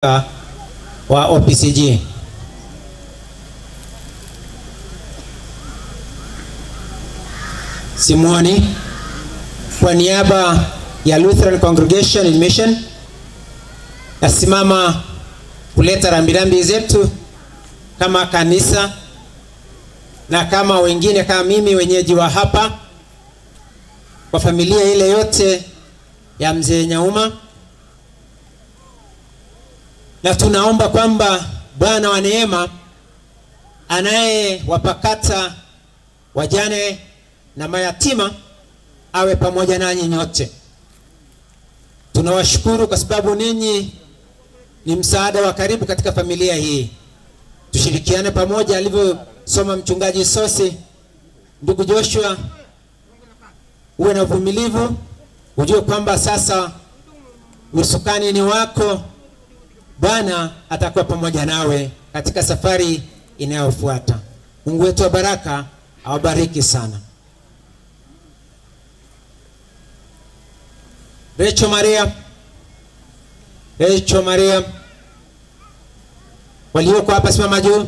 Wa OPCG. Simwoni kwa niaba ya Lutheran Congregation in Mission nasimama kuleta rambirambi zetu kama kanisa na kama wengine kama mimi wenyeji wa hapa kwa familia ile yote ya mzee Nyauma na tunaomba kwamba Bwana wa neema anayewapakata wajane na mayatima awe pamoja nanyi nyote. Tunawashukuru kwa sababu ninyi ni msaada wa karibu katika familia hii. Tushirikiane pamoja, alivyosoma mchungaji Sosi. Ndugu Joshua, uwe na uvumilivu, ujue kwamba sasa usukani ni wako. Bwana atakuwa pamoja nawe katika safari inayofuata. Mungu wetu wa baraka awabariki sana. Recho Maria, Recho Maria, walioko hapa simama juu.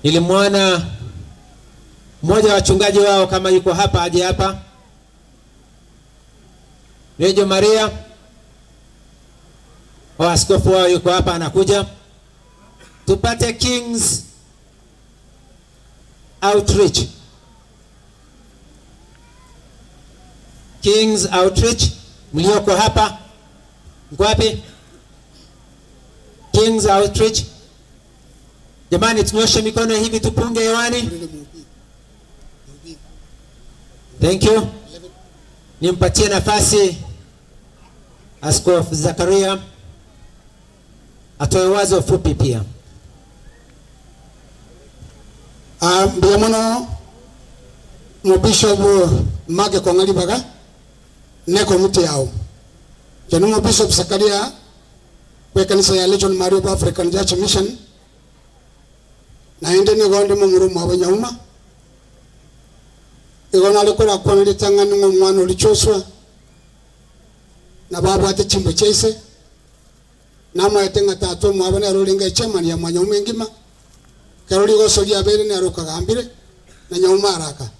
Nilimwona mmoja wa wachungaji wao kama yuko hapa aje hapa. Recho Maria, wa askofu wao yuko hapa anakuja. Tupate Kings Outreach. Kings Outreach mlioko hapa mko wapi? Kings Outreach. Jamani, tunyoshe mikono hivi tupunge hewani. Thank you. Nimpatie nafasi Askofu Zakaria atoe wazo fupi pia. Mbuya mono mubishop Mage Kong'alibaga ne komiti yao jeno mubishop Sakaria kwe kanisa ya Legion Maria of African Church Mission naende nigo ndi mumuru mwabo Nyauma igo nari korakwana ritang'ani ng'a omwana ori Joshua nabo abwate chimbo chiaise namaete ng'a tata omwabo nere orenge echairman ya mwanyauma engima kero rigoso riabeire nere okagambire na Nyauma araka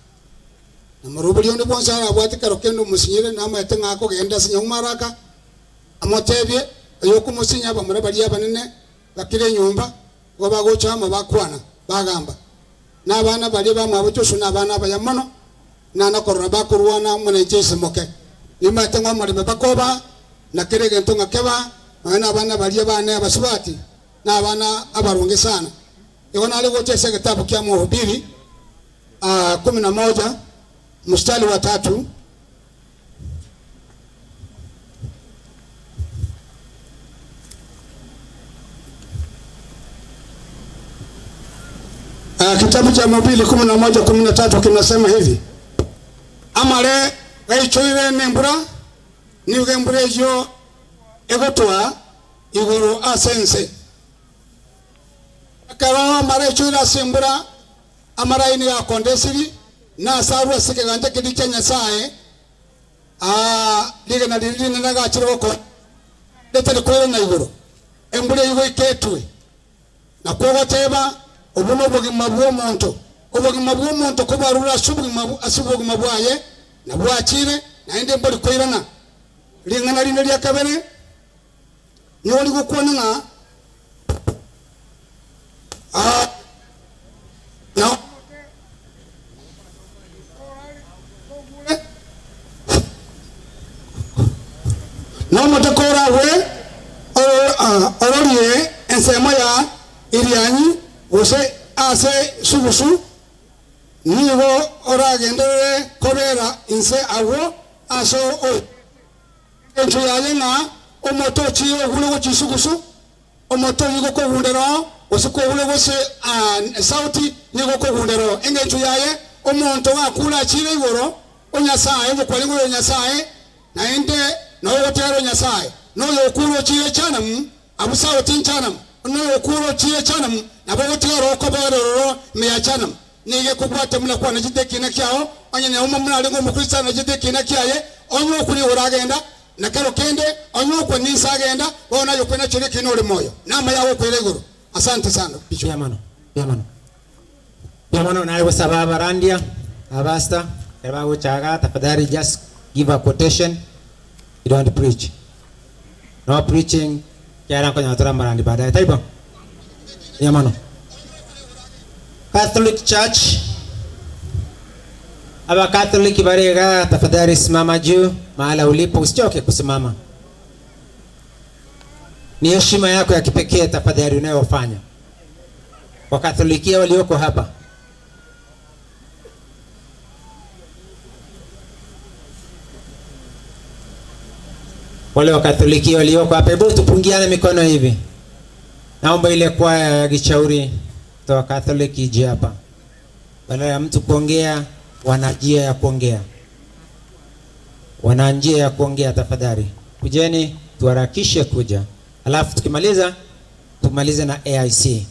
na morobori onde bwonsi arabwate kero kende omosinyiire namaete ng'a akogenda ase Nyauma araka amotebie oyo okomosinya bamura baria abanene bakire enyomba igo bagocha amo bakwana bagamba na abana baria bamwabo Joshua na abana abaya mono nana korora bakorwana amo na inche ase moke nimaete ng'a omorembe bakoba na kere egento ng'a keba nonya na abana baria bane abasubati na abana abarunge sana igo nare gocha ase egetabu kia Mhubiri 11 mstari wa 3. Kitabu cha Mhubiri 11:13 kinasema hivi: amare gaichoire nembura niuge mbura eyo egotwa igoro ase ense. Ekero amare aichoire ase embura amaraini gakondesiri nasarwa ase ekeganja keria kia Nyasaye, rigena riria rinene gachire gokora ritari koirana igoro embura eywo goika etwe. Nakwo ogoteba obo nobogima bwa omonto, obogima bwa omonto kobarure ase obogima ase obogima bwaye nabwachire naende mbori koirana. Ring'ana rinde ria kabere nigo rigokwana ng'a na nomote koragwe ororie ensemo ya Irianyi gose ase sugusu nigo oragenderere kobera inse agwo ase encho yaye ng'a omoto ochire ogure gochia sugusu omoto nigo kogundera gose kogure gose sauti nigo kogundera engencho yaye omonto gakure achire igoro onyasaye obokwari ng'oyo Nyasaye naende nogotera Nyasaye noyo okure ochire chanamu abu sauti nchanamu noyo okure ochire chanamu nabo gotigara okoboreroro meya chanamu nige kobwate muna kwana chite ekina kiao onye Nyauma muna arengo omokristo na chite ekina kiaye onye okuri oragenda Na kero kende onye okwa ninse agenda, bono aye okwenacheria ekiina ore moyo, na amaya agokoira igoro. Asante sana Bishop. Mbuya mono, mbuya mono. Mbuya mono naye gosaba abarandia, abapastor, ekero bagocha igaa tafadhali just give a quotation, you don't preach. No preaching, ekiagera nkonyora tore amarandi baadaye, taibo? Mbuya mono. Catholic Church, Abakatholiki bare igaa tafadhali simama juu mahala ulipo, usichoke kusimama. Ni heshima yako ya kipekee tafadhali unayofanya. Wakatholikia walioko hapa, wale Wakatholikia walioko hapa, hebu tupungiane mikono hivi. Naomba ile kwaya ya Gichauri kutoka Catholic ije hapa. Badala ya mtu kuongea, wana njia ya kuongea, wana njia ya kuongea. Tafadhali kujeni, tuharakishe kuja, alafu tukimaliza tumalize na AIC.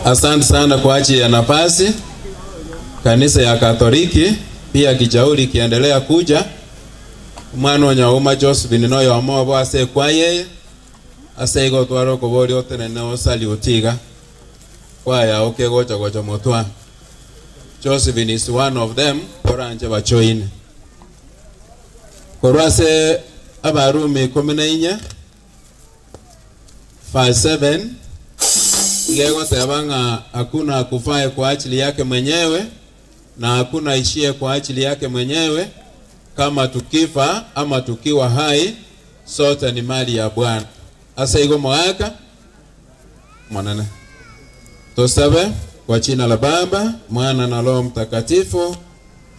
Asante sana kwa ajili ya nafasi. Kanisa ya Katoliki pia Kijauri ikiendelea kuja omwana o Nyauma Josephine noyo omobo ase ekwa yeye ase igo otware okoboria otenene osali iga kwaya oke gocha gocha motwa. Josephine is one of them oranche bachoine korwa ase Abarumi ikomi na inya verse 7 igegoteba ng'a hakuna akufaye kwa ajili yake mwenyewe na hakuna aishie kwa ajili yake mwenyewe. Kama tukifa ama tukiwa hai, sote ni mali ya Bwana. Asa igo mwaka mwanane tosabe kwa jina la Baba, Mwana na Roho Mtakatifu.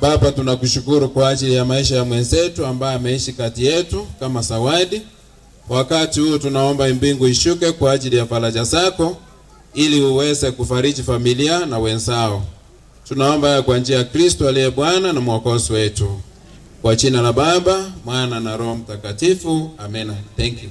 Baba, tunakushukuru kwa ajili ya maisha ya mwenzetu ambaye ameishi kati yetu kama zawadi. Wakati huu tunaomba mbingu ishuke kwa ajili ya faraja zako ili uweze kufariji familia na wenzao. Tunaomba kwa njia ya Kristo aliye Bwana na Mwokozi wetu. Kwa jina la Baba, Mwana na Roho Mtakatifu. Amena. Thank you.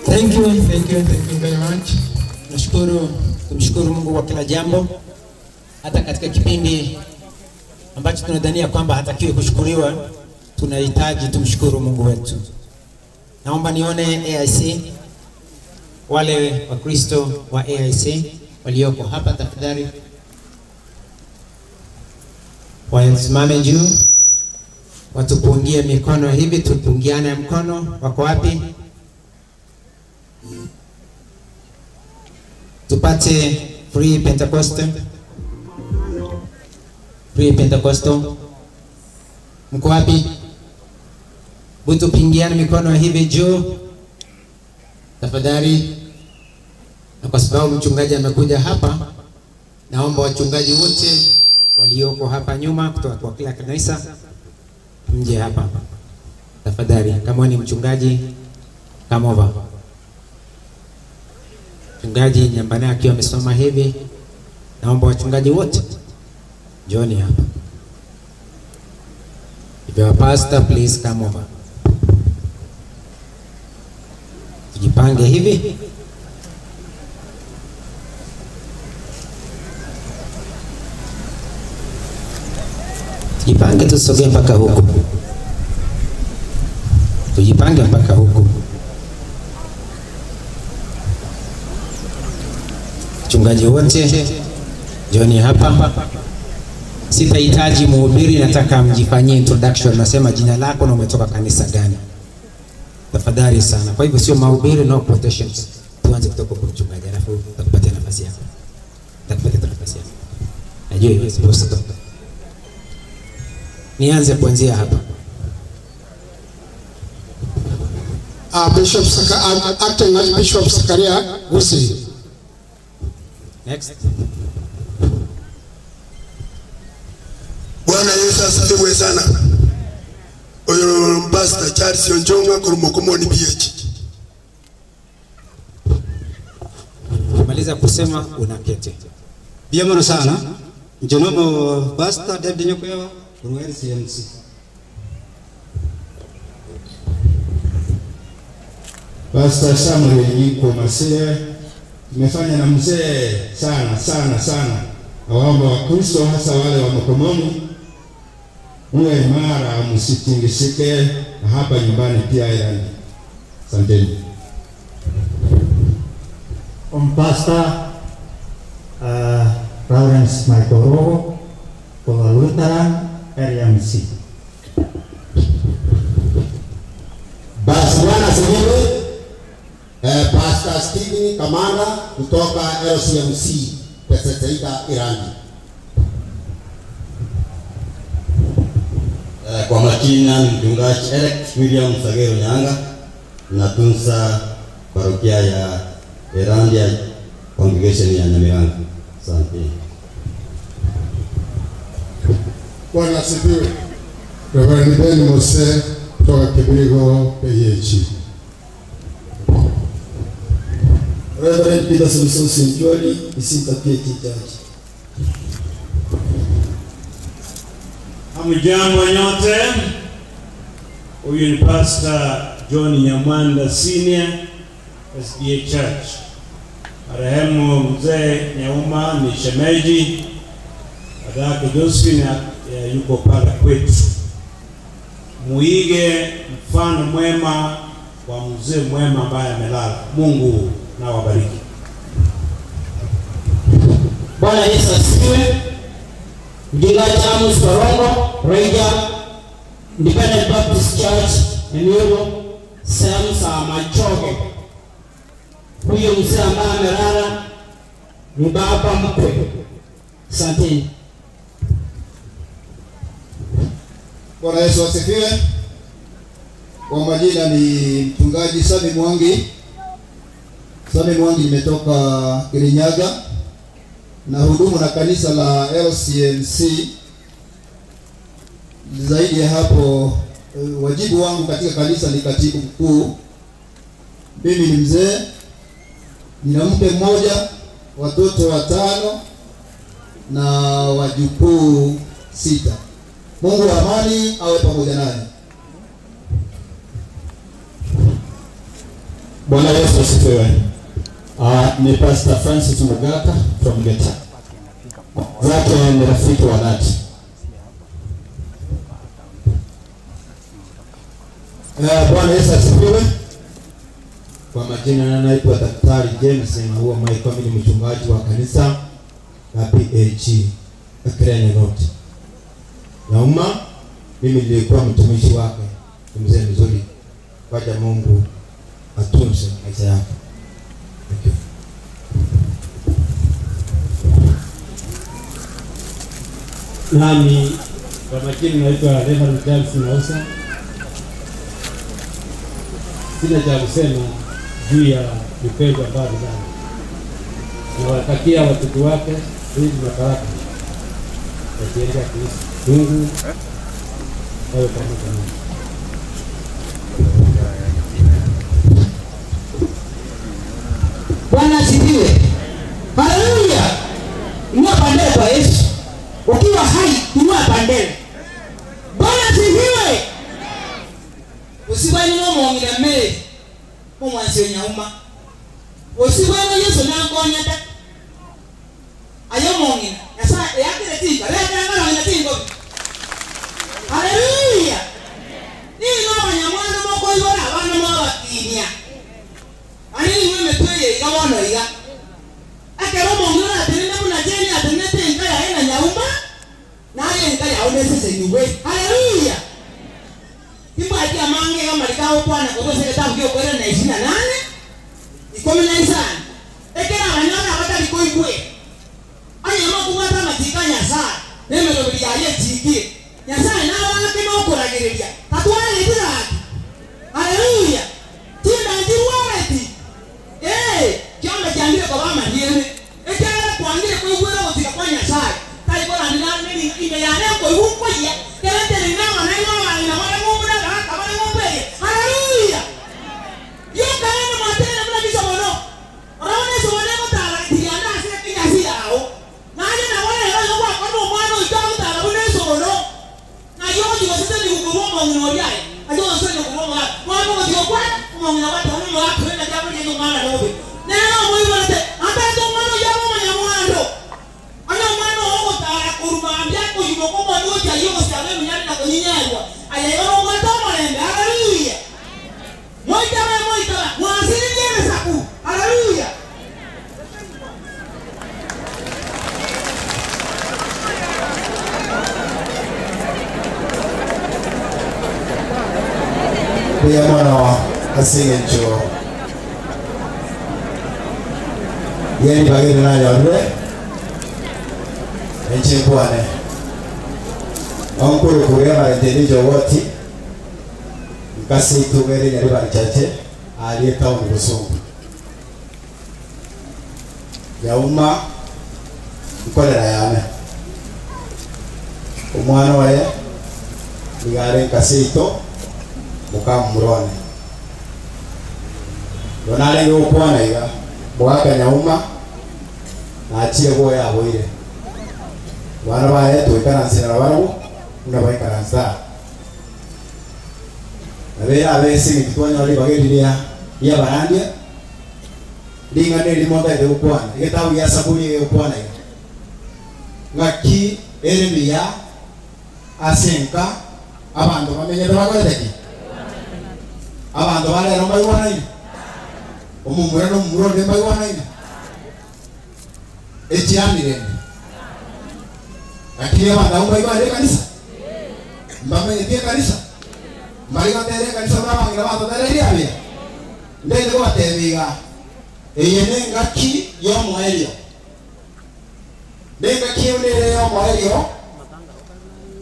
Thank you, thank you, thank you very much. Nashukuru, tumshukuru Mungu kwa kila jambo, hata katika kipindi ambacho tunadhania kwamba hatakiwi kushukuriwa, tunahitaji tumshukuru Mungu wetu. Naomba nione AIC, wale Wakristo wa AIC walioko hapa, tafadhali wasimame juu, watupungie mikono hivi, tupungiane mkono. Wako wapi? Tupate free Pentecostal, free Pentecostal. Mko wapi? Butu pingiane mikono hivi juu tafadhali. Na kwa sababu mchungaji amekuja hapa, naomba wachungaji wote walioko hapa nyuma kutoka kwa kila kanisa mje hapa tafadhali. Kama ni mchungaji, come over. Mchungaji Nyambane akiwa amesimama hivi, naomba wachungaji wote njoni hapa. If you are pastor, please come over. Tujipange hivi. Tujipange tusogee mpaka huku. Tujipange mpaka huku. Wachungaji wote njoni hapa. Sitahitaji mhubiri, nataka mjifanyie introduction. Nasema jina lako na umetoka kanisa gani, tafadhali sana. Kwa hivyo sio mahubiri, no quotations. Tuanze kutoka kwa mchungaji, alafu nitakupatia nafasi yako, nitakupatia nafasi yako. Najua hiyo supposed to. Nianze kuanzia hapa. Bishop Saka, Acting Archbishop Sakaria Gusi. Next. Bwana Yesu asifiwe sana. Oyo Pastor Charles Onjonga kurumokomoni BH. Maliza kusema unaketi. Biamono sana. Njonomo Pastor David Nyokwewa kuruwa LCMC. Pastor Samuel Nyiko Masia, tumefanya na mzee sana sana sana, Nawaomba Wakristo hasa wale wa Mokomoni muwe imara, msitingishike, na hapa nyumbani pia Irandi. Asanteni. Pastor Lawrence Michael Rogo for Lutheran LMC. Basi Bwana asifiwe. Pastor Stephen Kamanda kutoka LCMC Peseteika Irandi. Kwa majina ni mchungaji Eric William Sagero Nyanga, natunza parokia ya Erandia Congregation ya Nyamirango. Asante. Bwana asifiwe. Reverend Ben Mose kutoka Kibirigo PH. Reverend Peter Samson Sinjoli, Isinta PH Church. Hamjambo nyote. Huyu ni Pastor John Nyamwanda Senior SDA Church. Marehemu mzee Nyauma ni shemeji, dada yake Josephine yuko pale kwetu. Muige mfano mwema wa mzee mwema ambaye amelala. Mungu na wabariki. Bwana Yesu asifiwe. Mchungaji Amos Barongo, Ranger, Independent Baptist Church, Enugu, sehemu za Machoge. Huyo mzee ambaye amelala ni baba mkwe. Asanteni. Bwana Yesu asifiwe. Kwa majina ni mchungaji Sami Mwangi. Sami Mwangi, nimetoka Kirinyaga na hudumu na kanisa la LCMC. Zaidi ya hapo, wajibu wangu katika kanisa ni katibu mkuu. Mimi ni mzee, nina mke mmoja, watoto watano na wajukuu sita. Mungu wa amani awe pamoja nanyi. Bwana Yesu asifiwe. Ni Pastor Francis Mugaka from Geta. Zake ni rafiki wa dhati. Bwana Yesu asifiwe. Kwa majina naitwa Daktari James Maua Michael, mimi ni mchungaji wa kanisa la PAG Ekrene North. Nauma, mimi nilikuwa mtumishi wake, ni mzee mzuri. Wacha Mungu atunze maisha yako. Thank you. Nami kwa majina naitwa Reverend Charles Nausa. Sina cha kusema juu ya mpendwa ambaye amelala. Nawatakia watoto wake heri na baraka wakiendea Kristo. Mungu awe pamoja nao. Bwana asifiwe. Haleluya. Inua bendera kwa Yesu. Ukiwa hai, inua bendera. Bwana asifiwe. Usibani n'omwongera mmere omwansi onyauma. Osibwene Yesu nankonyata. Aye omwongera Nyasaye eyakire tinga lekerangana tingo. Haleluya. Nino abanyamwana mokoibora abana mwabakinia. Ani niwe emitwe eye iga bono iga. Ekero omong'ina oratenene buna Jane atenenete enka yaye na nyauma, naye enka yago neseseniwe. Haleluya. Timbwati amange iga amariko agokwana korwa ase egetabu kia okoirana 28, 15. Ekero abanyora abatari koigwera, onye mokobwata amachiko a Nyasaye, na emeroberi yaye echikire, Nyasaye nabake nokoragereria, tatwarereti gaki. Haleluya. Chinda nchirwareti. Kiombe kiambire koba amariene. Ekiagera kwangire koigwera ogochika kwa Nyasaye. Tari korandera neri ime yane nkoigwa nkoyia, kere ntereri amang'ana ng'a abang'ina bare ng'umbu na abagaka bare ng'umbu eye. Haleluya. Rioka rende mwaterere buna chisobono. Orabona esobono egotara tirianda ase enyasi yao. Naye nabo rero igo gwakora omwana oito agotara buna esobono. Naye ogochi gosesenia korwa omong'ina oria aye. Aye ogosesenia korwa omogaka. Bono ogochi gokwana, omong'ina gwateba buna omogaka oyo naki aborigete omwana nobe. Nere omoiborete, atagete omwana oyio abe omonyamwando. Onye omwana Nyarwa. Aye igo nobwate omorembe. Haleluya! Moitabe, moitabe, mwasiririe ebisaku. Haleluya! Mbuya mono ase engencho ye ribaga eri nanyorire, inche nkwane. Onkore korwa Reverend Elijah Owoti, nkase itugo ere Nyaribari Church, aaria etown Bosongo. Nyauma nkorera yane. Omwana oye nigo are nkase ito mokamomura one. Igo narenge gokwana iga, Mogaka Nyauma nachire bwoye aboire. Abana baye toikaranse nabarabwo buna baikaranse aa. Nabo erabe ase eng'encho twanyora ribaga eri ria ri'abarandia, ring'ana eri motaete gokwana, egetabu gia Saburi egegokwana iga, Ng'aki ere miya ase enka abanto bamenyete bakorete ki? Abanto ba rero mbaigwanaine? Omomura na omomura onde mbaigwanaine? Echiani rende. Lakini abanto abwo mbaigwanire ekanisa? Mbamenyeti ekanisa? Mbari gotera ekanisa buna abang'ina batotereire abuya? Ndende kobatebia iga, eye nengaki y'omoerio. Nengaki eye nere y'omoerio,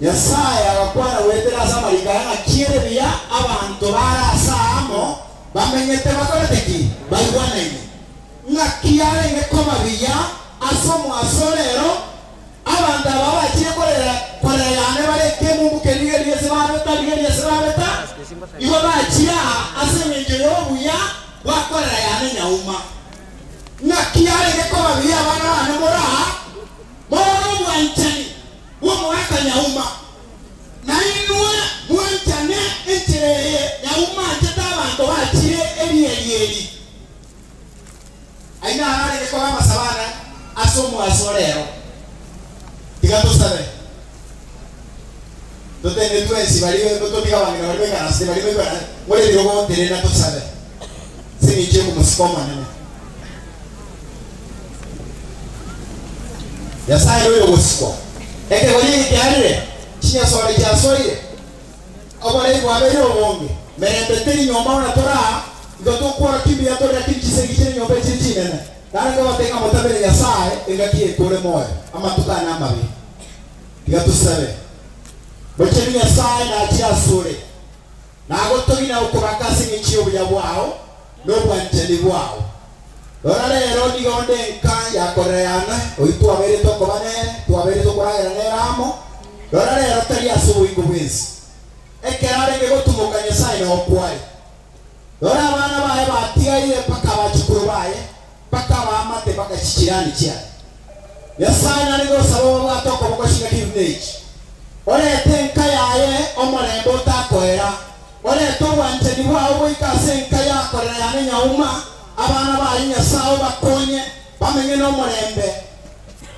Nyasae agakwana goetera ase amariko aya ng'a ere buya abanto bare ase aamo bamenyete bakorete ki? Baigwanaine. Ng'aki yarenge koba buya ase omoaso o rero, abanto aba bachire korera korera yane bare ekemumbu kerigereria ase babeta, rigereria ase babeta, igo bachire aa ase engencho y'obuya bwa korera yane nyauma. Ng'aki yarenge koba buya abana bane more aa, more obwanchani bw'omogaka nyauma, na inwe mwanchane enchera eye nyauma anchete abanto bachire erieri eri. Ayio naro arenge koba amasabo ane ase omogaso o rero. Tiga tosabe. Totende twensi baria totige abang'ina baria baikaransete baria baikaransete more ebirogo terena tosabe ase engencho y'okomosika Omonene. Nyasae noyo ogosikwa. Ekegori eke kiarire, chinyasore chiasoire. Oborei bwabeire obonge, merembe teri nyomba buna tore aa, igo tokworokia mbuya tore lakini chisegi chire nyomba echire chinene. Nare nkobatebia ng'a motabere Nyasae engaki eye tore moyo, amatuko aya namabe. Tiga tosabe. Mochenu Nyasae nachire asore, nagotogia na gokobaka ase engencho y'obuya bwao na obwanchani bwao. Rora rero nigo onde enka ya korera yane, oyio twabeire tokoba nere, twabeire tokoragera nere amo, rora rero tari ase oboingo bw'ense. Ekero arenge gotumoka Nyasae nokware. Rora abana baye batigaire mpaka abachukuru baye, mpaka abaamate mpaka chichirani chiaye. Nyasae narenge gosaba obabwate okoboko chingaki buna echi, orete enka yaye omorembe otakoera, Orete obwanchani bwao goika ase enka ya korera yane nyauma, abana baye Nyasae obakonye bamenye nomorembe,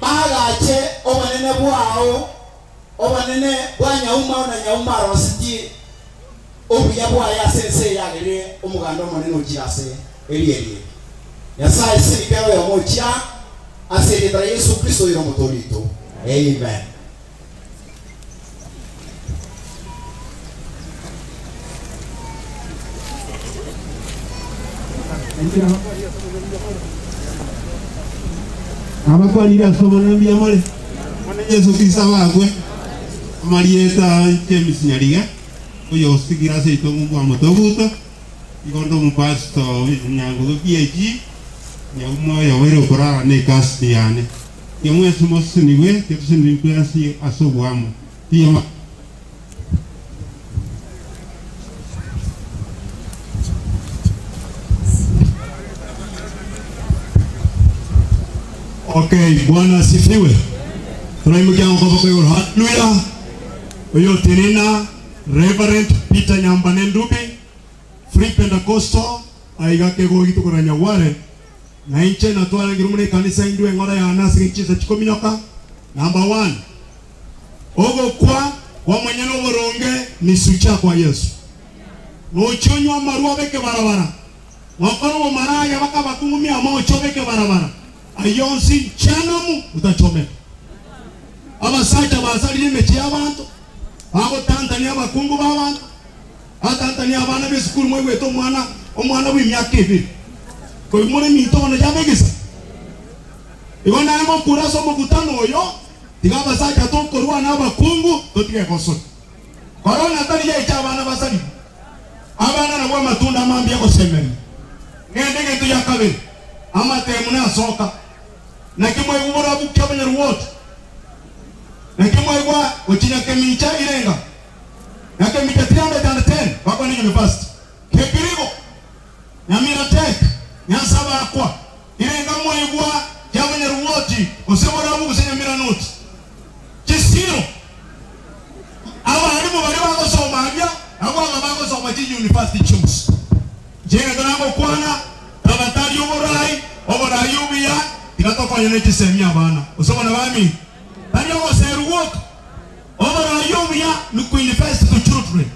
baagache obonene bwao, obonene bwa nyauma na nyauma arosetie obuya bwaye ase ense eye agerire omoganda omonene ochire ase erieri eri. Nyasae seri kera oyomo ochia ase erieta ria Yeso Kristo oyore omotoori oito. Amen. Nabakwanire ase Omonene mbuya more, Omonene Yeso Kristo abakwe. Amarieta James Nyariga, oyosigire ase seito ng'umbu amo Toguto, igo nde omopastor Nyangusu PAG, nyaumwe oyobeire okorara ne ecousin yane. Inwe mwensi mosesenigwe, tiatosesenigwe ase ase oboamo. Tiyama. Okay, Bwana asifiwe. Turaimokia okoboko igoro. Haleluya. Oyo otenena Reverend Peter Nyambane Ndubi, Free Pentecostal, aiga kegogi tokora Nyagware. Na inche natwarangire buna ekanisa indwe eng'ora yane ase chinsa chikominyoka. Number one, ogokwa kwa omonyene oboronge. ni sucha kwa Yesu. Nochia onywe amarwa obeke barabara, nokore obomaraya baka abakung'umia amaoche obeke barabara, ayio onsi jehanamu utachomeka. Abasacha basarire emechie y'abanto, bagotantania abakungu b'abanto, batantania abana b'esukuru mwaigwete omwana omwana bw'emiaka ebere koimora eminto bono yabegesa. Igo naye ngokura ase omokutano oyo, tiga abasacha tokorwana abakungu totige gosori. Korona tari yaicha abana basarigwe, abana nabwo amatunda amambia gosemeria. Ng'ende egento gia kabere, amatemu nasoka. Naki mwaigwa borabukia abanyaruoti? Naki mwaigwa gochinya kemicha irenga? Na kemicha 310 bakwane university. Kebirigo, Nyamira Tech, Nyansabakwa, irenga mwaigwa kiabanyaruoti gose borabu gose Nyamira North. Chisiro, abalimu baria bagosoma aria nabwo aba bagosoma chi university chionsi. Inche egento nagokwana, taba tari oborai, oborai obuya, tiga tokonye ne chisemi abana, gose abana baminto. Tari ogoserwa gwoka, oborai obuya ni ku-invest to children.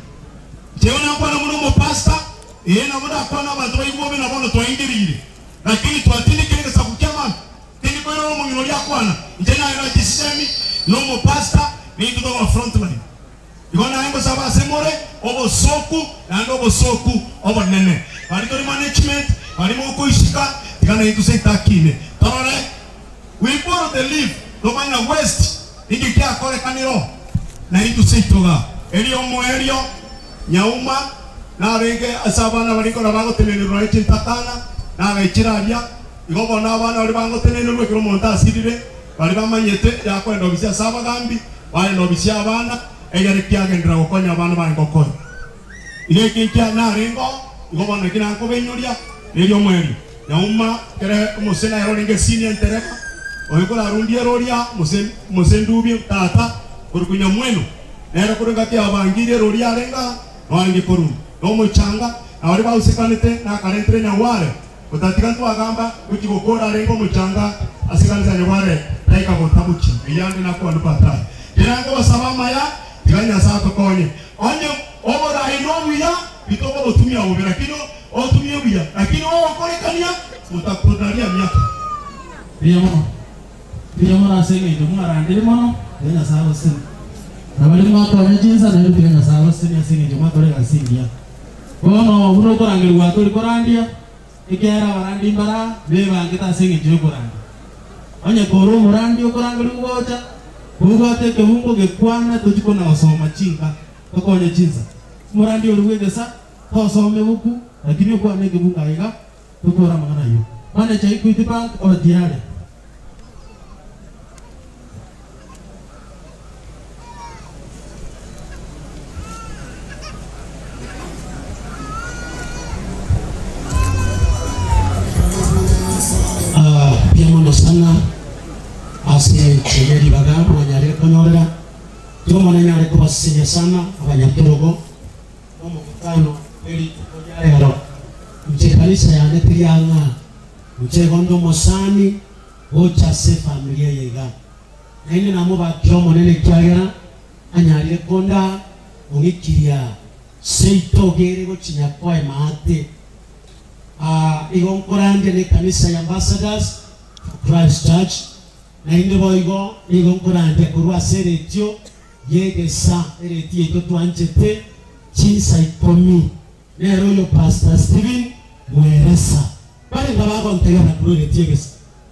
Inche igo nakwana buna omopastor, ee nabo ndakwane abanto baigwe bobe na bono twaingereire, lakini twatindekire egesaku ki'abanto. Tindi koirora omong'ina oria akwana, inche naye na chisemi, na omopastor, nintwe tokoba frontline. Igo naye ngosaba ase more obosooku, naende obosooku obonene. Baria tori management, baria mokoisika, tiga naintwe seito akine. Torore, we borrow the leaf, tomanye na waste inki kiakorekanire oo, naintwe seito igaa. Erio omoerio, nyauma, narenge ase abana baria nkora bagotenenerwa ne chintakana, nagaichire aria, igo bono abana baria bangotenenerwa ekero omonto asirire, Baria bamanyete yakoenda obisia ase abagambi, barenda obisia abana, egere kiagenderera gokonya abana baye gokonya. Igo eki nkia narengeo, igo bono naki nakobainyoria, nerio omoerio. Nyauma kere omose nere orenge senior entereba, oyo korarundie ere oria mose mose ndubi tata korokwa Nyamweno, nere korwa engaki yabangirie ere oria arenge aa, noarenge korunda. Na omochanga, na baria bausekanete nakarentire Nyagware, Gotatiga ntwagamba gochia gokora arenge omochanga ase ekanisa ya Nyagware taika gotabuchia eyio ande nakwane baadaye. Kera nkobasaba amaya, tiga Nyasae atokonye. Onye oborai nobuya, titokobotumia bobe, lakini otumie buya, lakini ogokorekania motakonaria miaka. Mbuya mono, mbuya mono ase eng'encho mwarandire mono, tiga Nyasae agosesenie. Na baria mwakonya chinsa nainwe tiga Nyasae agosesenie ase eng'encho mwakora egasi engiya. Bono buna okorangerigwa tori korandia, ekiagera abarandi mbara bebangete ase engencho y'okorandia. Onye kore omorandi okorangerigwa gocha, kobwate ekebungo gekwana tochi kona gosoma chinka, tokonye chinsa. Omorandi oria bw'egesa tosoma ebuku, lakini okwane ekebungo aiga tokore amang'ana ayio. Manager Equity Bank obe tiyari. Mbuya mono sana ase enchera ribaga mwanyarire konyorera. Tiga Omonene are kobasesenia sana abanyakerogo nomokutano bwe rituko ria rero. Inche ekanisa yane teri ang'a, inche igo nde omosani gocha ase efamiri eye iga. Naende namobakire Omonene ekiagera anyarire kondaa ong'ikiria seito gere gochinya koema ate. Aa igo nkorandia nekanisa ya Ambassadors for Christ Church, naende boigo nigo nkorandia korwa ase eretio y'egesa, eretio yaito twanchete chinsa ikomi. Nere oyo Pastor Stephen Mweresa. Barenge bagontegerera korwa eretio y'egesa.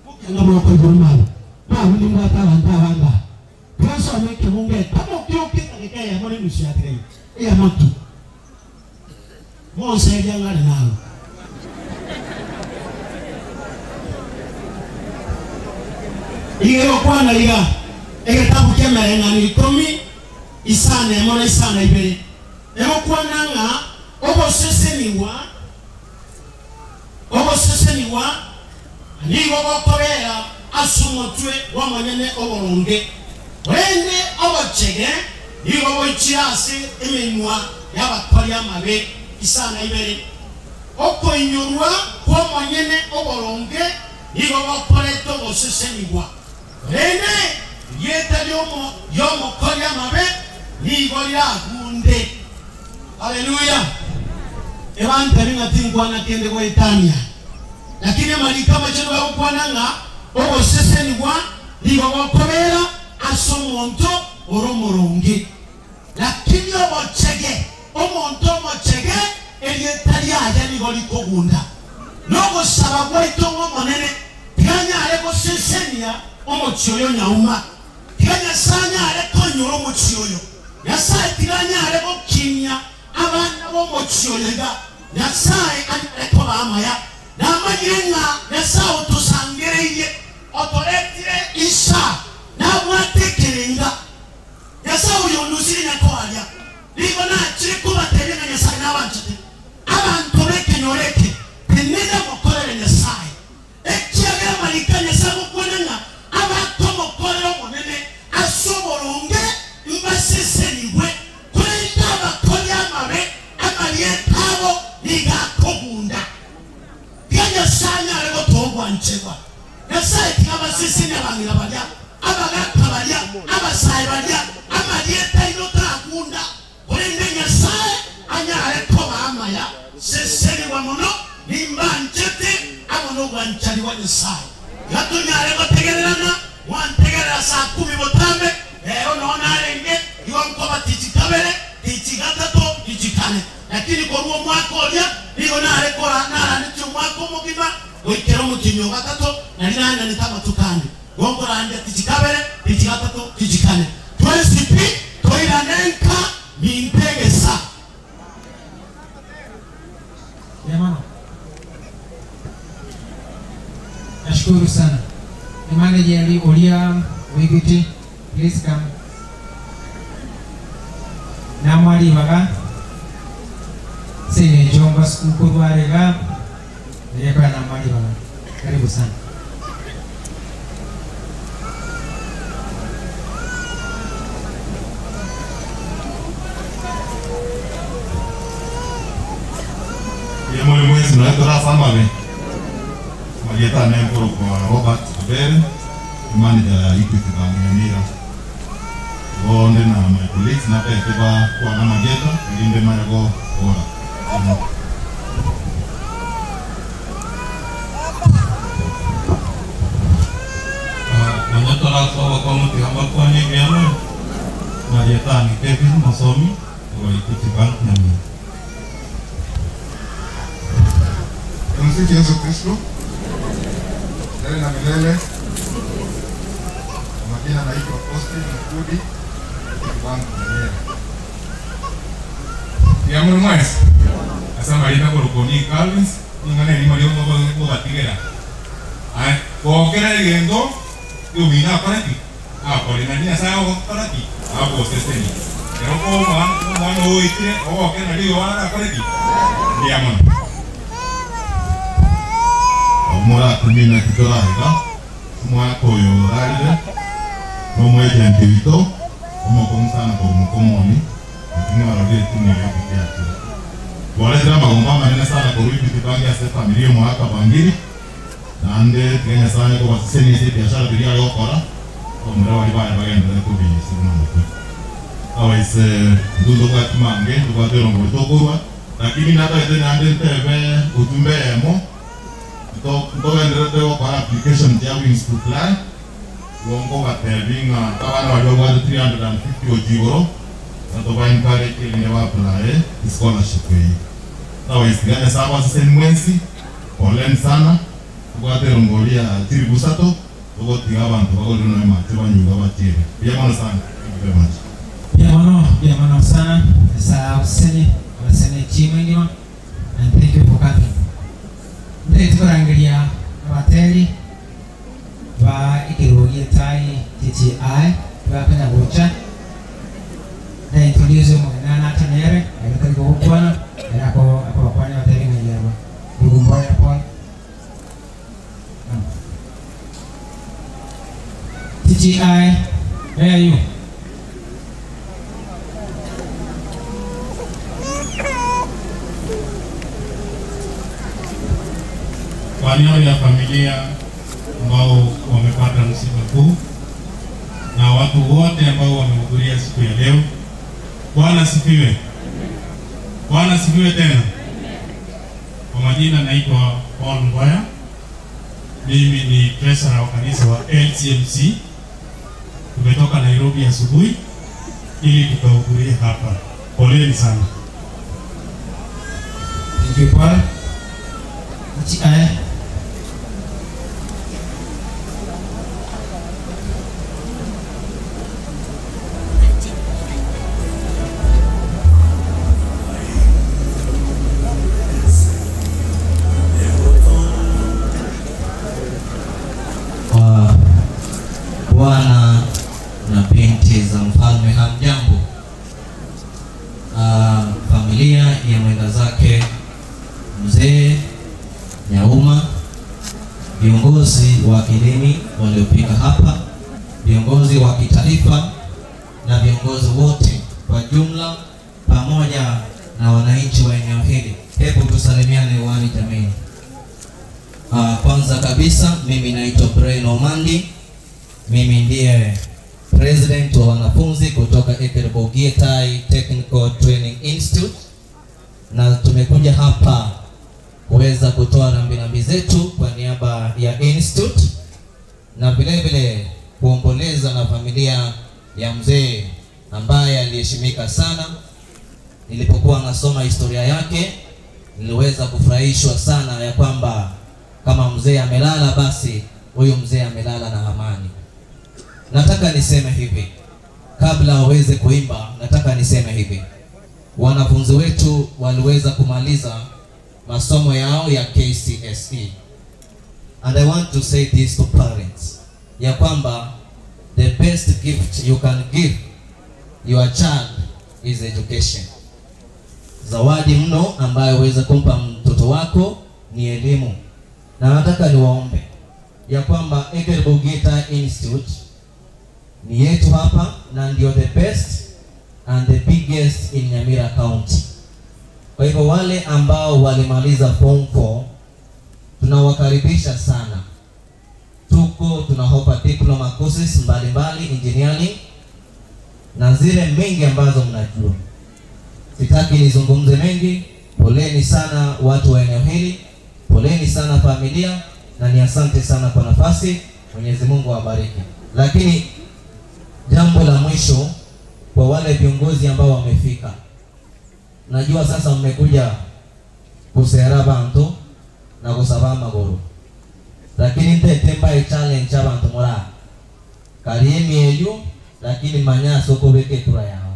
Mokianga mokoigwa mabu mabu nimbwate abanto abange aa. Twasoma ekebungo ekemo gioka edageka eyemo na enusu yatigaire, eyemo ki. Monseria ng'are nawe. Iga egokwana iga, egetabu ki'Emereng'anio ikomi, isano emo na isano ibere, egokwana ng'a ogosesenigwa, Ogosesenigwa nigo gokobera ase omotwe bw'omonyene oboronge, korende obochege nigo boichire ase emenwa y'abakori amabe. Isana ibere. Okoinyorwa kw'omonyene oboronge nigo gokoreta ogosesenigwa, korende erieta ri'omokori amabe nigo riragunde. Haleluya! Ebantebia ng'a tinkwana kende goetania, lakini amariko amachenu bagokwana ng'a ogosesenigwa nigo gokobera ase omonto ore omoronge, lakini obochege, omonto omochege, erieta riaye nigo rikogunda. Nogosaba gwaito ng'a Omonene tiga anyare gosesenia omochie oyo nyauma. Tiga Nyasae anyare konyora omochie oyo. Nyasae tiga anyare gokinia abana b'omochie oyo iga. Nyasae anyare koba amaya. Namanyire ng'a Nyasae otosangereirie, otoretire insaa, nabwate ekerenga. Nyasae oyo ondusirie nyakoaria. Nigo nachire kobatebia ng'a Nyasae nabanchete. Abanto b'ekenyoro eke, tenena mokorere Nyasae. Ekiagera amariko a Nyasae agokwana ng'a abakomokorera Omonene ase oboronge mbasesenigwe, korende abakori amabe amarieta abo nigo akogunda. Tiga Nyasae anyare gotoa ogwancherwa. Nyasae tiga abasesenie abang'ina baria, abagaka baria, abasae baria, amarieta aino tagunda. Korende Nyasae anyare koba amaya, sesenigwa mono, nimbanchete amo nobwanchani bwa Nyasae. Iga tonyare gotegererana, mwantegerera saa kumi botambe, rero noo narenge, igo nkoba tichi kabere, tichi gatato, tichi kane. Lakini korwa omwaka oria nigo nare kora naranetie omwaka omogima goikera omotienyi o gatato, nari naenanete amatuko ane. Igo nkorandia tichi kabere, tichi gatato, tichi kane. Twensi pi toirane nka ninte egesa. Mbuya mono. Nashukuru sana. Ni manager ali oria wa Equity, please come. Namwa ribaga ase eng'encho mbasuku korwara iga, eria koya namwa ribaga. Karibu sana. Mbuya more mwensi nonya tore ase amabe. Amarieta ane nkorokwa Robert Abere, emanager ya Equity Bank Nyamira. Igo onde na my colleagues nabete bakwane amarieta erinde manye gokora. Nonya tore ase obokong'u tiga mbakwanie ebiya more. Marieta ane Kevin mosomi korwa Equity Bank Nyamira. Tumsifu Yesu Kristo. Milele na milele. Kwa majina naitwa Austin Mkudi, Equity Bank Nyamira. Mbuya more mwensi ase amarieta akorokwa O'Neill Calvins, ring'ana erimo ri'omonto ogobatigera. Aye, gokera egento ki'omino akore ki? Akore, naende Nyasae agokora ki? Agosesenie. Ekero omwana omwana oo oitire, ogokera nario oyio arakore ki? Mbuya mono. Abwo moratumie naki toraiga omwaka oyo orarire nomoagent oito omokong'u sana korwa Mokomoni. Naki mwarorire etimu eye Equity yachire. Twaretire amagombo amanene sana korwa Equity Bank ase efamiri y'omogaka Bangiri, naende tiga Nyasae anye kobasesenia ase ebiashara biria are gokora, abamura baria baye bagenderere kobiyisia buna motwe. Abaise intwe ntobwati mange, ntobwate erongori tokorwa, lakini natagete naende ntebe ujumbe eyemo, nto ntogendererete gokora application chia Wings to Fly, Igo nkobateebia ng'a abana baria babwate 350 gochia igoro, na toba encourage erinde ba apply escholarship eyio. Otherwise tiga Nyasae abaseseni mwensi, poleni sana, tobwate erongori ya chilifu isato, togotiga abanto bagorire nonya amache banywe iga bachiere. Mbuya mono sana, thank you very much. Mbuya mono, mbuya mono sana, Nyasae agosesenie, abasesenie chiimo engima, and thank you for coming. Ntagete korangeria abateri. Ba ekerubo gi'etai TTI tibakonya gocha, na introduce omogeni nanache nere, ere tari gogokwana, ere ako akobakwania abatebie ng'a yerwa. Ndugu Mboya Paul. Come. TTI, where are you? Kwa niaba ya familia ambao wamepata msiba huu na watu wote ambao wamehudhuria siku ya leo, Bwana asifiwe. Bwana asifiwe tena. Kwa majina naitwa Paul Ngoya. Mimi ni treasurer wa kanisa wa LCMC. Tumetoka Nairobi asubuhi ili tukahudhurie hapa. Poleni sana. Thank you, Paul. Achi- wa bwana na binti za mfalme, hamjambo. Familia ya mwenda zake mzee Nyauma, viongozi wa kidini waliofika hapa, viongozi wa kitaifa na viongozi wote kwa jumla, pamoja na wananchi wa eneo hili, hebu tusalimiane wani jamii. Kwanza kabisa mimi naitwa Brian Omandi. Mimi ndiye president wa wanafunzi kutoka Ekerbogitai Technical Training Institute, na tumekuja hapa kuweza kutoa rambirambi zetu kwa niaba ya institute na vile vile kuomboleza na familia ya mzee ambaye aliheshimika sana. Nilipokuwa nasoma historia yake niliweza kufurahishwa sana ya kwamba kama mzee amelala basi huyu mzee amelala na amani. Nataka niseme hivi kabla waweze kuimba, nataka niseme hivi, wanafunzi wetu waliweza kumaliza masomo yao ya KCSE and I want to say this to parents ya kwamba the best gift you can give your child is education. Zawadi mno ambayo uweze kumpa mtoto wako ni elimu, na nataka niwaombe ya kwamba Egelbogeta Institute ni yetu hapa na ndio the best and the biggest in Nyamira County. Kwa hivyo wale ambao walimaliza form 4 tunawakaribisha sana. Tuko tunahopa diploma courses mbalimbali engineering na zile mengi ambazo mnajua. Sitaki nizungumze mengi. Poleni sana watu wa eneo hili, poleni sana familia, na ni asante sana kwa nafasi. Mwenyezi Mungu awabariki. Lakini jambo la mwisho kwa wale viongozi ambao wamefika, najua sasa mmekuja kusera bantu na kusaba amaguru, lakini ntetemba challenge abantu mura kaliemi eyu lakini manyaso kubeke kura yao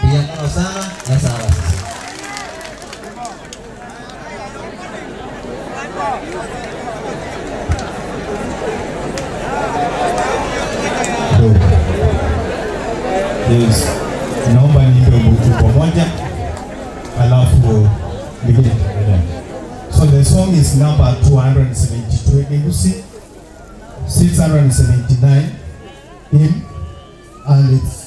bila muno sana na sawa sasa. Yes. Naomba niimbe wimbo moja alafu nikuje tuendelee. So the song is number 272 Egusi 679 hymn and it's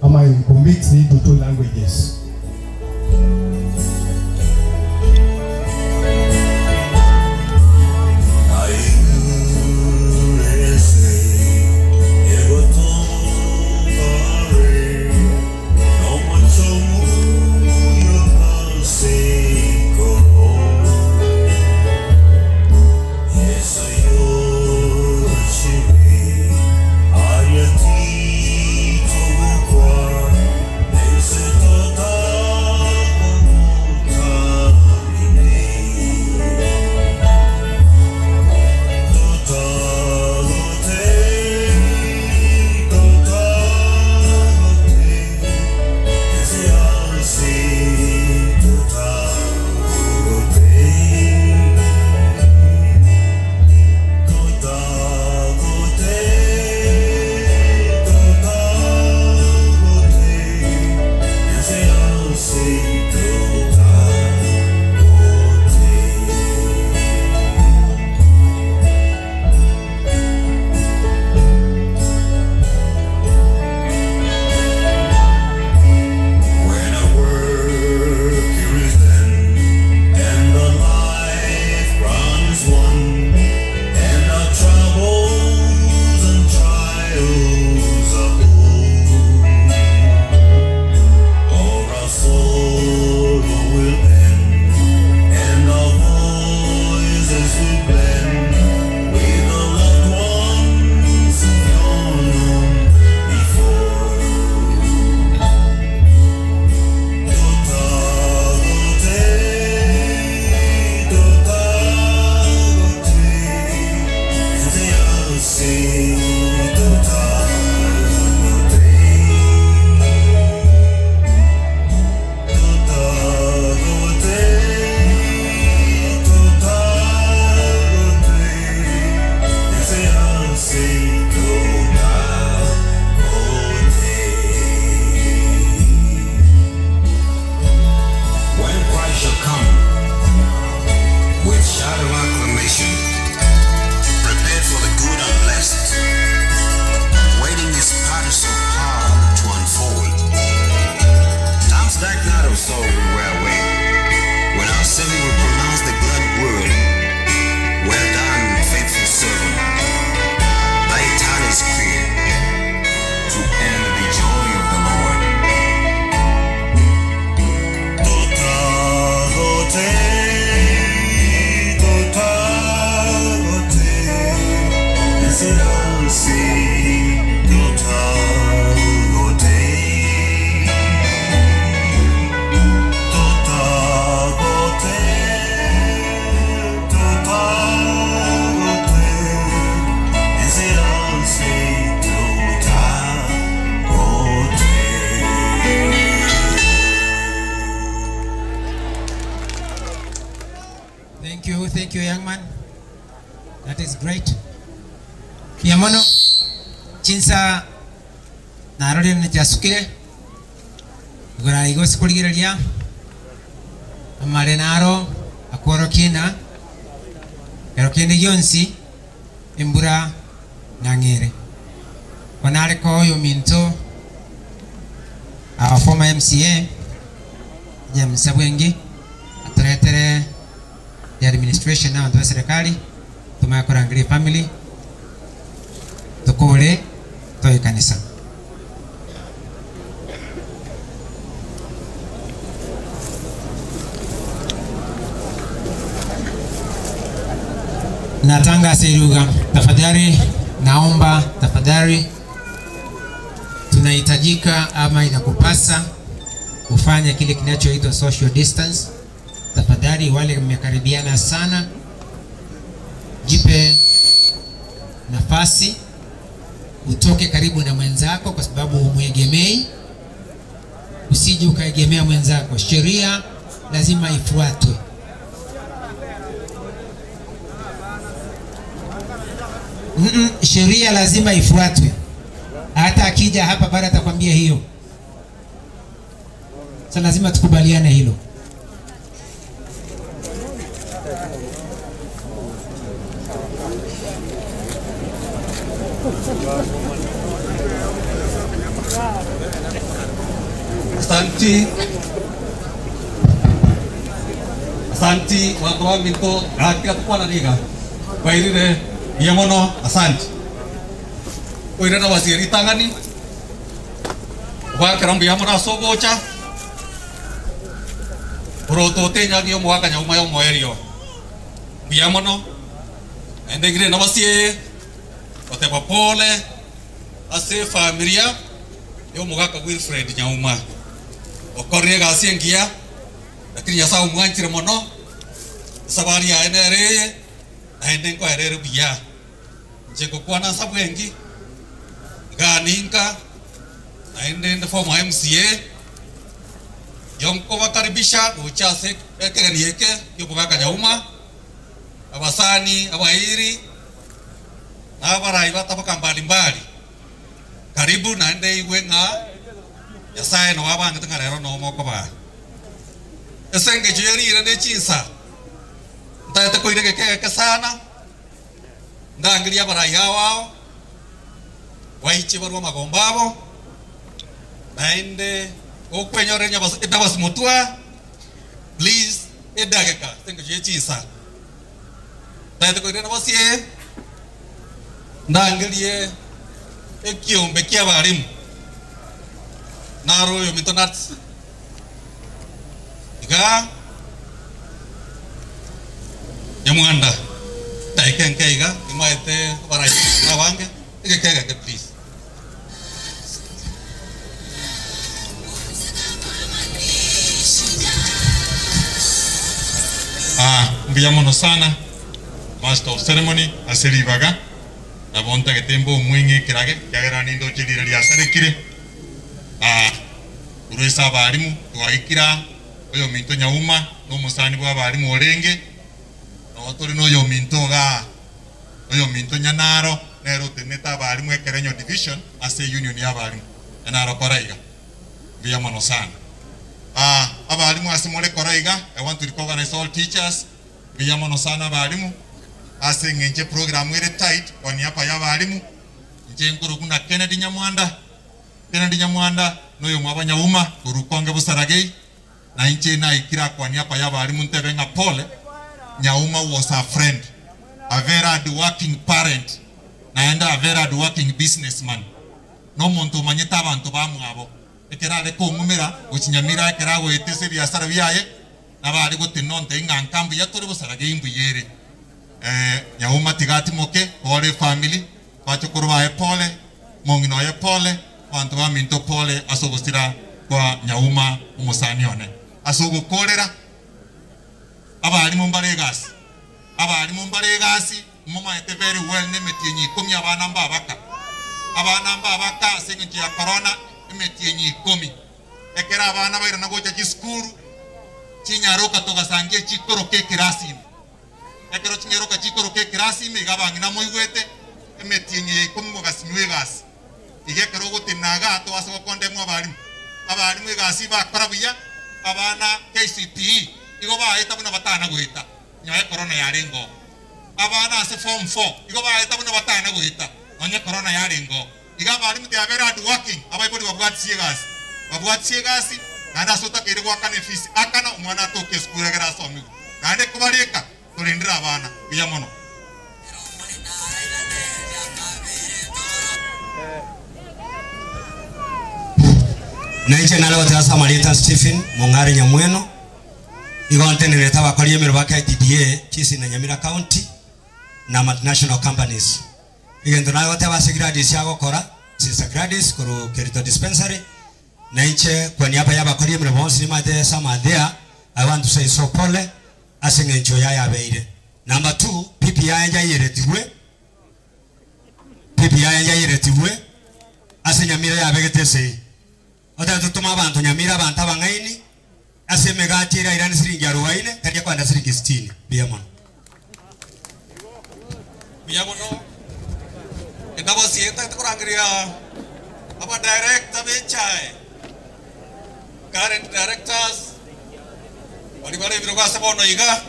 ama iko mixed into two languages. Thank you. thank you young man. That is great. Mbuya mono chinsa narorire nachiasukire igoro aiga ase korigereria amare naro akworokia ng'a ekero kende gionsi embura nang'ere. Bono nare koa oyominto our former MCA James Sabwengi atoretere the administration na abanto ba serikali tomanye korangeria efamily tokore toe ekanisa. Natangasa iruga, tafadhali naomba tafadhali, tunahitajika ama inakupasa kufanya kile kinachoitwa social distance. Tafadhali wale mmekaribiana sana, jipe nafasi utoke karibu na mwenzako, kwa sababu humwegemei. Usije ukaegemea mwenzako, sheria lazima ifuatwe. Mm-mm, sheria lazima ifuatwe. Hata akija hapa bado atakwambia hiyo. Sasa lazima tukubaliane hilo. Asanti. Asanti wantu wa minto gakira tukwananiga bairire mbuya mono asanti oire na basieri tang'ani gwakera mbuya mono ase ogocha oroto otenyagia omogaka nyauma ya omoerio mbuya mono naende ngire na basieye goteba pole ase efamilia ya omogaka Wilfred Nyauma okorire egasi engiya lakini Nyasaye omwanchire mono esabari yaye nere eye naende nkoera ere buya inche ngokwana ase abwengi iga ninka naende inde former MCA yonkobakaribisha gocha ase ekegeni eke kia omogaka Nyauma abasani abairi na abarai bataboka mbalimbali karibu naende igwe ng'a Nyasaye nobo abangete ng'a rero nomo okobaa ase engencho yerire ne chinsa ntaete koira egeka egeke sana ndangerie abarai ao ao baiche barwe amagombo abo naende gokwenyorera nyabas edabasi motwa please edageka ase engencho ye chinsa ntaete koira edabasi eye ndangerie ekiombe kia abalimu naro oyominto Nats iga Nyamwanda daika enke iga nimaete abarai abange egeka egeke please. Ah, mbuya mono sana Master of Ceremony ase ribaga, nabo ntagete mbe omweng'e ekerage, ekiagera nindoche riire riasarekire. Ah, korwa ase abalimu twaikire aa, oyominto Nyauma na omosani bwa abalimu orenge, noo tore na oyominto iga aa, oyominto Nyanaro nere otenenete abalimu Ekerenyo Division ase eunion ya abalimu. Nyanaro kora iga. Mbuya mono sana. Ah, abalimu ase more kora iga, I want to recognize all teachers, mbuya mono sana abalimu, ase eng'encho eprogram ere tight kwa niaba ya abalimu, inche nkorokwa buna Kennedy Nyamwanda, Kennedy Nyamwanda noyomwabo Nyauma korwa Konge Busaragei, na inche naikire kwa niaba ya abalimu ntebe ng'a pole, Nyauma was a friend, a very hard working parent, naende a very hard working businessman. Nomonto omanyete abanto bamwabo. Ekero are kong'umera gochia Nyamira ekero agoeta ase ebiasara biaye, nabo are gotenena ontebia ng'a nka mbuya tore bosarage imbuya ere. Eh, Nyauma tiga atimoke, pole efamiri, bachokoro baye pole, mong'ina oye pole, abanto baminto pole ase ogosira kwa Nyauma omosani one. Ase ogokorera, abalimu mbare egasi, abalimu mbare egasi, momaete very well nemetienyi ikomi abana mbabaka, abana mbabaka ase eng'encho ya corona emetienyi ikomi. Ekero abana bairana gocha chisukuru, chinyaroka togasangia chikoroka ekerasi ime. Ekero ching'eroka chikoroka ekerasi ime iga abang'ina moigwete emetienyi ya ikomi mogasinywa egasi. Iga ekero ogotenena igaa toase gokondemwa abalimu. Abalimu egasi bakora buya, abana KCPE igo baeta buna batana goeta nyoe corona yarenge oo. Abana ase form four igo baeta buna batana goeta nonye corona yarenge oo. Iga abalimu they are very hard working, abaibori babwatisie egasi, babwatisie egasi naende ase otakeire goakana efees akana omwana atoke esukuru egere asomigwe. Naende kobareka torendere abana buya mono. Nainche nare goteba ase amarieta Stephen Mong'are Nyamweno, igo ntenerete abakori emeremo ba KTDA, Kisii na Nyamira County, na multinational companies. Egento nare goteba ase Gladys agokora, Sister Gladys korwa Kerito Dispensary, na inche kwa niaba y'abakori emeremo bonsi nimanyete some are there, I want to say so pole ase eng'encho yayabeire. Number two, PPI yayeretigwe, PPI yayeretigwe ase Nyamira yabegete esegi. Otebe totome abanto Nyamira abanto abang'aini ase emegati ere airane siringi arobaine tari ekoenda siringi sitini. Mbuya mono. Mbuya mono. Endabosi eye ntagete korangeria aba director b'echae, current directors, baria bare ebirogo ase bono iga,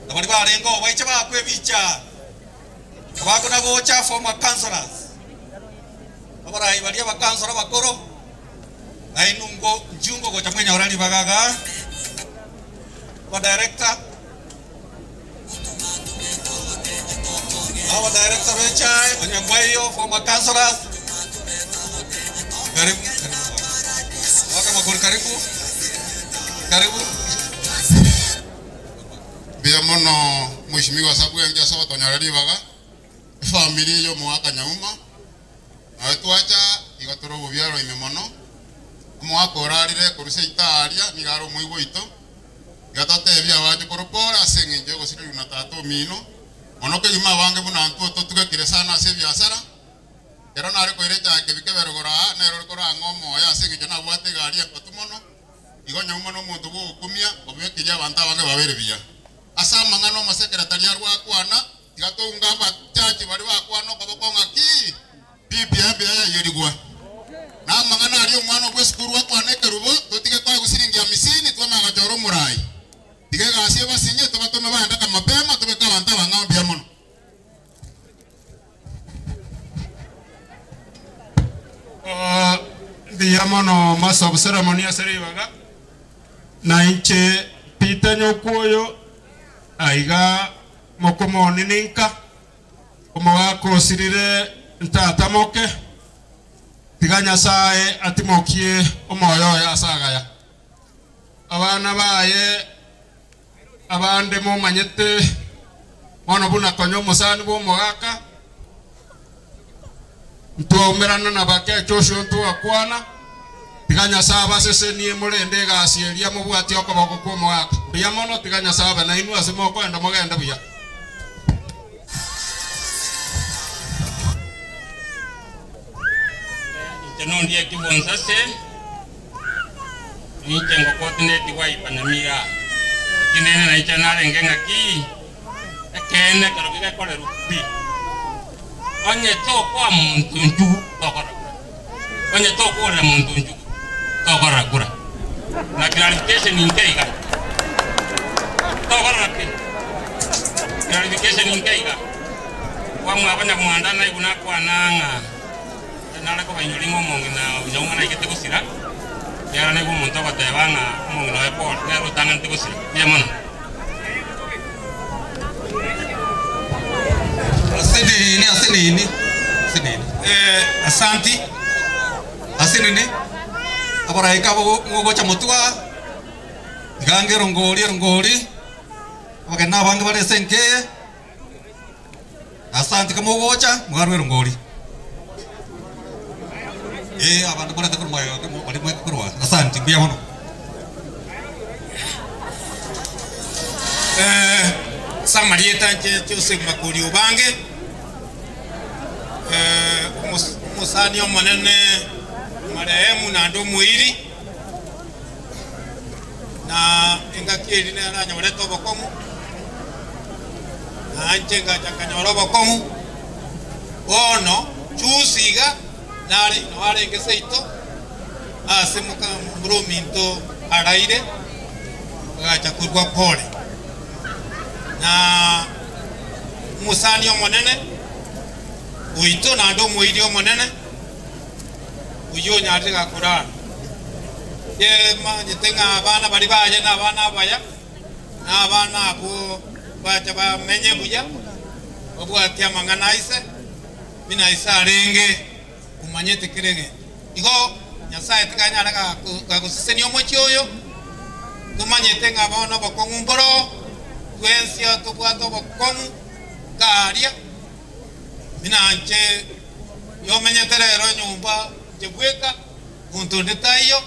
na baria barenge oo baiche baakwe ebicha, abakona gocha former councillors, abarai baria abakansoro abakoro, nainwe ngo nchungo gocha mwenyore ribaga igaa, aba director. Aba director b'echae, onye mbaiyo, former councillors, karibu, karibu. Waka makori karibu, karibu. Mbuya mono Mheshimiwa Sabwenge ase ogotonyora ribaga, efamiri eye omogaka Nyauma, naye twacha igo tore obobiaro ime mono, omogaka orarire korwa seito aaria nigo are omoigwa oito, Iga totebie abachukuru pore ase engencho y'ogosirerwa na tata omino, mono kegima abange buna intwe totugekire sana ase ebiasara. Ekero nare koira echaye kebi kebe rogoro aa, nere ore korang'a omoyo ase engencho nabwate egari engotu mono, igo nyauma nomonto bw'ogokumia, obekerie abanto abange babere buya. Ase amang'ana omosekeretari arwe akwana, tiga tounge abachachi baria bakwana okoboko ng'a ki, Bibia mbuya yayerigwa. Na amang'ana aria omwana bw'esukuru akwana ekerubo, totige koegwa siringi hamisini, twamanya gochora omorai. Tiga egasi ebasinye, tobatome baende mapema, tobeke abanto abang'ao mbuya mono. Mbuya mono Master of Ceremony ase ribaga, na inche Peter Nyokwoyo aiga mokomoni ninka. Omogaka osirire ntata moke, tiga Nyasae atimokie omoyo oye ase agaya. Abana baye abande momanyete bono buna konya omosani bw'omogaka, ntwaumerana na bakecha osio ntwakwana, tiga Nyasae abasesenie morende egasi eria mobwatie okoboko kw'omogaka. Mbuya mono, tiga Nyasae abe nainwe ase mokoenda mogende buya. Inche nondie kibonsase, ninche ngokotineti gwaipa Nyamira. Lakini ere nainche narenge ng'aki, ekeene ekero gegekorerwa pi. Onye tokoa monto nchugu, tokorora kura. Onye tokogorera monto nchugu, tokorora kura. Na clarification inke iga. Tokorora pi. Clarification inke iga. Kwamwaba nyamwanda naigwe nakwana ng'a nare kobainyoria ng'a omong'ina nyauma naigete gosira, ekiagera naigwe omonto ogoteba ng'a omong'ina oye Paul nere otang'anete gosira. Mbuya mono. Asinini, asinini, asinini. Eh, asanti. Asinini. Abarai abo mogocha motwe aa, tiga ange erongori, erongori, abageni nabange bare ase enka eye, asanti kamogocha, mwarwa erongori. Eh, abanto morete korwa magega baria mwete korwa aa. Asanti, mbuya mono. Eh, ase amarieta inche Joseph Makori Obange, eh, omos- omosani omonene marehemu naende omoiri, na engaki eria nere anyorete obokong'u. Nainche ngacha nkanyora obokong'u. Bono juzi iga nare nao arenge seito ase moka momura ominto araire, agacha korwa pole. Na omosani omonene oito naende omoiri omonene, oyio onyarire gakorara. Manyete ng'a abana baria baye nabana abaya, na abana abwo bacha bamenye buya, babwate amang'ana a ise, buna ise arenge omanyete kera egento. Igo Nyasae tikanyare gagosesenia omochie oyo, tomanyete ng'a bono obokong'u mboroo, twensi tobwate obokong'u nkaria, buna inche yomenyete rero nyomba inche bweka, monto onde taiyo,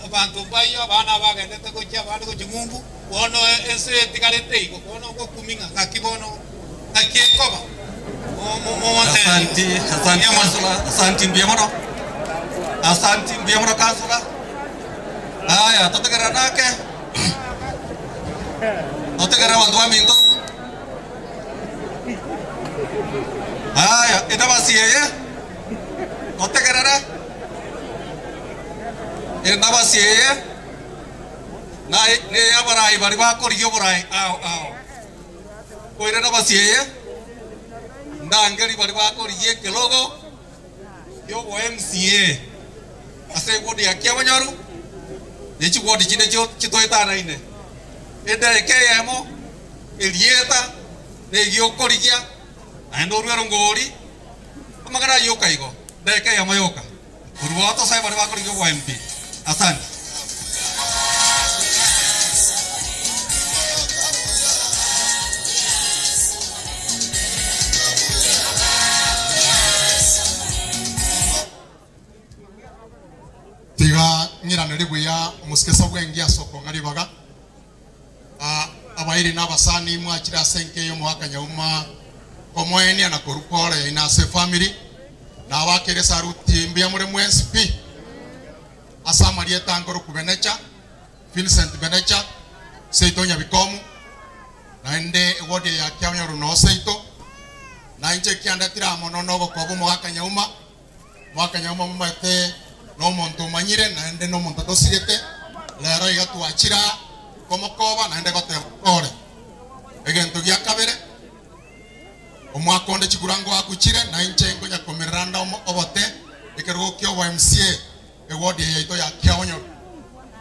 abanto mbaiyo, abana abagendete gochia abande gochia ng'umbu, bono ense etigarete igo, bono ngokumia ng'a ng'aki bono ng'aki ekoba. Asanti, asanti councillor, asanti mbuya mono. Asanti mbuya mono councillor. Aya, totegerera nake. Totegerere abanto baminto. Aya, endabasi eye, totegerere. Endabasi eye, naye ney'abarai baria bakorigia oborai ao ao. Koira endabasi eye, ndangerie baria bakorigia ekerogo ki'obo MCA ase eward ya Kiabonyoru ne chiward chinde chitoetanaine. Edaika eyemo, erieta, na egiokorigia, naende orue erongori, amang'ana ayio oka igo, edaika eyemo yoka. Korwa oo tosabe baria bakorigia obo MP. Asante. Tiga ng'iraneri buya omosike Sabwengi ase okong'a ribaga. Abairi na abasani mwachire ase enka eye omogaka Nyauma komoenia na korwa pole yaino ase efamiri. Nabakeire esaruti mbuya more mwensi pi ase amarieta ankoroku Benecha, Vincent Benecha, seito Nyabikomu, naende ewodi eye ya Kiabonyoru noo seito. Na inche ekiandetire aa mono nogokoba omogaka Nyauma. Omogaka Nyauma momanyete nomonto omanyire naende nomonto tosigete, rero iga twachire aa komokoba naende goteba pole. Egento gia kabere, Omwaka onde chikura ngoakuchire, na inche nkonya komerera nda obote ekerogo ki'obo MCA eward eye yaito ya Kiaonyoru.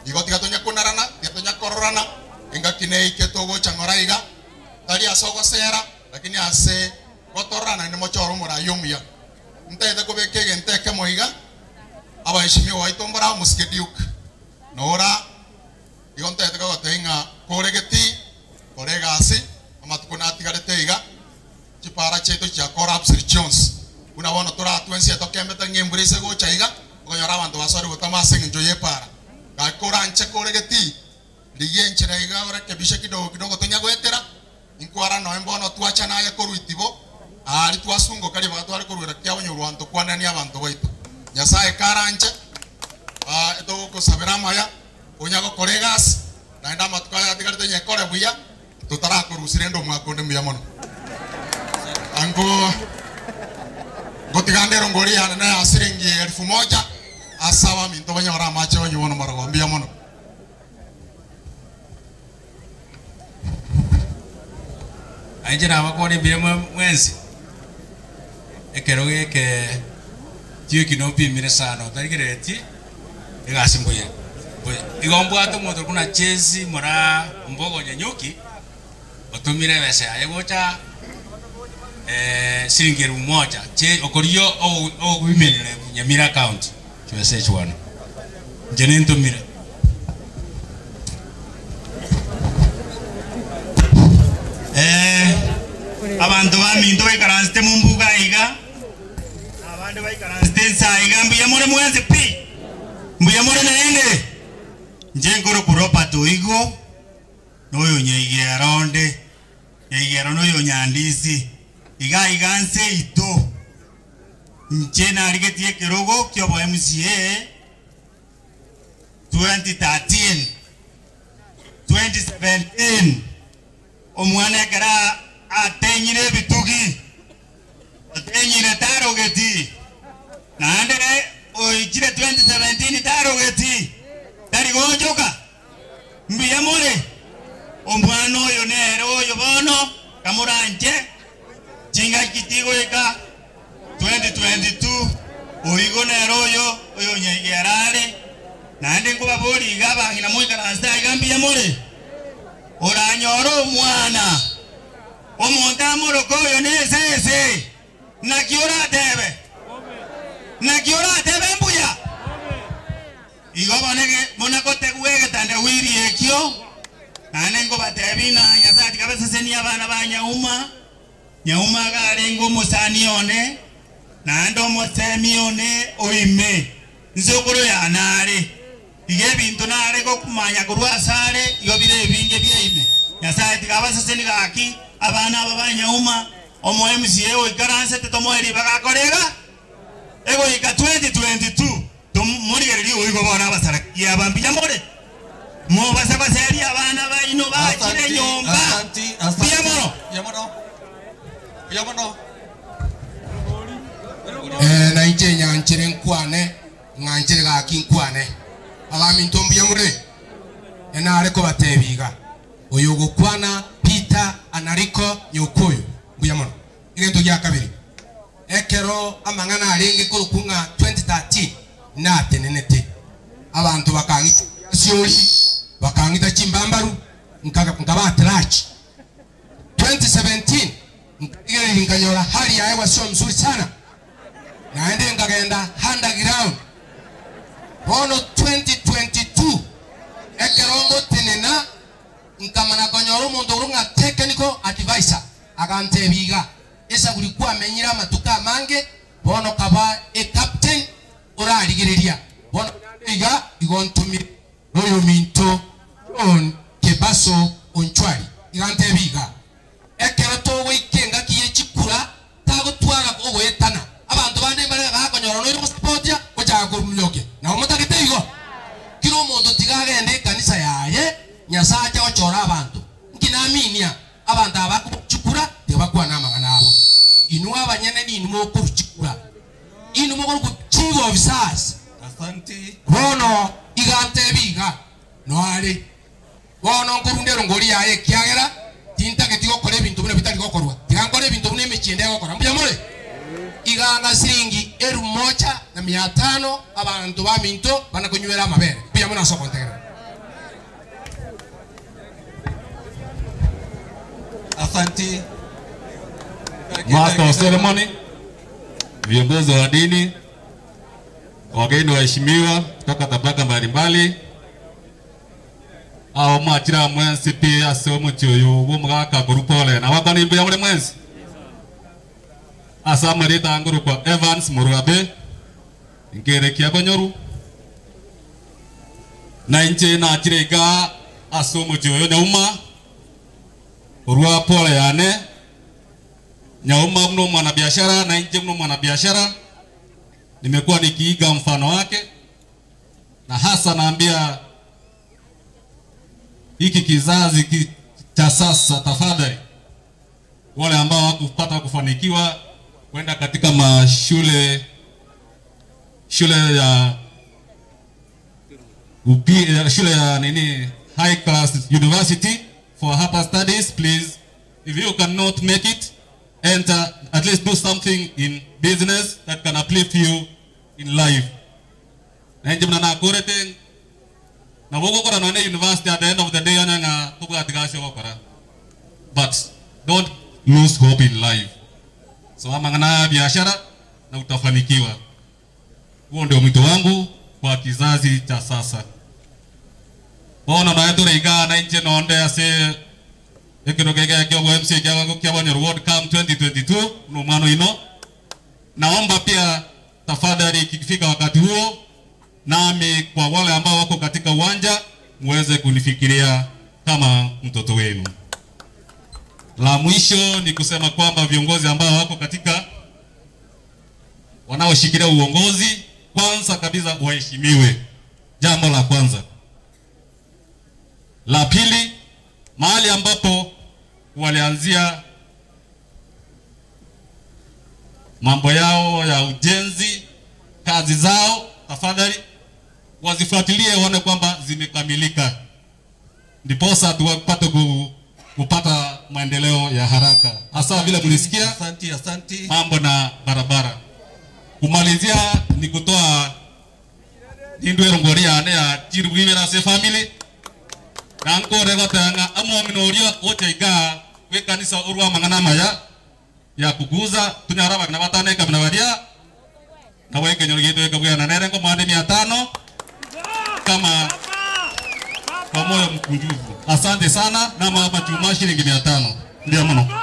Igo tiga tonya konarana, tiga tonya kororana, engaki neike togocha ng'ora iga, tari ase ogosera, lakini ase gotorora naende mochore omorai omuya. Ntagete kobeka egento ekemo iga, abaheshimiwa baito mbare amo Mosike Duke, na ora Igo ntagete kogotebia ng'a kore getii, kora egasi, amatuko natigarete iga, chipara chiaito chia corrupsed chionsi. Buna bono toratwe ense eye tokembete ng'a embura ase egocha iga, okonyora abanto basoire gotama ase eng'encho y'epara. Gaki koranche kore getii, rigia enchera iga orekebishe kidogo kidogo tonya goetera, inkwara noe mbono twachana aye korwa itibo, aria twasungoka ribaga tware koruera kiabonyorwa ntokwananie abanto baito. Nyasaye karanche, etogokosabera amaya. Onya gokora egasi, naende amatuko aya atigarete nyekore buya, totarakorusia rende omwaka onde mbuya mono. Ango ngotiga nde erongori yane na ya siringi elfu moja ase abaminto banyore amache banywe bono marogoba. Mbuya mono. Inche nabakwane mbuya mwensi, ekero geke chiwiki nopimire sana otarigerereti. Egasi mbuya mbuya. Igo mbwate omonto buna Chesi mora Ombogo Nyanyuki otomire ebesa yaye gocha siringi elfu moja che okoria ogoimenera Nyamira county chibesa echi bono. Inche nintomire. Abanto baminto baikaransete mombuga aiga. Na abande baikaransete inse aiga, mbuya more mwensi pi? Mbuya more naende? Inche nkorokwa Robert Oigo, na oyo Nyaigera onde, Nyaigera na oyo Nyandisi, iga aiga nse yaito. Inche narigetie ekerogo kiobo MCA 2013, 2017, omwana ekero. Atenyire ebitugi, otenyire tarogeti, naende oichire 2017 tarogeti, tari goonchoka. Mbuya more? Omwana oyo nere oyo bono, kamoranche, chingaki chigoika 2022, oigo nere oyo oyonyaigera are. Naende nkobaboria iga abang'ina moikaranse aiga mbuya more? Oranyore omwana, omonto amoroke oyo nesese, naki oratebe? Naki oratebe mbuya? Igo bono buna gotegwa egetandawiri ekio, naende nkobatebia ng'a Nyasae tiga abasesenie abana ba Nyauma. Nyauma iga arenge omosani one, naende omosemi one o ime, nsokoro yane are. Iga ebinto nare gokumanya korwa asare igo bire ebinge bia ime. Nyasae tiga abasesenie gaki abana aba ba Nyauma, omo MCA oikaransete tomoe ribaga akore iga. Egoika 2022 tomorigererie oigwe bono abasaraki aba mbuya more? Mobasa goseria abana baino bachire nyomba. Mbuya mono. Eh, na inche nyanchere nkwane, ng'anchere gaki nkwane. Abaminto mbuya more? Enare kobatebia iga, oyo ogokwana Peter Anariko Nyokoyo, mbuya mono. Egento gia kabere, ekero amang'ana arenge korokwa ng'a 2013 natenenete, abanto bakang'ita ebiasiori, bakang'ita chimbambaru, nkaba at large. 2017 nkarigereria nkanyora hali ya hewa sio mzuri sana, naende nkagenda underground. Bono 2022 ekero ngotenena nkamana konyora omonto okorokwa ng'a technical advisor, agantebia iga, Esaguri kwamenyire amatuko amange, bono kaba ecaptain orarigereria. Bono naende iga igo ntomire noyominto John Kebaso Onchwari. Iga ntebia iga, ekero togoika engaki ye chikura tagotwara ogoetana, abanto bande mbare gakonyora noyo ogosapotia gochaka korumunyokia. Nabo motagete igo? Kera omonto tiga agende ekanisa yaye, Nyasae ache gochora abanto. Nki naminia? Abanto aba bakorua chikura tibakwana amang'ana abo. Inwe abanyene ninwe mokorua chikura, inwe mokorokwa chief officers. Bono iga ntebi iga, noare bono nkorunda erongori yaye, ekiagera tintageti gokora ebinto buna bitari gokorwa, tiga nkore ebinto buna emechie ende egokora. Mbuya more? Iga ng'a siringi elfu moja na mia tano abanto baminto bana konywera amabere. Mbuya mono ase ogontegerera. Asanti. Master of ceremony, viongozi wa dini, wageni waheshimiwa kutoka tabaka mbalimbali, aho mwachira mwensi pi ase omochi oyo bw'omogaka korwa pole nabakwana imbuya more mwensi ase amarita angorokwa Evans Murwabe nkerekia bonyoru Na inche nachire iga ase omochie oyo Nyauma, korwa pole yane, Nyauma buna omwanabiashara na inche buna omwanabiashara, nimekuwa nikiiga mfano wake, na hasa naambia hiki kizazi ki, cha sasa, tafadhali wale ambao hawakupata kufanikiwa kwenda katika mashule shule ya upi, shule ya nini high class university for upper studies, please, if you cannot make it, enter, at least do something in business that can uplift you in life. Nenje mna nakorete na gogokora none university at the end of the day onye ng'a tobwati gasi ogokora, but don't lose hope in life. So amang'ana ya biashara na utafanikiwa. Huo ndio mwito wangu kwa kizazi cha sasa. Bono naye tore igaa na inche nonde ase ekero gege kia MC kia kia Banyoro World Cup 2022 no omwana oino. Naomba pia tafadhali, ikifika wakati huo, nami kwa wale ambao wako katika uwanja muweze kunifikiria kama mtoto wenu. La mwisho ni kusema kwamba viongozi ambao wako katika wanaoshikilia uongozi, kwanza kabisa waheshimiwe, jambo la kwanza. La pili, mahali ambapo walianzia Mambo yao ya ujenzi, kazi zao, tafadhali wazifuatilie waone kwamba zimekamilika, ndiposa tuwapate kupata maendeleo ya haraka, hasa vile mlisikia Asante, asante. mambo na barabara. Kumalizia ni kutoa nindwero ngori yane ya chirubwibera se family nankore gotanga amwomino uria ochaiga gwi kanisa urwa mang'ana maya ya kuguza tunyara bagna batane kamna baria na wekenyoro gitu ekabwana nere ngomwande 500 kama kwa moyo mkunjufu. Asante sana na mama chuma shilingi 500 ndio muno.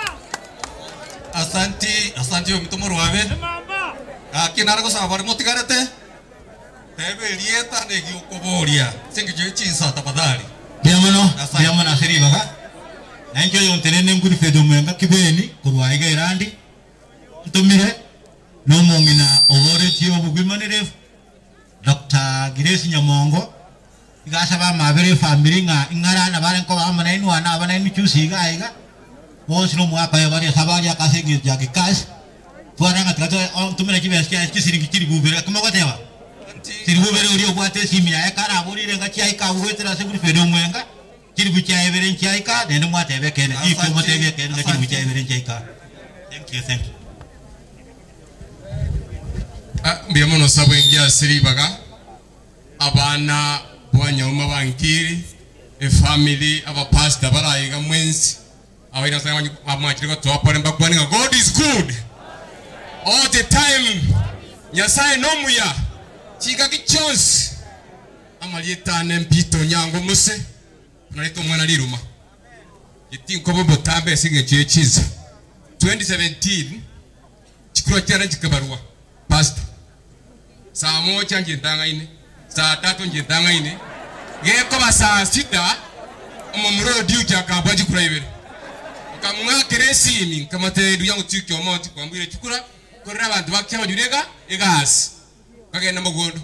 Asanti, asanti ominto morwabe. Gaki nare gosaba bari motigarete tebe rieta negiukoboria singicho chinsa tafadhali. Ndiamono, ndiamono asiribaga. Na incho yontenene nguri fedo mwenga kibeni kurwa iga irandi. Ntumire no mongina oboretie obugimanire Dr. Grace Nyamongo igasaba mabere family nga ing'arana bare nko bamana inwana abana imichusi iga iga bonsi no mwaka ya bari sabari akasengi ya kikash twaranga tikato ntumire kibesi kya kisiringi kiri bubere kumagoteba siri bubere uri obwate simi yae karaburire nga chiaika bwetera se guri fedo mwenga kiri bucha ebere nchiaika nende mwatebe kene iko motebe kene nga kiri bucha ebere nchiaika. Thank you, thank you. Mbuya mono sabwe asiribaga abana bwanyauma bankiri efamily abapastor barayiga mwensi abaira sanga amwachire gotwapore mbakwaninga God is good all the time. Nyasaye nomuya chika kichonsi amalietane mpito nyango muse naleta omwana liruma itinkobo botambe singe chichiza 2017 chikuro chana chikabarua pastor saa moja njentanga ine saa tatu njentanga ine gekoba saa sita omomuro diu chakabwa chikura ibere nkamwakira esimi nkamateri yangu tuike omonti kwambwire chikura korera abantu bakyabanyurega egasi kagenda mugondo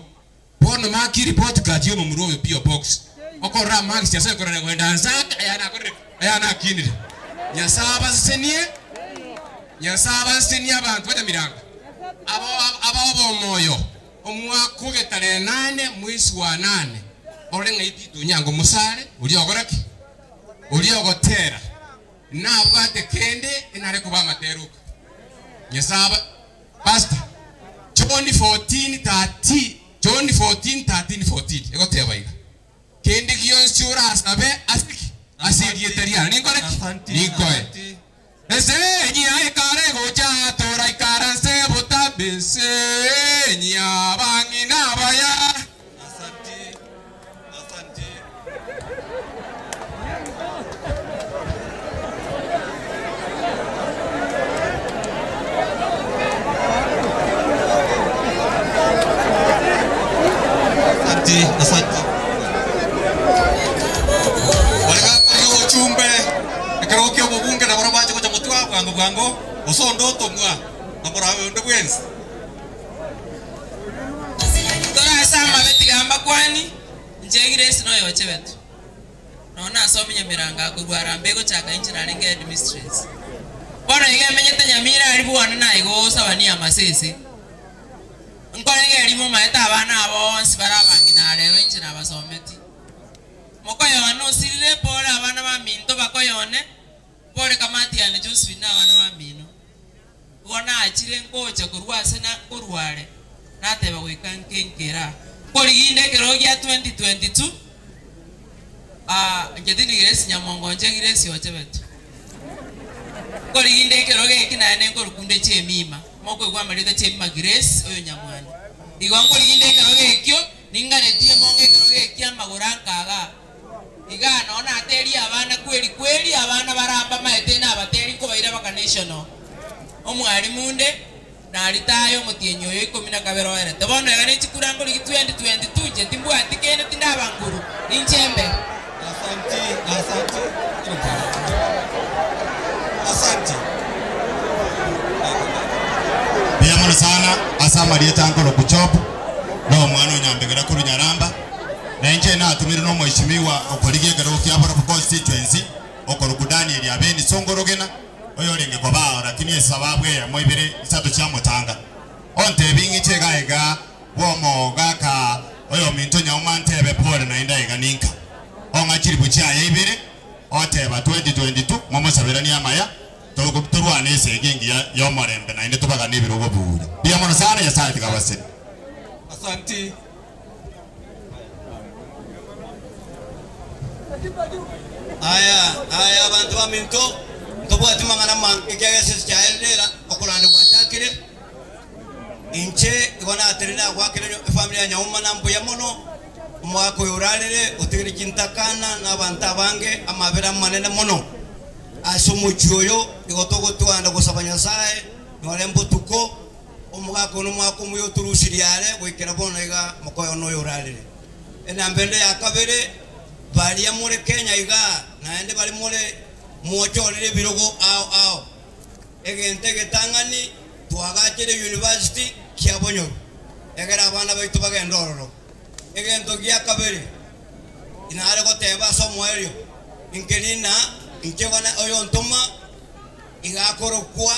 bono maki report card yo omomuro oyo P.O. Box okorora marks nyasaye korera kwenda nzaka ayana akorere ayana akinire nyasaye abasesenie nyasaye abasesenie abantu bajamiranga abo abo bomoyo omwaka ogetare 8 mwezi wa 8 ore ng'aiti nyango musare uri ogoraki uri ogotera nabwate kende enare kuba amateruka nyesaba pastor John 14:30 John 14:13 14 egoteba iga kende gionsi orasabe asiki asiriete ninkoreki ninkoe ese nya ikare gocha tora ikaranse butabese nya bangina baya. Asante, asante. Asante, asante. Barega ochumbe ekero kio obobunge na boro bache gocha motwa bwango bwango osondo otomwa na boro abe onde bwensi. Torasamba betigamba kwani njegire sino yoche betu. Naona asomi Nyamiranga kurwara mbego chaka inchi narenge headmistress. Bono iga menyete Nyamira ari bwana na igo sabania amasese. Nkorenge elimu maeta abana bonsi barabangina rero inchi nabasometi. Mokoyone osirire pole abana ba minto bakoyone pole kamati yane Josephine abana ba mino. Bona achire nkocha kurwase na kurware. Nateba gwika nkenkera. Koriginde kero gia 2022 njetini Grace Nyamongo nje Grace yoche betu. Koriginde kero geki naene nkorukunde chemima. Moko igwa marita chemima Grace oyo nyamwana. Igwa nkoriginde kero gekio ninganetie monge kero geki amagura nkaga. Iga naona ateri abana kweli kweli abana baramba maete na abateri ko baira baka national. Omwarimu nde naritayo mutienyo yo 12 oere. Tebono ega nechikurango ligi 2022 je timbwati kende tindabanguru. Ninchembe. Asante, asante. Asante. Biamono sana asama rieta nkoro kuchop no mwana onyambegera kuru nyaramba na inche na atumire no mheshimiwa okolige kero kia boro constituency okoruku Daniel Abeni Songorogena Oyorenge kobao lakini esababu eyemo ibere isato chiamotanga. Ontebi ng'iche iga iga bw'omogaka oyominto Nyauma ntebe pole naende aiga ninka. Ong'a chilifu chiaye ibere oteba 2022 momosaberanie amaya torwane esegi engiya y'omorembe naende tobagane ebirogo buya. Mbuya mono sana Nyasaye tiga abaseni. Asanti. Aya, aya abanto baminto, ntobwati mang'ana amange, ekiagera esese chiaerire era okoranda gwachakire. Inche igo naterire nagoakera efamiri ya Nyauma na mbuya mono, omogaka oyo orarire otigire chintakana na abanto abange amabera amanene mono. Ase omochie oyo igo togotwanda gosaba Nyasae nore mbotuko, omogaka oyo nomogaka omuya otorusirie are goikera bono iga mokoyo noyo orarire. Enamba ende ya kabere, baria more Kenya igaa naende baria more mochorire ebirogo ao ao. Egento egetang'ani twagachere university kia Bonyoru egere abana baito bagende ororo. Egento gia kabere inare goteba ase omoerio inke rina inche oyontoma iga akorokwa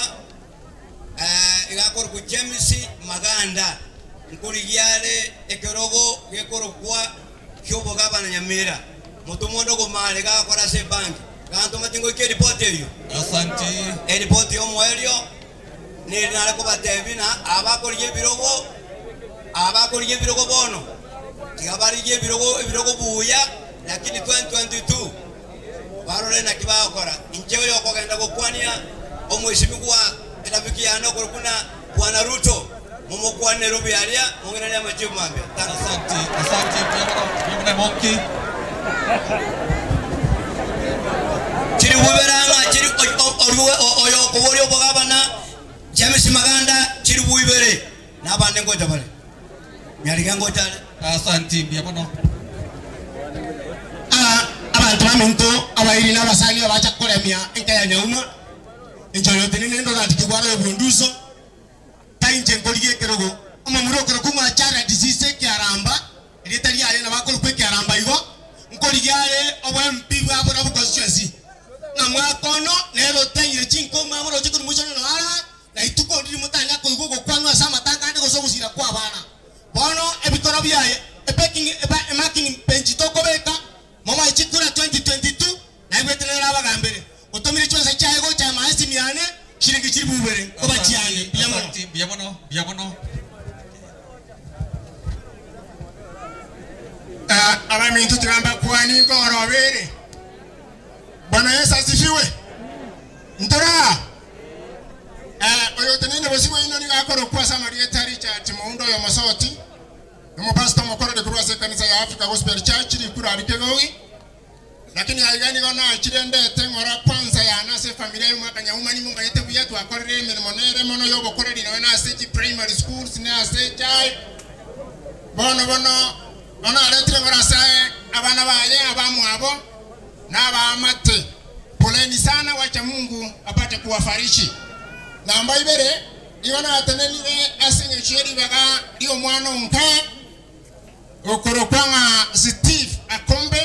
Iga akorokwa James Maganda, nkorigia are ekerogo gekorokwa ki'obogabana Nyamira. Motomwa onde okomara iga agakora ase ebanki. Gantoma tingoika eripoti eyio. Asanti. Eripoti y'omoerio neri nare kobatebia ng'a abakorigia ebirogo, abakorigia ebirogo bono, tiga barigie ebirogo ebirogo buya, lakini 2022 Barore naki bagokora. Inche oyokogenda gokwania omoisimigwa erafiki yane okorokwa buna Bwana Ruto, momokwane Nairobi aria, mong'iranerie amachibu mambia. Asanti, asanti, mbuya mono, mbuya mono Emoki. Chiri bubera ng'a chiri oyokoboria obogabana James Maganda chiri buibere na abande ngocha bare. Nyarige ngocha are. Asanti, mbuya mono. Abanto baminto, abairi na abasani abacha koremia enka ya Nyauma, inche oyo otenene ndore ati kigwara oyo bw'enduso, tai inche nkorigia ekerogo. Omomura okorokwa ng'a Jared Sise Ekiaramba, erieta riaye nabo akorokwa Ekiaramba igo, nkorigia are obo MP bwa Borabu constituency. Ng'a mwaka ono nere otenyire chinko mwaboroche korwa mochando na ara, na ituko ndiri motanya koigwa ogokwanwa ase amatanga ande gose ogosira kwa abana. Bono ebikoro biaye, epeking, emarking bench tokobeka, momoe chikura 2022, naigwete nere abagambere. Otomire chionsa chiaye gocha maesi miane, shiringi chiri bubere, oba chiane, mbuya mono. Asanti, mbuya mono, mbuya mono. Abaminto tigamba kwani nkorobere. Bwana Yesu asifiwe. Ntora. Oyo tenene bosibo ino niga akorokwa Samaria Richard Muundo oyo mosoti. Omopastor mokorere korwa ase ekanisa ya Africa Gospel Church rikura rikegogi. Lakini aiga nigo nachire ndete ng'ora kwanza yana ase familia y'omwaka Nyauma nimo manyete buya twakorire emirimo nere mono y'obokoreri nawe nase chi primary schools nase chai. Bono bono bono aretire ng'ora ase abana baye abamwabo n'abaamate. Poleni sana, wacha Mungu apate kuwafariji. Namba ibere igo natenenire ase eng'encho y'eribaga ri'omwana onka okorokwa ng'a Steve Akombe,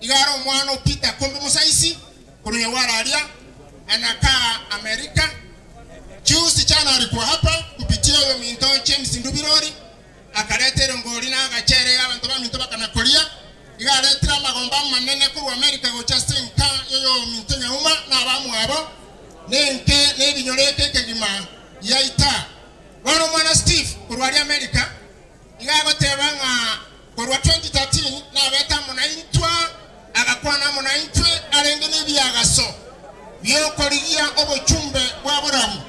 iga are omwana o Peter Akombe Musaisi korwa Nyagwara aria anakaa Amerika. Juzi jana alikuwa hapa kupitia oyo minto James Ndubirori akareta erongori na agachere abanto baminto bakanakoria iga aretire amagomba amanene korwa Amerika gocha ase enka yoyo minto Nyauma na abamwabo nenke nebinyoro eke ekegima yaita. Bono omwana Steve korwa aria Amerika iga agoteba ng'a korwa 2013 nabeta amo na intwe agakwana amo na intwe arenge n'ebiagaso biokorigia obochumbe bwa borabu.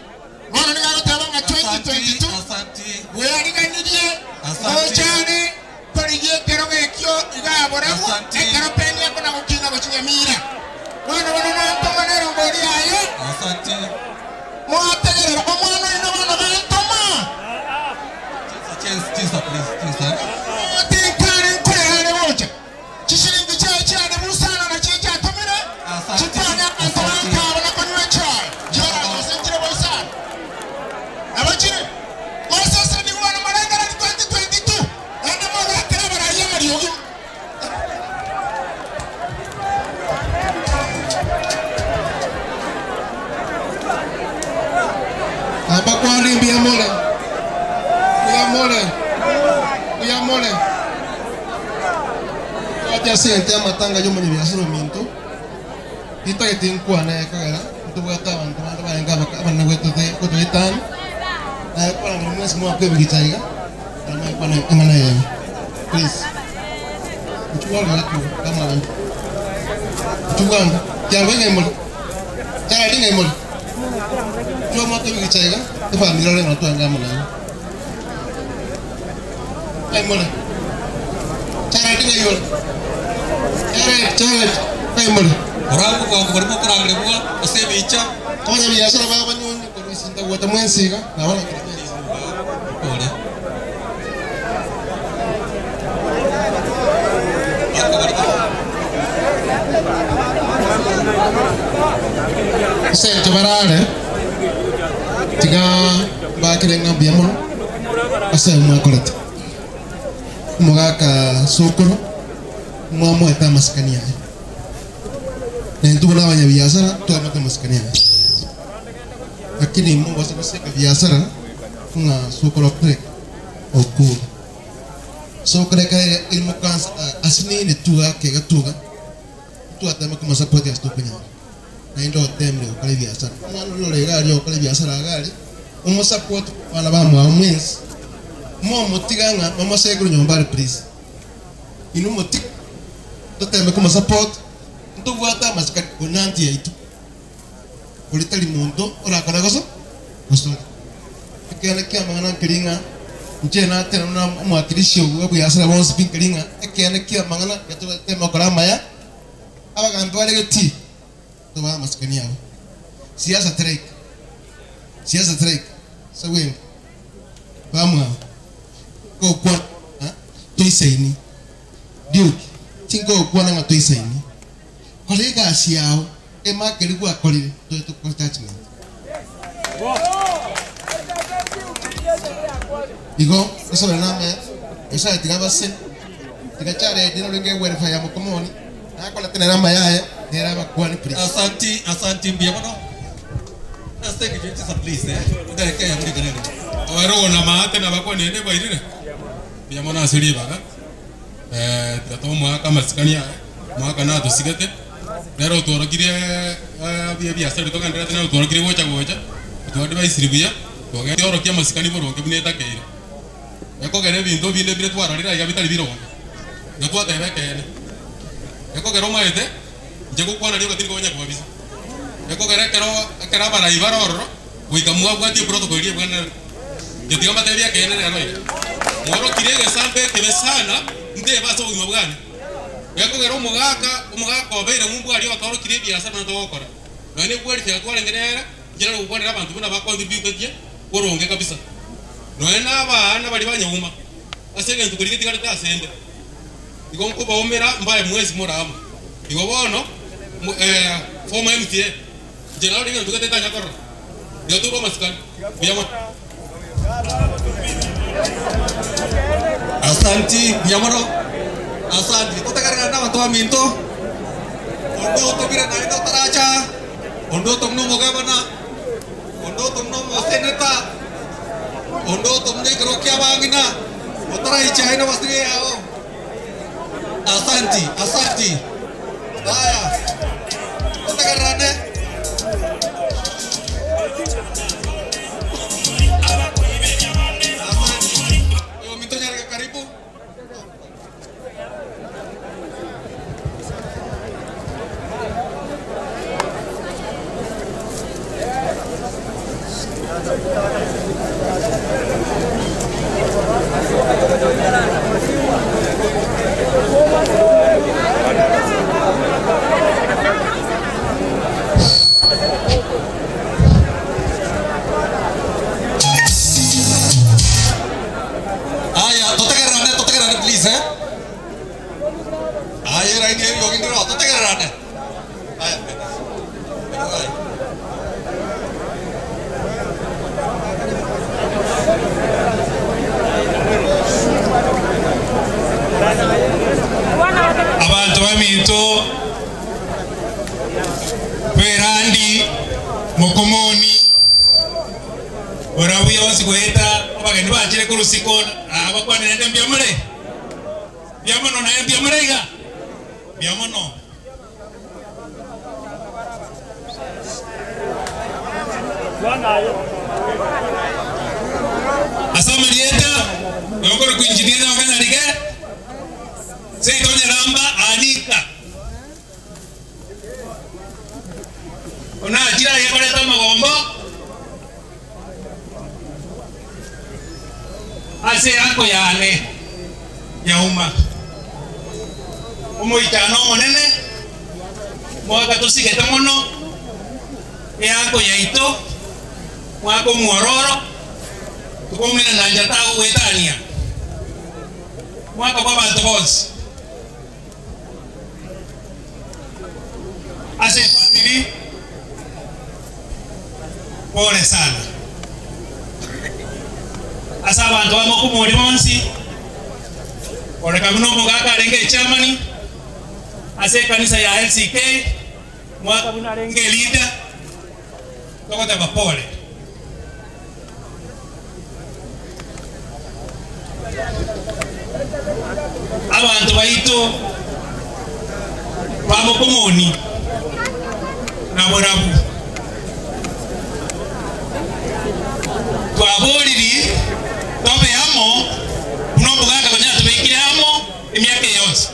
Bono niga agoteba ng'a 2022 bweyariganirie gochare korigia ekerogo ekio iga borabu ekero peni akona gokina gochinyamira. Bono bono nantoma nerongori yaye mwategerera omwana oino bono gantoma. Tinkare nkorehare gocha chishiringi chiaye chiare busana nachio chiatomire chikwanya abanto bankabo nakonywa echae chioragosentire boisana nabo chire moseseni bono marengereri 2022 naende mogakera bararia amariogi. Abakwani mbuya more, mbuya more, mbuya more. Twacha ase egento y'amatanga y'omonyabiasara ominto, ritagete nkwane ekogera ntobwate abanto bande barenge abaka abanene goetote gotoetania, naye kwarangire mwensi mwakwa ebigicha iga, ekero mwakwana eng'ana eyemo. Please, inchuo bwango iga tu kama abanto. Inchuo bwango, kiango ing'ai more? Charadi ing'ai more? Inchuo mwakwa ebigicha iga, efamiri ore ng'a twange amo naye. Ng'ai more? Charadi ng'ai ore? Jared, Jared, ng'ai more? Orango bwango baria mokorangerigwa ase ebicha. Abanyabiasara b'abanyoni korwa isinta goeta mwensi iga, nabarangere mwensi. Ore. Ase engencho barare, tiga mbakere ng'a mbuya mono ase ayio mwakorete. Omogaka Sokoro, mwamoete amasikani aye. Na intwe buna abanyabiasara twamate amasikani aye. Lakini mobasa goseka biasara ng'a Sokoro akure okure. Sokoro ekero ere mokansa asinini tu ake iga tu iga, twatema komosapoti ase tokonyara. Naende otemire gokora ebiasara. Omwana oria ore iga aria ogokora ebiasara iga aria, omosapote abana bamwabo mwensi, momotiga ng'a momosekere nyomba are please. Inwe motige toteme komosapota, ntobwate amasikani buna anti yaito, oria tari monto orakore goso gosori. Ekeene ki'amang'ana nkeri ng'a inche natera buna omwakilishi bwa ebiasara bonsi pi nkeri ng'a ekeene ki'amang'ana getoteme gokora amaya, abagambi bare getii tobae amasikani abo. Siasa teraika, siasa teraika ase bwenga bamwabo ngokwana ng'a toisaini Duke, tingokwana ng'a toisaini kora egasi yao emark eria gwakorire toe tokore judgement. Igo tosobere namaya Nyasaye tiga abase tiga Jared norenge ewelfare ya mokomoni nakorete nere amaya aye nere abakwane please. Asanti, asanti mbuya mono. Ase engencho ye chisa please eh. Endareka eyemo rika nere. Abarogo na maate nabakwanire bairire mbuya mono ase ribaga eh, tiga tomoake amasikani aye omwaka natosigete nere otworokirie eh, ebiasara bitogendererete nere otworokirie gocha gocha otwadviceiri buya togenda orokia amasikani boronge buna etakeire. Ekogera ebinto binde bire twarorire aiga bitari bironge, iga twateba ekeene. Ekogera omaete, inche gokwana rioka tindi konya kobabisa. Ekogera ekero ekero abarai bare ororo, goika mwabwatie eprotocol eria ebwenerete. Inche tiga mbatebie ekeene rero iga, mworokire egesambe ekebe sana, ntebe ase obogima bwane. Ekogera omogaka, omogaka obeire ng'umbu aria otorokirie ebiasara buna togokora. Nonya ne welfare twarenge nere, inche nare gokwanera abanto buna bacontributetie boronge kabisa. Nonya nabana baria ba nyauma, ase egento keria getigarete asende, igo nkobaumera mbae mwensi more amo. Igo bono, former MCA, inche narorire egento gete ntanya korora, tiga torwe amasikani, mbuya mono. Asanti, mbuya mono. Asanti. Totegererane abanto baminto, onde otomire naende otaracha, onde otomire omogabana. Onde otomuna omoseneta, onde otomuna ekero ki'abang'ina, otaraiche aye nabasibia yao. Asanti, asanti. Haya, totegererane. Asanti. Oyominto nyareke karibu. Aya, totegererane, totegererane please eh. Aye raini eriogi ndiro, totegererane. Aya, aya. Abanto baminto b'erandi mokomoni. Borabu yonsi goeta abageni bachire korwa isiko aa bakwanire mbuya more? Mbuya mono naye mbuya more iga? Mbuya mono. Ase amarieta yokorokwa Engineer Nyaoka Nyarige, Seito Nyaramba Anika. Onachire aye koreta amagombo ase eanko yane Nyauma. Omoichano omonene mwaka tosigete mono eanko yaito mwaka omwororo tokoumera na nchara tagogoetania mwaka bwa abanto bonsi. Ase efamiri pole sana. Ase abanto ba Mokumori bonsi, koreka buna omogaka arenge echairman ase ekanisa ya LCK, mwaka buna arenge eleader, togoteba pole. Abanto baito ba Mokomoni na Borabu twaboriri tobe amo buna omogaka konya atobekire amo emiaka eye yonsi.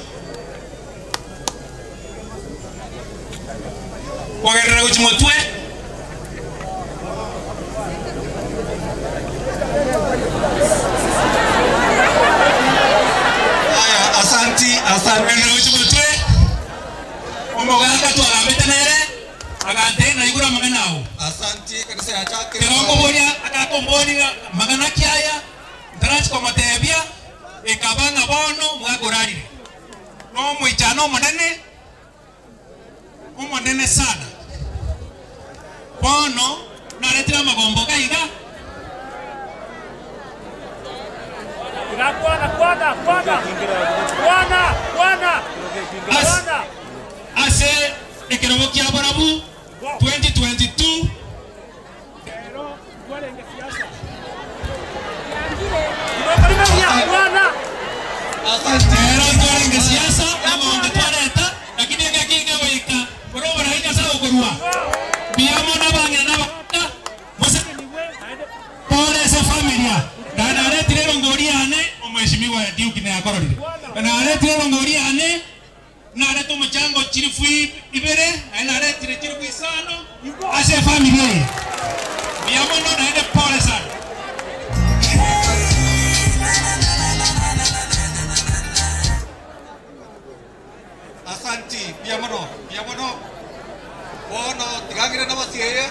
Kogenderera gochia motwe. Aya, asanti, asanti. Kogenderera gochia motwe, omogaka twagambete nere, agantebia naigure amang'ana ao. Asanti, ekanisa yachakire. Ekero nkoboria, agakomboria mang'ana ki aya, ntarachia komotebia, ekaba ng'a bono omogaka orarire. Nomoichano omonene, omonene sana. Bono naretire amagombo iga iga. Ase ekerogo kia borabu 2022. Rero ntwarenge siasa, amaongo twareta, lakini engaki eke goika kore oborai Nyasae okorua. Mbuya mono abang'ina na abagaka, pole ase efamilia. Na naretire erongori yane, omweshimiwa Duke nakororire. Naretire erongori yane. Narete omochango chilifu ibere, naende naretire chilifu isano ase efamiri eye. Mbuya mono naende pole sana. Asanti, mbuya mono, mbuya mono. Bono tiga ng'ire nabasieye,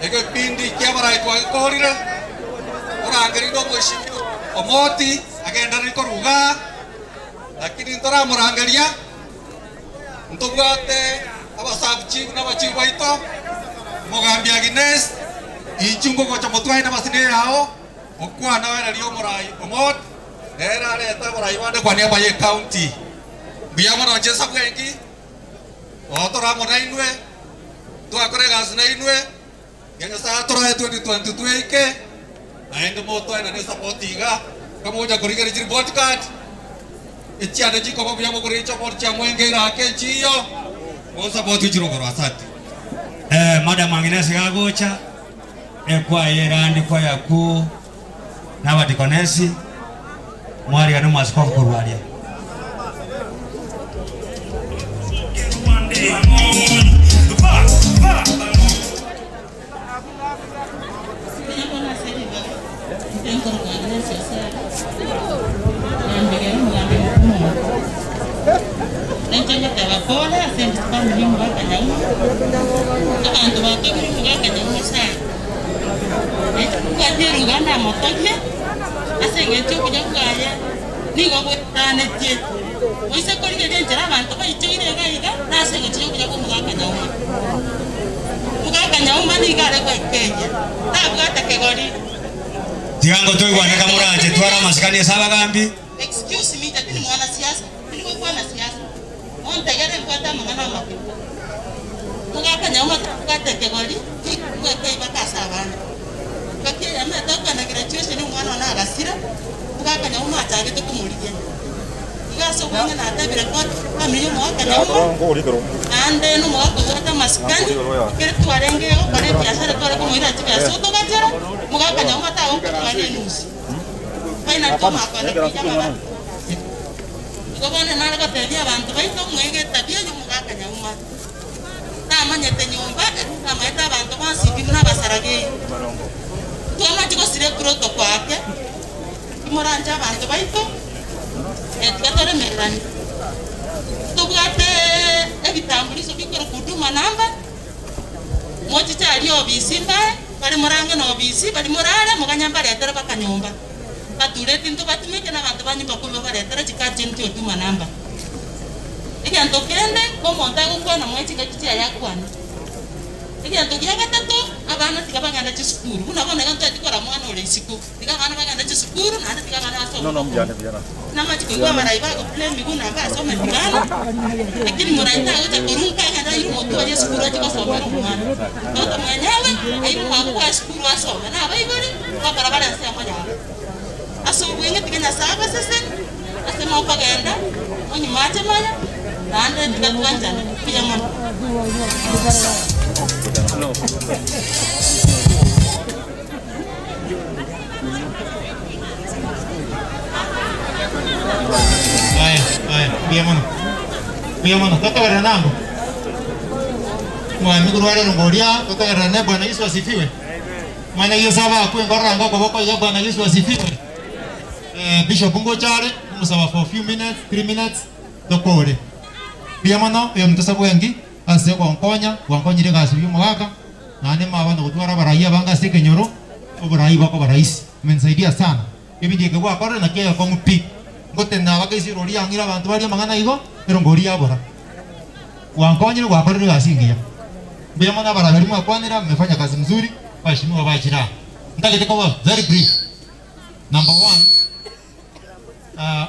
egepindi ki'abarai twagekoorire, orangerigwe omweshimiwa Omoti agenderere korwa igaa. Lakini ntoramorangeria, ntobwate abasabuchifu na abachifu baito, omogambi Agnes, inchuo ngogocha motwe aye nabasini yao, okwana oererie omorai Omot, nere arete abarai bande kwania abaye ecounty. Mbuya mono inche Sabwengi, oo tore amo nainwe, twakora egasi nainwe, Erio Nyasae atorae 2022 eike, naende motoenane esapoti iga, kamogocha korigereria chireport card, echiane chikoba buya mokoria chobori chia mwenge irake nchiyo, monsapoti chire okorwa asante. Eh, Madam Agnes gagocha, ekwaya erande kwaya ku na abadikonesi, mwarigane omwasikofu korwa aria. Nigo bwetanetie. Oise korigereria enchera abanto baichoire iga iga, nase engencho y'obuya bw'omogaka Nyauma. Omogaka Nyauma nigo are gwekeyia, tabwate kegori. Tiga ngotoigwane kamoranche tware amasikani ase abagambi. Excuse me, inche tindi mwanasiasa, tindi gokwana siasa. Montegere mbwate amang'ana amake. Omogaka Nyauma tabwate kegori, nigo are gwekeyia mpaka ase abande. Engaki eyemo etokwenda graduation omwana one agasira, omogaka Nyauma achagete komorigia. Iga ase obonge natebire God family ya omogaka Nyauma, naende na omogaka obwate amasikani, ekere twarenge gokora ebiashara tware komoira chibesa otogachera, omogaka Nyauma tagokotwara enusu. Finally twamanya kogenda koiyia amabati. Igo bono nare gotebia abanto baito mwege etabia ya omogaka Nyauma. Tamanyete nyomba, tamanyete abanto bonsi pi buna abasaragei. Twamache gosira eprotocol ake, timoranche abanto baito, tiga toremereranie. Tobwate ebitambulisho bikorokwa huduma number, mochiche aria obisi mbae, bare morange na obisi, baria morare moganye mbaretere mpaka nyomba. Batureti ntobatumeke na abanto ba nyumba kumi babaretere chikadi chiaino chia huduma number. Egento kende, omonto agokwana moe chingaki chiaye akwane. Egento gia gatato, abana tiga bagende chisukuru, buna bono iga ntobwenereti korora mwana ore isiko, tiga abana bagende chisukuru naende tiga abana basome bokong'u. Namache koigwa abarai bagokuna emiguu na mbasometi bana, lakini morai tagocha korwa nka agende aire omotwe oye esukuru achie gosomera omwana. Mtoto mwenyewe aire omwaka bwa esukuru asome, na abaibori bakora bare ensemo yabo. Ase obweng'e tiga Nyasae abaseseni. Ase mokogenda, onyume ache maya, naende tiga twanchane buya mono. Aya, aya, mbuya mono. Mbuya mono. Totegerere nango. Mwami korwa rero ngoria, totegerere ne Bwana Yesu asifiwe. Mwana Yesu abakwe ngorora ngo okoboko iga Bwana Yesu asifiwe. Eh, Bishop ngocha are, ngomosaba for few minutes, 3 minutes, tokore. Mbuya mono, oyo omonto ase bwengi, ase ogonkonya, gwankonyire egasi buya omogaka, naende mabana gotwara abarai abange ase ekenyoro, oborai bokoba rahisi. Umenisaidia sana. Ebinto eke gwakorire naki egekong'u pi. Ngotenena abakaisi erori yang'ire abanto baria amang'ana igo, erongo oria yabora. Gwankonyire gwakorire egasi engiya. Mbuya mono abarai baria mwakwanire, mmefanya kazi mzuri, waheshimiwa bachire aa. Ntagete koba very brief. Number one,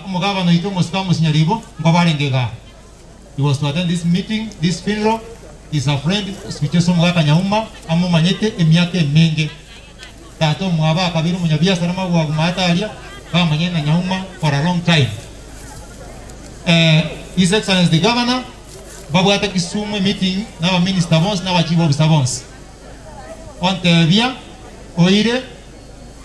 omogabana oito omosike Amos Nyaribo nkoba arenge igaa. He was to attend this meeting, this funeral, he is a friend, speech ase omogaka Nyauma, amomanyete emiaka emenge. Tata omwabo akabeire omonyabiasara magwagu maate aria, bamanyene na Nyauma for a long time. His Excellency the Governor, mbabwate Kisumu emeeting na abaminister bonsi na abachief officer bonsi. Ontebia, oire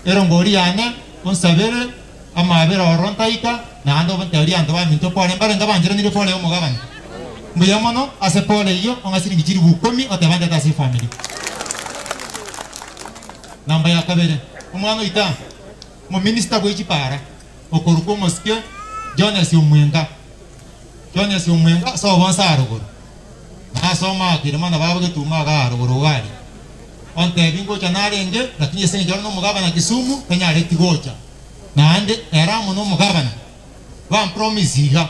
erongori yane, onsabere amaabera ororo ntaika, naende obonteberie abanto baminto pole mbarenge abancheranire pole y'omogabane. Mbuya mono ase pole eyio, ong'a siringi chilifu ikomi oteba ndete ase efamiri. Namba ya kabere, omwana oito aa, omominista bwe chipara, okorokwa omosike Jones Omwenga. Jones Omwenga ase obonsi arogoro, nasoma akire mono baba getuma igaa arogoro iga aria. Ontebie ngocha narenge, lakini ase engencho ore nomogabana Kisumu, tanyareti gocha. Naende ere amo nomogabana, bampromise iga,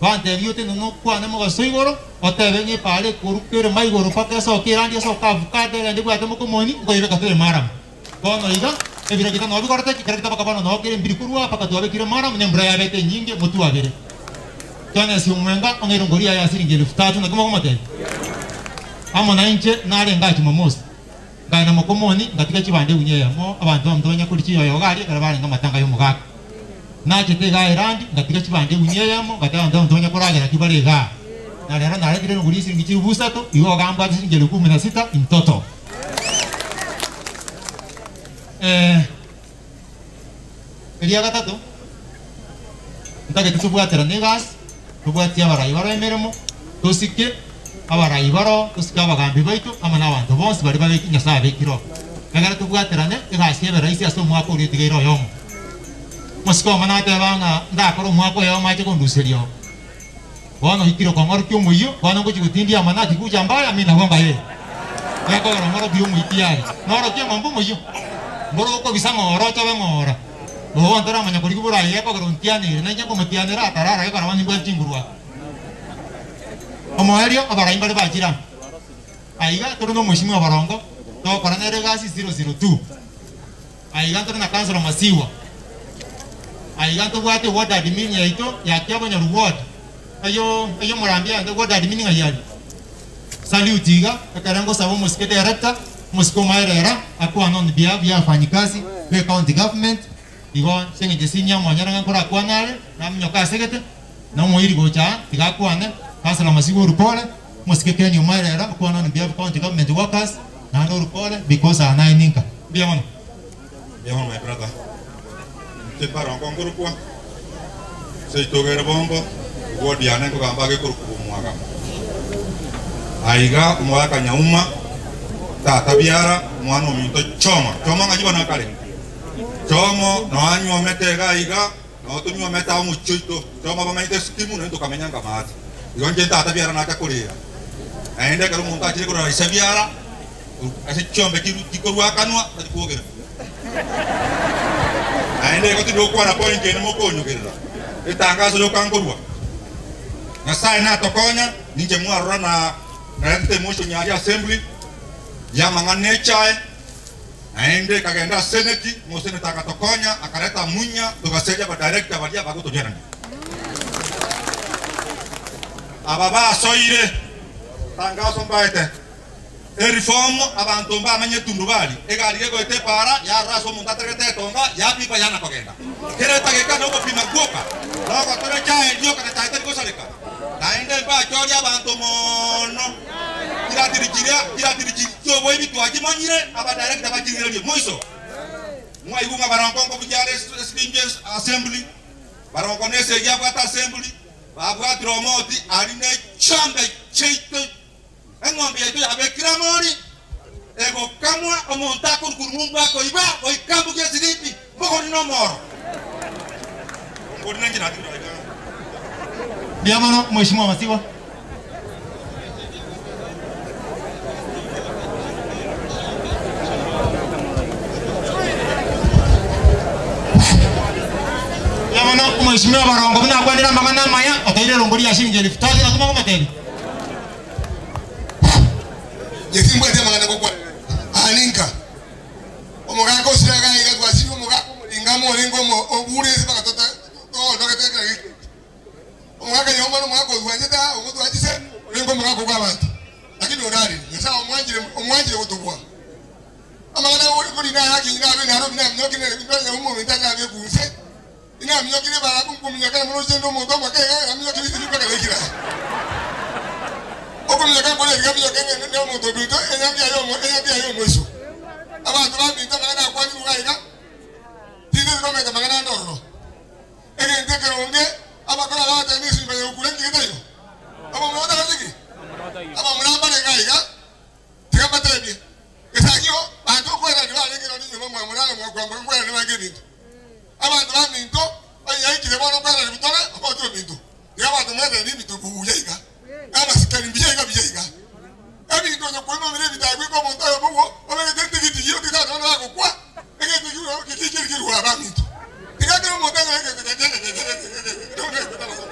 bantebia otenene okwane mogaso igoro, otebe ng'a epaara ekorwa kerema igoro mpaka esoke erandi esoke avukado egende ebwate mokomoni, nkoyebeka tore maramu. Bono iga, ebiragita nao bikorete ki? Ekeragita mpaka bono nao kere mbiri korwa mpaka twabekire maramu, na embura yabete enyinge, motwabere. Jones Omwenga ong'eire ngori yaye ya siringi elfu tatu, naki mokomotebia? Amo nainche narenge aa Jumamosi, nkaenda Mokomoni, ngatiga chibande egunia eyemo, abanto baminto banyakori chiyoyo iga aria ekero barenge amatanga y'omogaka. Nachete igaa Irandi, ngatiga chibande egunia eyemo, ngateba abanto baminto banyakoragera ki bare igaa. Na rero naretire engori ye siringi chilifu isato, igo iga mbwate siringi elfu kumi na sita in total. Eh, eria gatato, ntagete tobwaterane egasi, tobwatie abarai baroo emeremo, tosike abarai baroo, tosike abagambi baito, amo na abanto bonsi baria babeki Nyasae abekire oo. Ekero tobwaterane, egasi ebe rahisi ase omwaka oria otigaire oyomo. Omosike omo nateba ng'a ndakore omwaka oyomo ache konduseria oo. Bono oikire okong'orokia omoyio, bono ngochia gotindia amanati kucha mbaya, mi nabo ngaye. Gekogera ong'orokie omoyio tiyari. Norokie eng'ombe omoyio? Mboro okobisa ng'ora ochobe ng'ora. Obo ntoramanya korigia borayi gekogera ontianere, nainche nkomotianera atarara gekogera bono nimbwate chinguru aa. Omoerio abarai mbare bachire amo. Aiga tore nomoshimiwa barongo, togokora nere egasi 002. Aiga ntore na councillor Masiwa. Aiga ntobwate ward admin yaito ya Kiabonyoru ward eyio eyio omorambi aende ward admin ng'ai aria? Salute iga ekere ngosaba omosike director. Omosike omoerera akwane on behalf ya abafanyikazi be county government, igo ase eng'encho senior omonyene ng'a nkorakwane are, naminyoke asegete, na omoiri gocha aa tiga akwane, Councillor Masigo orukore, omosike Ken omoerera okwane on behalf county government workers, naende orukore because aa naye ninka. Mbuya mono. Mbuya mono my brother. Inche mbarongo nkorokwa seito ogere bombo eward yane nkogamba age ekorokwa bomwaga. Aiga omogaka Nyauma tata biara omwana ominto Chomo. Chomo ng'aki bono akare? Chomo noo anywomete iga aiga noo tonywomete aa omochie oito. Chomo bamenyete eskimu naintwe tokamenya nkamaache. Igo inche tata biara nacha korera. Naende ekero omonto achire korora ise biara Ase chiombe chikorua akanwa tari kwogera. Naende igo tindi gokwana point ende mokonyogerera etangaso rioka nkorua. Nyasae natokonya ninche mwarora na naretete emotion yaria assembly yamang'ana echae naende ekagenda ase seneti omoseneta agatokonya akareta munya togaseria abadirector baria bagotorianania. Aba basoire tangaso mbaete. Erifomu, abanto mbamenye etundubari, egari gegoeta epaara, yarora ase omonto ateregete etonga, yapipa yana kogenda. Kera etageka nogopima gwoka, nogotora echae rioka na chae teri gosareka. Naende mbachorie abanto mono. Chiratiri chiria, chiratiri chiria chi'oboibi twachimanyire, abadirector bachirigererie. Moiso, mwaigwa ng'a barongo nkobugia are esirimbi assembly, barongo nesegi abwate assembly, babwatire omoti aria ne chiombe chiaito. Eng'ombe yaito yabekire amori, egokamwa, omonto akorwa ng'umbu akoiba, goika mbugia esiripi, mbogori nomoro. Ngori nenche natigire aiga. Mbuya mono Mheshimiwa Masigwa. Mbuya mono Mheshimiwa Barongo buna akwanire amang'ana amaya, otoire erongo ria shilingi elfu tatu naki mokomotebia? Inche timbwati amang'ana ngokwana aa ninka. Omogaka osire iga aiga twasirire omogaka omoringamu orenge omo obure ense mpaka tota toondogete ekero geke. Omogaka Nyauma na omogaka otwanchete aa omotwachise orenge omogaka okwa abanto lakini orarire. Nyasaye omwanchire omwanchire gotobua. Amang'ana ore korina aya akinyi nabe Nairobi naminyokire Nyauma ominto achabe ekunse. Inaminyokire barabwo nkominyoka namoroche inde omonto omoke iga, naminyokire isiko mpaka naikire aa. Okominyoka nkore iga minyoke ng'ende ne omonto ominto enyangi yaye omo enyangi yaye omoiso. Abanto baminto amang'ana akwanirwe iga iga, tinteti komenta amang'ana ande ororo. Egento ekeronge, abakoro aba bateba esimi baye gokura nki getaiyo? Abamura batagete ki? Abamura mbare iga iga. Tiga mbatebie, Gesagio, banto okwerania barenge nonye nyuma mwamorara mwakwamboka nkwerania bange ebinto. Abanto baminto, onye yaikire bono nkwerania bitore, okotia ominto. Tiga abanto mwereranie ebinto buya iga, na amasikani mbuya iga buya iga. Ebinto onye koimomire ebinto aye goika omonto oyomo obwo obegete etigiti gio tiga nonya bagokwa, egento ekio keri kerua abaminto. Tiga kera omonto anyore egento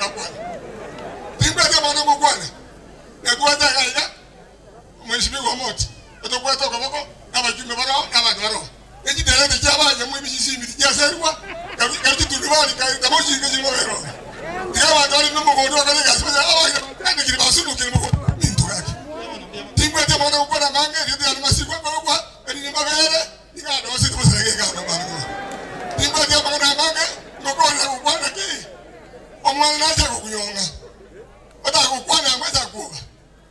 gakwana. Timbwati amang'ana ngokwana, nakwancha iga iga. Omwesimigwa omoti otokwete okoboko, na abachumbe baroo, na abanto baroo, ne chiterente chi'abanyamwa emesisimbiri tichiaserigwa, kabi chitundubari tabochiika chire mobere one. Tiga abanto bare nomogondo bakore egasi bache, abageni bachandekire basunukire mogondo minto gaki. Timbwati amang'ana gokwana amange, erieta riane masigwa nkorokwa, erinde mbabere, nigo andosete bosa egeka amo mambia mono. Timbwati amang'ana amange, ngokoorera gokwana ki? Omwana nache gokunyong'a, otagokwana angwe takwoba.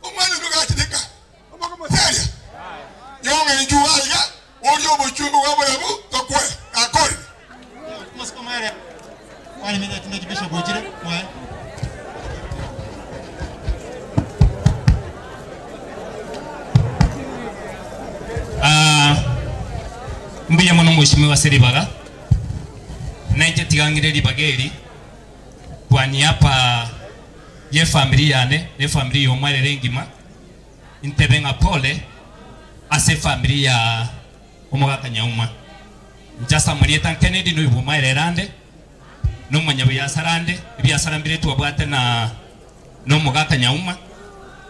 Omwana nigo agachireka omokomoseria, Nyong'a inchuo aiga, orie obochungu bwa borabu, tokwe. Nakorire. Ah, mbuya mono mheshimiwa ase ribaga, nainche tiga ng'ire ribaga eri kwa niaba y'efamiri yane na efamiri y'omwerere engima, intebe ng'a pole ase efamiri ya omogaka Nyauma. Inche ase amarieta Kennedy noyo bw'omwerere ande, na omonyabiasara ande, ebiasara mbire twabwate na na omogaka Nyauma,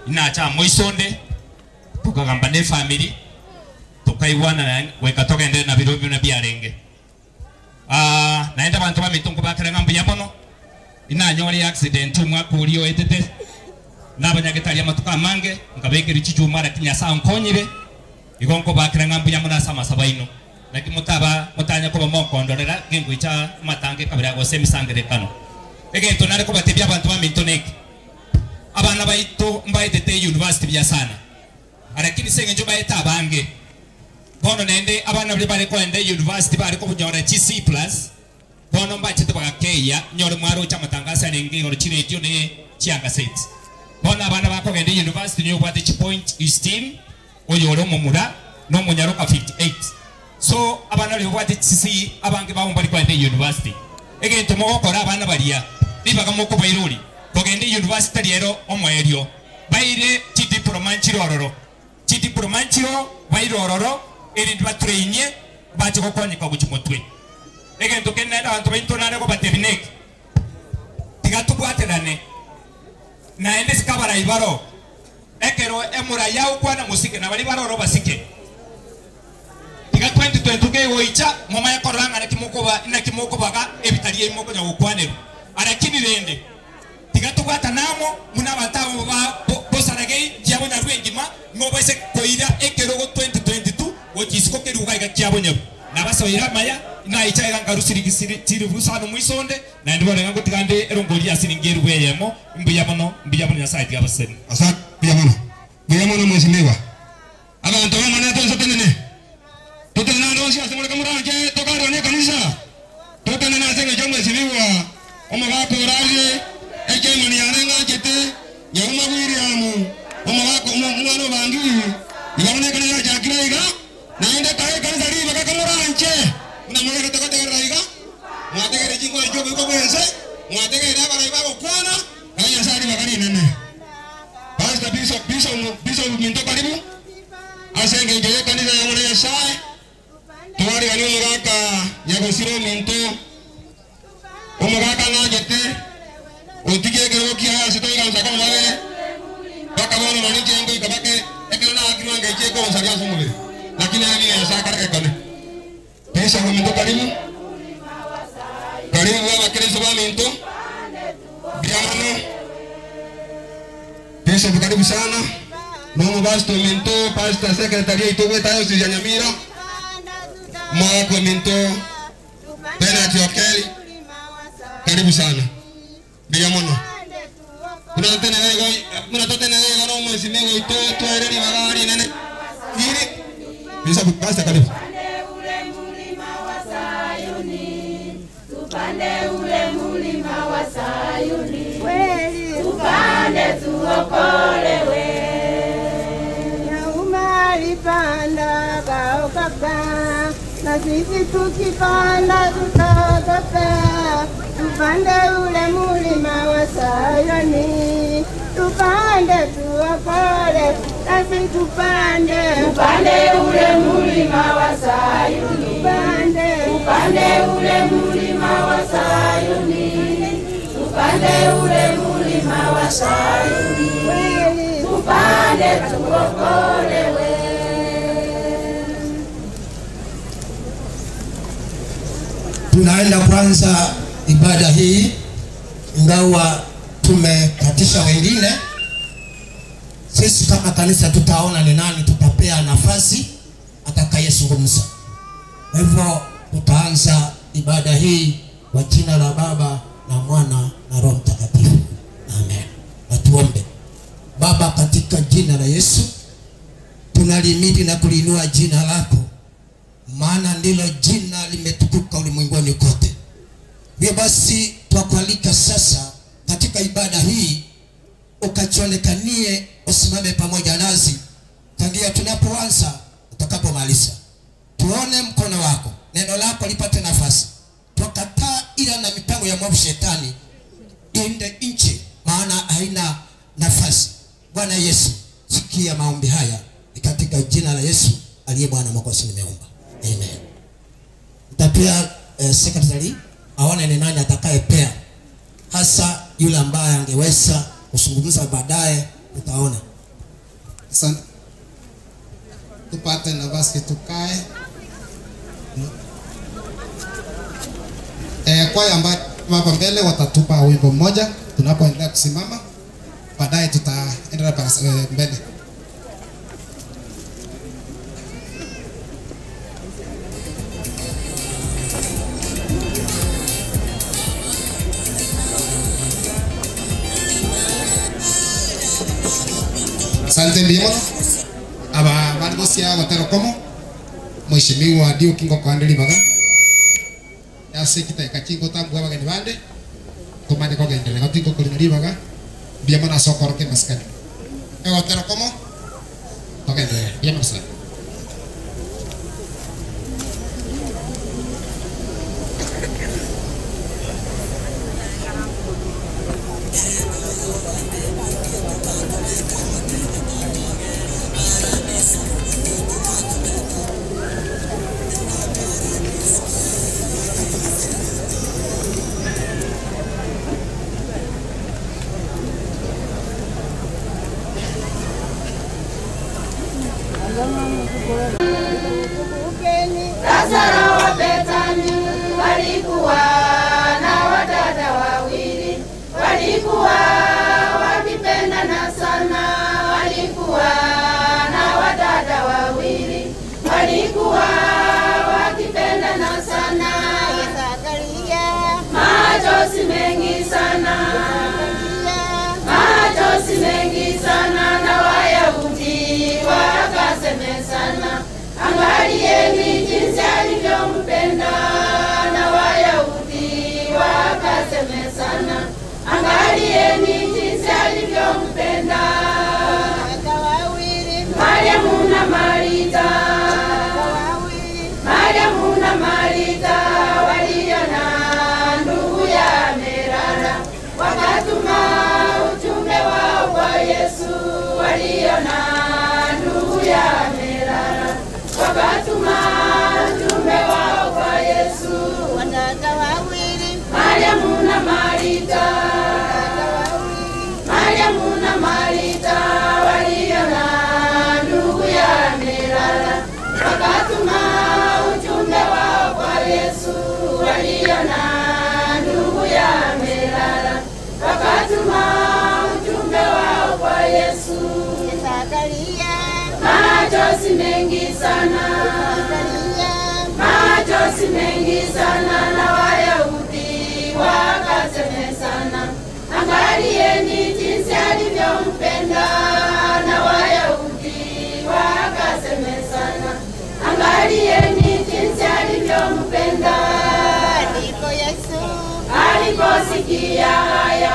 inache amo isonde, tokagamba na efamiri, tokaigwana naende goika togenderere na birobio buna biarenge. Aa, naende abanto baminto nkobakera ng'a mbuya mono, inanyore accident omwaka oria oetete, nabanyagetari amatuko amange, nkabekerwa chichuma lakini Nyasae onkonyire. Igo nkobakera ng'a mbuya mono ase amasabo aino, naki motaba motanya koba mokondorera ngengoicha amatango ekabera gose emisangererekano. Egento nare kobatebia abanto baminto neki, Abana baito mbaetete eyunivasiti buya sana, lakini ase engencho mbaete abange, bono naende abana baria bare koenda eyunivasiti bare konyora chi C plus, bono mbachete bagakeyia, nyore mwaroche amatangaso arenge igoro chiredio ne chiagaseti. Bono abana bakogenda eyunivasiti nigo obwate chipoint isitini, oyore omomura na omonyaroka 58. So abana baria babwate chi C abange babo mbari kogenda eyunivasiti. Egento mogokora abana baria, ribaga mokobaira ori kogenda eyunivasiti tari ero omoerio, baire chidiploma nchire ororo, chidiploma nchiroo baire ororo erinde batrainie bache gokonyeka gochia motwe. Egento kende naende abanto baito nare kobatebia neki, tiga tobwaterane naende isiko abarai baroo, ekero emura yagokwana mosike na baria bare ororo basike. Tiga 2022 kegoicha momanye korora ng'a naki mokoba naki mokobaga ebitari ebi mokonya gokwanerwa. Alakini rende tiga tobwatane amo buna abanto abo ba bosaragei kiabonyaru engima mobaise koira ekerogo 2022 gochia isiko keruga iga kiabonyaru. Nabasoire amaya naicha iga nkarusiri chiribu isano moisonde naende bono iga ngotiga nde erongori ya siringi elifu eyemo. Mbuya mono mbuya mono Nyasaye tiga abasesenie. Asante mbuya mono. Mbuya mono mheshimiwa. Abanto b'Omonene tonsi totenene, totenene ande onsi ase more kamoranche tokarwane ekanisa, totenene ase engencho y'omwesibigwa omogaka orarire, echairman yane ng'anchete, Nyauma William, omogaka omwana o Bangui, iga bono ekanisa yachakire iga, naende kae ekanisa ribaga kamoranche, buna mogendererete gotegerera iga, mwategereire chinkwana chi'oboiko bw'ense, mwategereire abarai bagokwana, kae Nyasae ribaga rinene. Pastor Bishop Bishop Bishop minto karibu ase engencho y'ekanisa ya Omonene Nyasae twariganie omogaka nyagosira ominto omogaka ng'anchete otige ekerogo kiaye ase toigansa komo babe baka bono nonye inche ngoika bake ekero naakirwe angeche ekonsaria ase omobere lakini ere nigo Nyasae akare gekone. Bishop ominto karibu karibu abakristo baminto mbuya mono Bishop karibu sana nomopastor ominto pastor secretary oito bwe diocese ya Nyamira omogaka ominto Bernard Okeli karibu sana mbuya mono buna totenene igo buna totenene igo nomwesimigwa oito twaire ribaga rinene iri Bishop pastor karibu. Tupande ule mulima wa Sayuni, tupande tuokolewe. Nyauma alipanda kaokoka, na sisi tukipanda tutaokoka. Tupande ule mulima wa Sayuni, tupande tuokole, nasi tupande. Tupande ule mulima wa Sayuni, tupande, tupande ule mulima wa Sayuni, tupande ule mulima wa Sayuni, tupande tuokolewe. Tunaenda kuanza ibada hii, ingawa tumekatisha wengine. Sisi kama kanisa tutaona ni nani tutapea nafasi atakayezungumza. Kwa hivyo tutaanza ibada hii kwa jina la Baba na Mwana na Roho Mtakatifu, amen. Na tuombe. Baba, katika jina la Yesu tunalimidi na kuliinua jina lako, maana ndilo jina limetukuka ulimwenguni kote. Hivyo basi twakualika sasa katika ibada hii ukachonekanie, usimame pamoja nasi tangia tunapoanza utakapomaliza. Tuone mkono wako, neno lako lipate nafasi. Twakataa ila na mipango ya mwovu shetani iende nchi, maana haina nafasi. Bwana Yesu, sikia maombi haya, ni katika jina la Yesu aliye Bwana Mwokozi nimeomba, amen. Nitapea secretary aone ni nani atakayepea, hasa yule ambaye angeweza kuzungumza baadaye, utaona. Asante. Tupate nafasi tukae. Kwaya ambayo hapa mbele watatupa wimbo mmoja tunapoendelea kusimama, baadaye tutaendelea mbele. Asante mbuya mono aba bari gosia gotera komo Mheshimiwa Duke ngokoande ribaga ase chidakika chingotambua abageni bande tomanye kogenderera igo tingokorina ribaga mbuya mono ase okoroka emasikani egotera komo togenderere mbuya mono sana. Lazaro wa Bethani walikuwa na wadada wawili, walikuwa wakipendana sana, walikuwa na wadada wawili, walikuwa wakipendana sana. Machozi mengi sana, machozi mengi sana, na Wayahudi wakasemezana, angalieni jinsi alivyompenda. Na Wayahudi wakasemezana, angalieni jinsi alivyompenda. Mariamu na Marita, Mariamu na Marita waliona ndugu ya amelala, wakatuma ujumbe wao kwa Yesu. Waliona ndugu ya amelala, wakatuma ujumbe wao kwa Yesu. Mariamu na Marita, Mariamu na Marita waliona ndugu ya amelala, wakatuma ujumbe wao kwa Yesu. Waliona ndugu ya amelala, wakatuma ujumbe wao kwa Yesu. Machozi mengi sana, machozi mengi sana, na Wayahudi wakasemezana, angalieni jinsi alivyompenda. Na Wayahudi wakasemezana, angalieni jinsi alivyompenda. Aliposikia haya,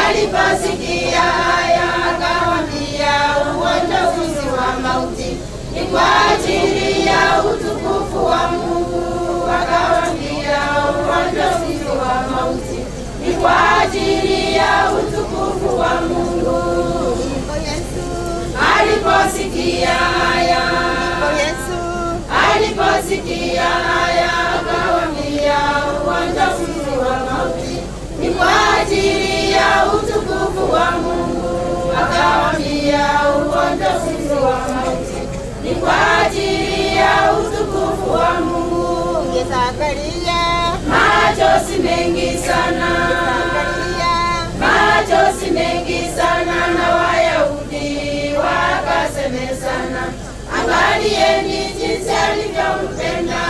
aliposikia haya, akawaambia ugonjwa huu si wa mauti, ni kwa ajili ya utukufu wa Mungu. Akawaambia ugonjwa huu si wa mauti, ni kwa ajili ya utukufu wa Mungu. Aliposikia haya, aliposikia haya, akawaambia ugonjwa huu si wa mauti, ni kwa ajili ya utukufu wa Mungu. Akawaambia ugonjwa si wa mauti, ni kwa ajili ya utukufu wa Mungu. Machozi mengi sana, machozi mengi sana, na Wayahudi wakasemezana, angalieni jinsi alivyompenda.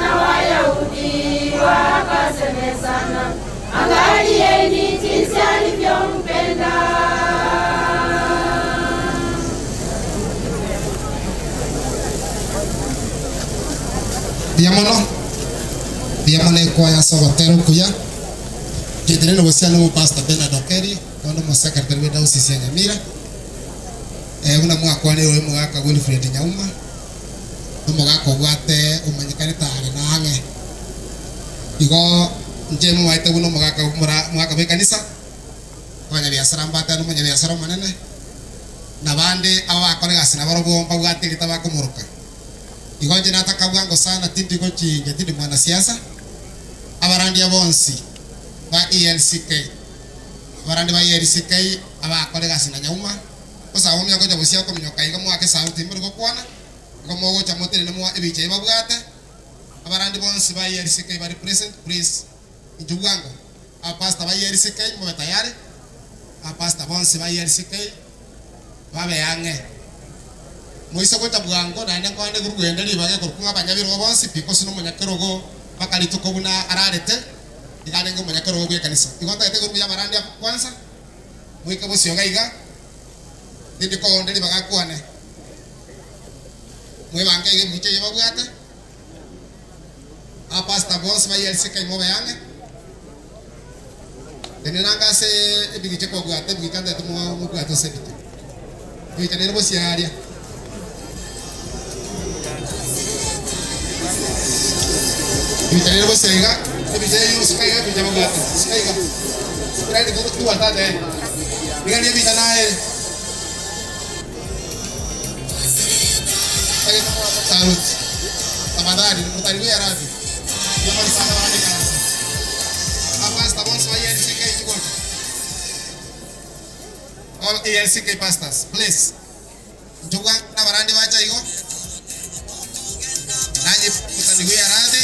Na Wayahudi wakasemezana, angalieni jinsi alivyompenda. Mbuya mono mbuya mono ekwaya ase ogotera okuya nchetere na obosia na omopastor Bernard Okeri bono omosecretary bwa ediocese ya Nyamira buna mwakwanire oyo omogaka Wilfred Nyauma omogaka obwate omanyekanete are na ang'e igo inche momaete buna omogaka mora omogaka bwa ekanisa abanyabiasara mbate na omonyabiasara omonene na bande aba bakora egasi nabarobwo mbabwate erita bakomoroka. Igo inche nataka bwango sana tindi gochinja tindi mwanasiasa abarandia bonsi ba ELCK abarandi ba ELCK abakora egasi na Nyauma gose abwo ominyoka gocha bosia okominyoka iga mwake esauti mbori gokwana igo mogocha motenene mwa ebicha ebi babwate abarandi bonsi ba ELCK bari present please inchu bwango abapastor ba ELCK mobe tayari abapastor bonsi ba ELCK babe ang'e moise gocha bwango naende nkonde korugende ribaga ekorokwa ng'a abanyabirogo bonsi pi gose na omonyakerogo mpaka rituko buna ararete iga arenge omonyakerogo bwa ekanisa. Igo ntagete korwa buya abarandi abwo kwanza moike bosio iga iga Tindi koonde ribaga kwane. Mwebange iga emiche eye babwate. Abapastor bonsi ba ELCK mobe ang'e. Tenena anga ase ebigicha kwabwate ebigicha ntete mobwate ase ebicha. Ebicha nere bosiaria. Ebicha nere bosia iga, ebicha eyio suka iga ebicha babwate. Suka iga. Spread toward that end. Iga ni ebicha naye. Saruti. Tafadhali mtaribia radhi. Jamani sana wale kanisa. Apasta bonsi wa ELCK Kigocha. All ELCK pastors, please. Nchukua na barandi bacha igo. Nanyi mtaniguia radhi.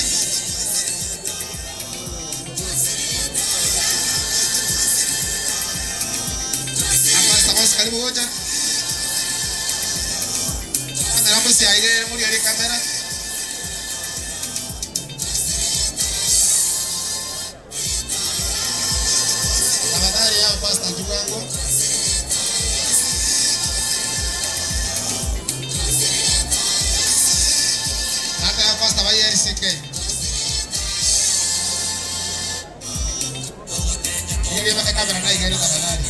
Apasta bonsi karibu gocha. Kamera mbusi aire muri ari kamera. Tafadhali yao pasta Njugango. Hata ya pasta wa ELCK. Ili baka kamera na igari tafadhali.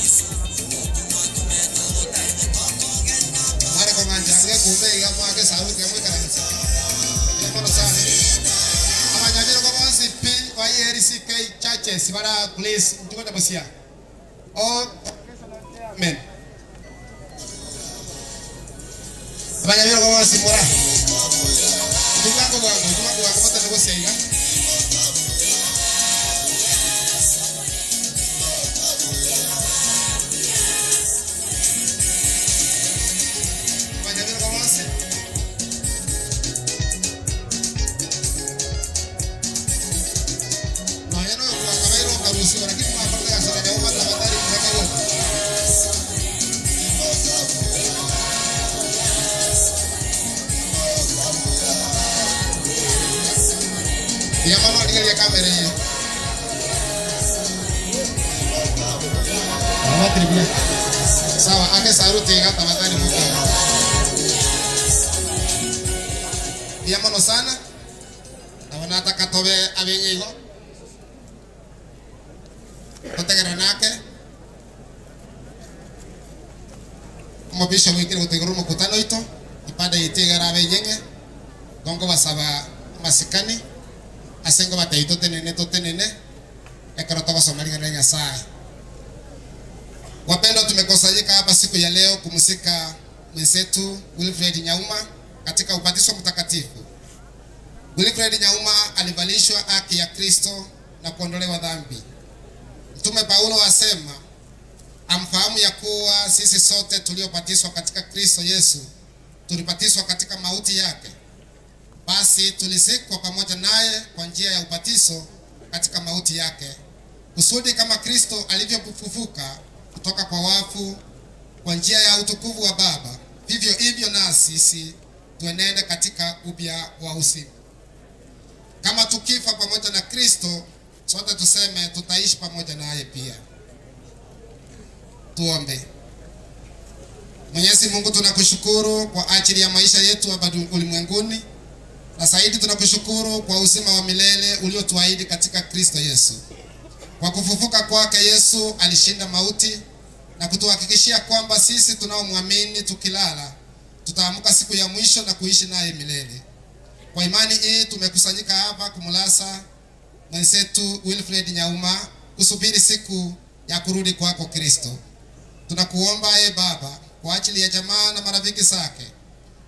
Mare kwa nganja kumbe iga mwake sauti ya mweka kanisa. Ya mono sana. Abanyabiro kwa bonsi pi wa ELCK churches bara please mtukote bosia. All men. Abanyabiro kwa bonsi mura. Njugango bwangu, njugango bwangu mata bosia iga. Abanyabiro kwa bonsi. No, ya no, kwa karuhusiwa, lakini mwapata kasara ya umma tafadhali mweke wote. Ya mano aligalia kamera hiyo. Mama tribia. Sawa, ake saruti iga tafadhali mweke. Ya mano sana. Nabona atakatobe abenye igo. Totegera nake. Omobisha wikire gutegera omokutano oito ipanda yitigera abenyeng'e gongo basaba amasikani ase ngo batei totenene totenene ekero togosoma ring'ana ria Nyasaye. Wapendwa, tumekusanyika hapa siku ya leo kumsika mwenzetu Wilfred Nyauma katika ubatizo mtakatifu. Wilfred Nyauma alivalishwa haki ya Kristo na kuondolewa dhambi. Mtume Paulo asema amfahamu ya kuwa sisi sote tuliobatizwa katika Kristo Yesu tulibatizwa katika mauti yake. Basi tulizikwa pamoja naye kwa njia ya ubatizo katika mauti yake, kusudi kama Kristo alivyofufuka kutoka kwa wafu kwa njia ya utukufu wa Baba, vivyo hivyo na sisi tuenende katika upya wa uzima. Kama tukifa pamoja na Kristo, sote tuseme tutaishi pamoja naye pia. Tuombe. Mwenyezi Mungu, tunakushukuru kwa ajili ya maisha yetu hapa ulimwenguni, na zaidi tunakushukuru kwa uzima wa milele uliotuahidi katika Kristo Yesu. Kwa kufufuka kwake Yesu alishinda mauti na kutuhakikishia kwamba sisi tunaomwamini tukilala tutaamka siku ya mwisho na kuishi naye milele. Kwa imani hii tumekusanyika hapa kumlasa mwenzetu Wilfred Nyauma kusubiri siku ya kurudi kwako Kristo. Tunakuomba e Baba, kwa ajili ya jamaa na marafiki zake,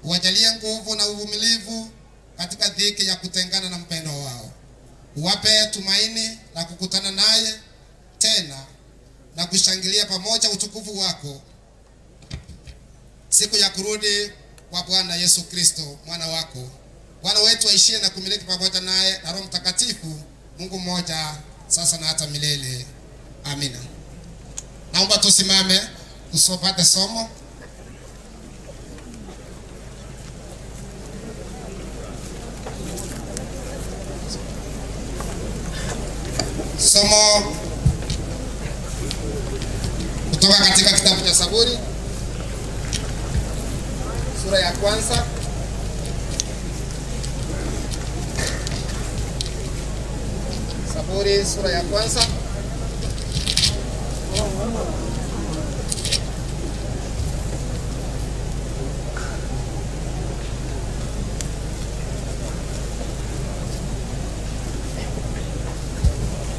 uwajalie nguvu na uvumilivu katika dhiki ya kutengana na mpendo wao. Uwape tumaini la kukutana naye tena na kushangilia pamoja utukufu wako siku ya kurudi kwa Bwana Yesu Kristo mwana wako. Bwana wetu aishie na kumiliki pamoja naye na Roho Mtakatifu, Mungu mmoja, sasa na hata milele. Amina. Naomba tusimame tusopate somo. Somo kutoka katika kitabu cha Zaburi. Sura ya kwanza Zaburi sura ya kwanza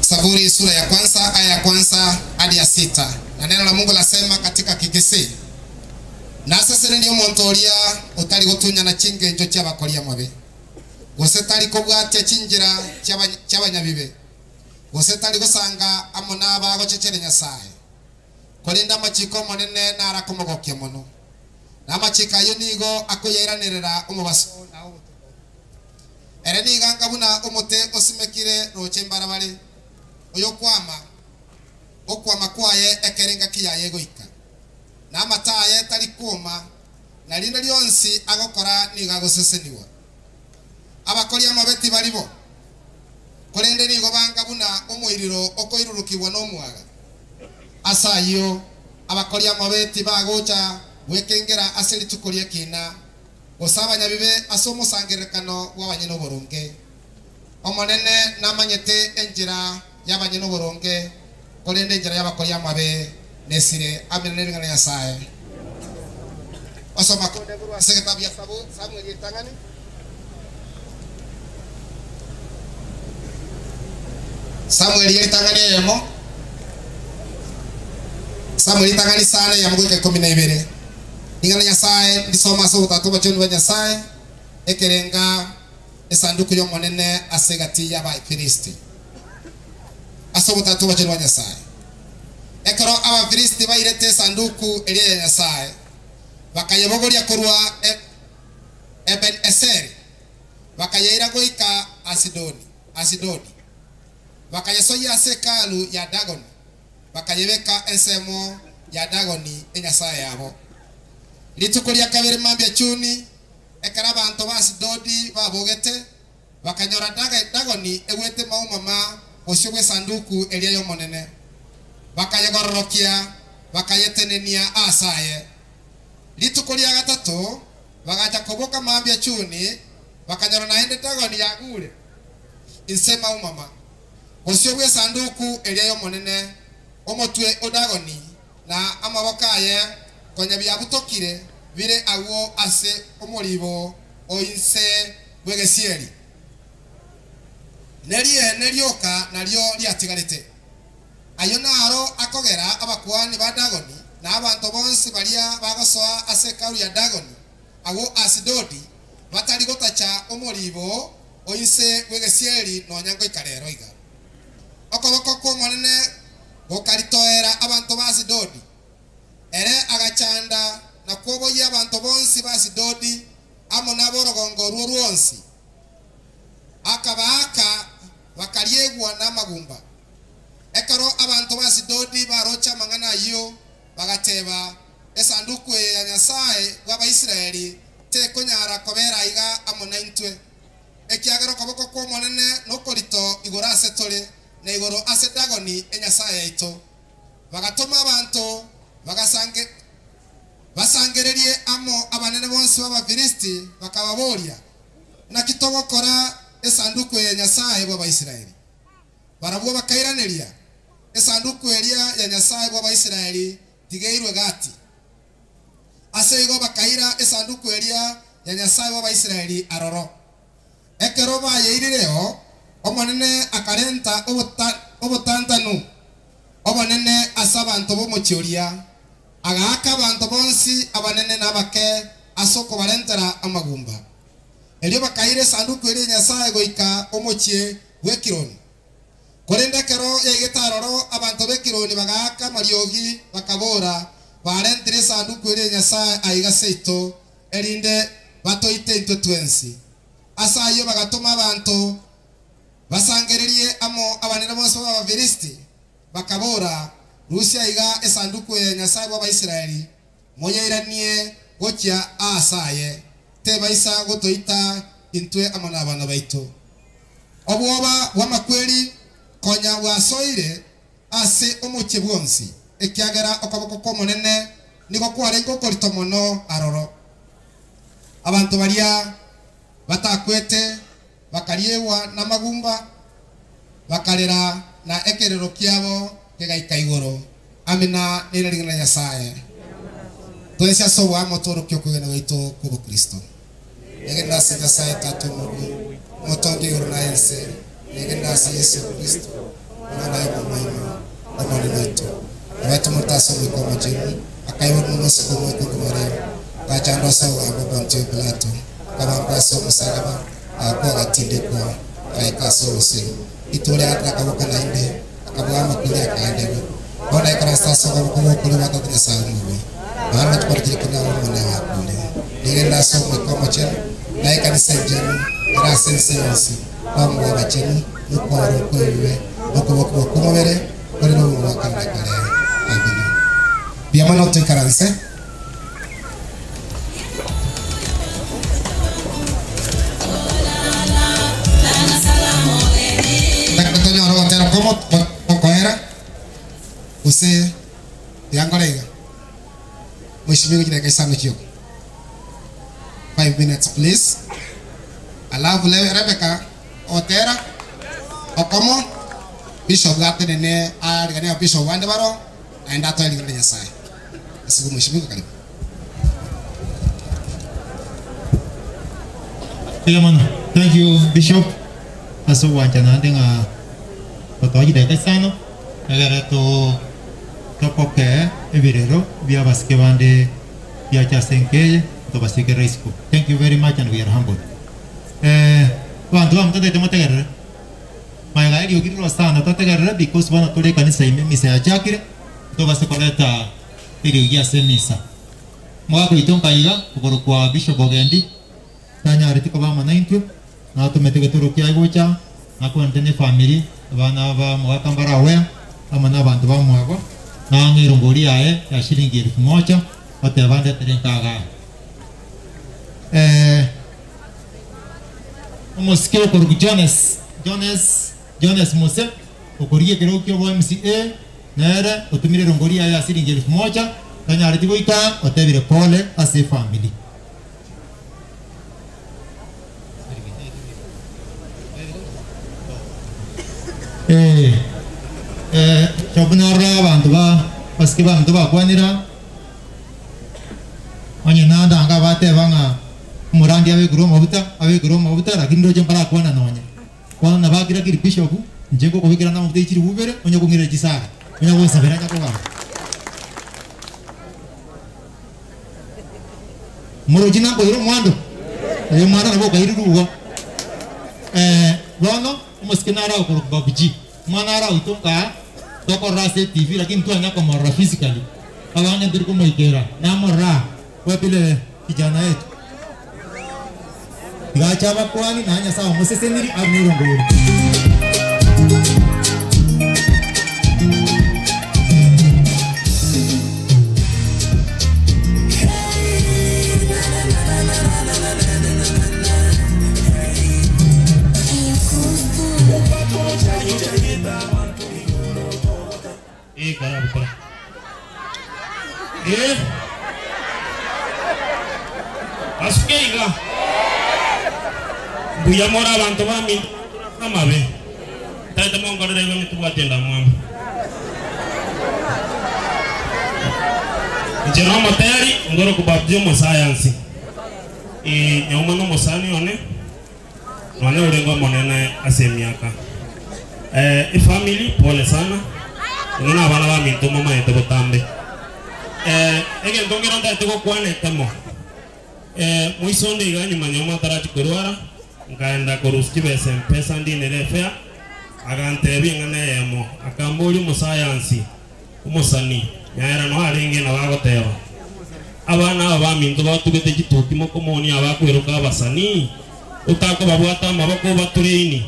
Zaburi sura ya kwanza aya ya kwanza hadi ya sita. Na neno la Mungu lasema katika Kikisii, nasesenirie omonto oria otari gotunyana chingencho chiabakoria mabe gose tari kobwatia chinjira chiabanyabibe gose tari gosanga amo n'abagochechere Nyasaye korinda amachiko omonene narakomogokia mono na amachiko ayo nigo akoyairanĩrĩra omobaso na obotuko ere niganga buna omote osimekire roche mbarabare oyo kwama okwama kwaye ekerenga kiyaye goika na amataye tari kuma na rinde rionsi agokora nigo agoseseniwa abakoria amabeti baribo korende nigo banga buna omoiriro okoirurukibwa n'omwaga ase ayio abakoria amabeti bagocha gwekengera ase rituko ria ekina gose abanyabibe ase omosangererekano bwa abanyene oboronge omonene namanyete enjera ya abanyene oboronge korende enjera y'abakoria amabe nesire amina nering'ana Nyasaye osoma konde korwa ase egetabu ya Samueli etang'ani Samueli eritang'ani eyemo Samueli etang'ani sana eyemo goika ikomi na ibere ring'ana Nyasaye ndisoma ase obotatu obachoni bwa Nyasaye ekerenga esanduku y'omonene ase egati y'Abafilisti ase obotatu obachoni bwa Nyasaye ekero Abafilisti bairete esanduku eria ya Nyasaye bakayebogoria korwa Eben-Eseri bakayeira goika Asidoni Asidodi bakayesoyia ase hekalu ya Dagoni bakayebeka ensemo ya Dagoni enyasaye yabo rituko ria kabere mambia chuni ekero abanto ba Asidodi babogete bakanyora Dagoni egwete maumama bosio bwa esanduku eria y'omonene bakayegororokia bakayetenenia asaye rituko ria gatato bagacha koboka mambia chuni bakanyora naende Dagoni yagure inse maumama bosio bwa esanduku eria y'omonene omotwe o Dagoni na amaboko aye konya biabutokire bire agwo ase omoribo oinse bw'egesieri neriene rioka nario riatigarete ayo naro akogera abakuani ba Dagoni na abanto bonsi baria bagosoa ase hekalu ya Dagoni agwo Asidodi batari gotacha omoribo oinse bw'egesieri nonya ngoika rero iga okoboko kw'omonene gokaritoera abanto ba Asidodi ere agachanda na kwoboyia abanto bonsi ba Asidodi amo n'aborogongo orwo rwonsi akabaaka bakariegwa n'amagumba ekero abanto ba Asidodi baroche amang'ana ayio bagateba esanduku eye ya Nyasaye bw'Abaisraeli tekonyara kobera iga amo na intwe ekiagera okoboko kw'omonene nokorito igoro ase tore na igoro ase Dagoni enyasaye yaito bagatoma abanto bagasange basangererie amo abanene bonsi b'Abafilisti bakababoria naki togokora esanduku ya Nyasaye bw'Abaisraeli barabwo bakairaneria esanduku eria ya Nyasaye bw'Abaisraeli tigeirwe gati ase igo bakaira esanduku eria ya Nyasaye bw'Abaisraeli aroro ekero bayeirireo omonene akarenta obotantanu obonene ase abanto b'omochi oria agaaka abanto bonsi abanene n'abake ase okobarentera amagumba erio bakaira esanduku eria Nyasaye goika omochie bw'Ekironi korende ekero yaigete aroro abanto b'Ekironi bagaaka amariogi bakabora barentire esanduku eria Nyasaye aiga seito erinde batoite intwe twensi ase ayio bagatoma abanto basangererie amo abanene bonsi b'Abafilisti bakabora rusia iga esanduku ya Nyasaye bw'Abaisraeli moyeiranie gochia asaye tebaisa gotoita intwe amo n'abana baito obwoba bw'amakweri konya bwasoire ase omochie bwonsi ekiagera okoboko kw'omonene nigo kwarenge okorito mono aroro. Abanto baria batakwete bakariewa namagumba, bakarera na ekerero kiabo kegaika igoro. Amina nere ring'ana ria Nyasaye. Twensi ase oboamo tworokie okwegena gwaito kw'obokristo. Negenda ase Nyasaye Tata Omobui, Omotongi o igoro na ense, negenda ase Yeso Kristo, Omwana oye omomoima, Omonene oito, obaete omorito ase Omoika Omochenu, akaiborwa nomosike omoika korwa Mariamu, agachandwa ase obogamba Pontio Pilato, akabambwa ase omosalaba, agakwa agatindekwa, agaika ase obosio. Rituko ria gatato akaboka naende, akabua amakori akagenderera. Bono naikaranse ase okoboko gw'okorio gwa Tata Nyasae Omobui. Nonya rituko riria kina Omonene akure. Nigo ase Omoika Omochenu, na ekanisa enchenu ere ase ense yonsi, na omobua abachenu, na okwaberwa kw'ebibe, na okobokigwa kw'omobere, kore nobogima bwa kare na kare. Amina. Mbuya mono toikaranse. Tonyore ogotera komo gokoera, gose tiga nkore iga. Mheshimiwa chidakika isano chioka. 5 minutes please. Alafu le Rebecca otera okomo Bishop gatenene ariganie Bishop bande baro naende atoe ring'ana ria Nyasaye. Ase Mheshimiwa karibu. Mbuya mono. Thank you Bishop ase ogwancha naende ng'a gotoa chidakika isano egere to topoke ebirero bia abasike bande biacha ase enka eye tobasikerere isiko. Thank you very much and we are humbled. Eh, abanto ba motataete motegerere magega eriogi rire sana totegerere because bono tore ekanisa ime emisa yachakire tobase koreta eriogi ase emisa. Omogaka oito nkaiga okorokwa Bishop Ogendi tanyareti koba amo naintwe natomete egetoro kiaye gocha nakwanete ne efamiri abana ba omogaka mbare aware amo na abanto bamwabo nang'a erongori yaye ya shilingi elfu moja oteba ndetere nkaga aa. Eh, omosike okorokwa Jones Jones Jones Mose okorigia ekerogo kia obo MCA nere otumire erongori yaye ya shilingi elfu moja tanyareti goika otebire pole ase efamiri. Eh, eh, Job narora abanto ba basike baminto bakwanera onye nandanga bateba ng'a omorandi abekirwe amabuta abekirwe amabuta lakini ndoche mbarakwana nonye bono nabakira kiri bishop inche ngokobekera namabuta echiribu ibere onye kong'irera chisara onye gonsabera onye kogamba Morochi nakoire omwando, oyo omwana nabo okairire igo. Eh, bono omosike nare agokorokwa Babu G, omwana are oito nkaa tokorora ase etv lakini ntwanya komorora physically, abange ntori komoikera, namorora aa kwa vile kijana yetu. Tiga ache abakuani na Nyasaye omoseseniri abe nerongo ere. Eh, karabu kora. Eh. Asuke iga. Mbuya more abanto baminto amabe. Taete monkorere igo nitobwate endamwamu. Inche nomoteri ngoro kobapti omosayansi. Eh, nyauma nomosani one nonye orenge omonene ase emiaka. Eh, efamily pole sana. Inwe na abana baminto momaete botambe. Eh, egento nkero ntaete gokwana ekemo. Eh, moiso onde iga nyuma nyuma atarachi korwara, nkaenda korusia chibesa mpesa ndinere efare, agantebia eng'ana eyemo, akamboria omosayansi, omosani, nyaera noo arenge nabo agoteba, Abana aba baminto batugete chituki mokomonia abakweroka abasani, otakobabwata amaboko obatraini.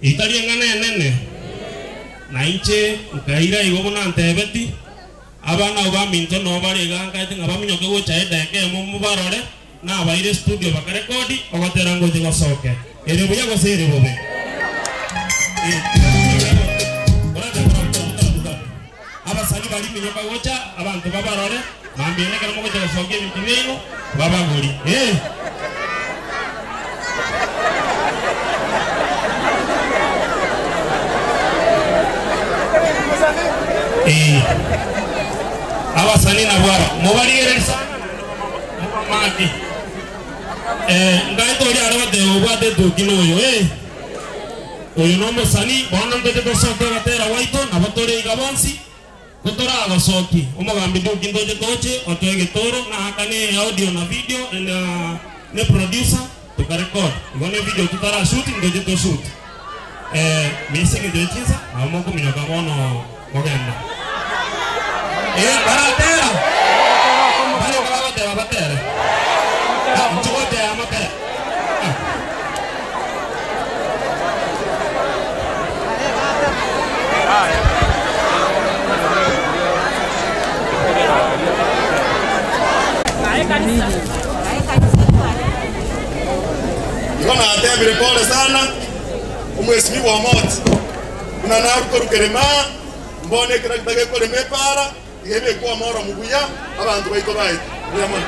Etari eng'ana enene? Na inche nkaira igo buna ntebeti, Abana abo baminto noo bare iga nkaete ng'a baminyoke gocha edaeka eyemo mobarore, nabaire estudio bakarekodi ogotera ngoche gosoke. Ere buya gose ere bobe? Abasani baria minyoka gocha, abanto babarore, mambia ekero mogocha gosokia ebinto biaino. Babagori. Eh. Eh. Abasani nabwo aba mobarigereria sana mobamaki. Eh, ngaete oria are goteba obwate etuki noyo eh. Oyo nomosani bono ntoche tosoke ogatera gwaito nabo tore iga bonsi Totoragosoki, omogambi Duke ntoche toche otoe egetoro naakane audio na video na ne producer tokarecord igo ne video totara shoot ntoche to shoot eh misa eng'encho ye chinsa nabo mokominyoka bono mogende eh baratera barenge bagoteba batere ah inche goteba motere ah. Igo natebire pole sana omwesimigwa omoti buna narukorukerema mbone ekerakita gekorema epara iga ebekwe omoromu buya abanto baito baete buya mono.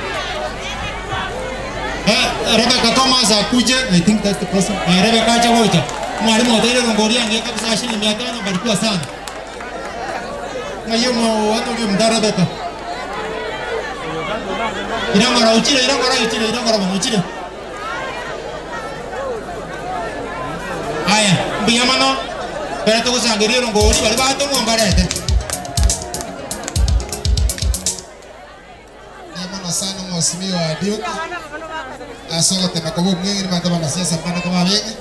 Rebecca Thomas akuje, I think that's the person. Eh, Rebecca acha gocha. Mwalimu oteire rongori yange kabisa shilingi 500 barikiwa sana. Na hiyo mwa watu ndio mda Rebecca. Irangora uchire, irangora uchire, irangora bwana uchire. Haya, mbuya mono. Pero tugusangeria rongori bari batomwa mbarete. Mono sana mheshimiwa Duke ase ogotema koba omweng'eni banto banasiasa mbana koba abenge.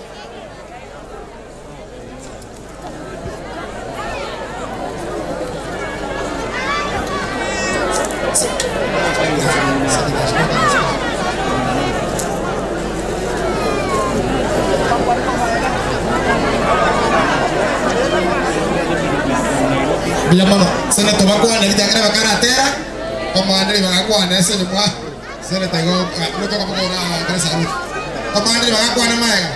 Mbuya mono senator bakwane ritang'ani bakaratera Komandire bagakwana ase nyuma Senator igo Ruto akabokora kanisa Ruto. Komandire bagakwana maega.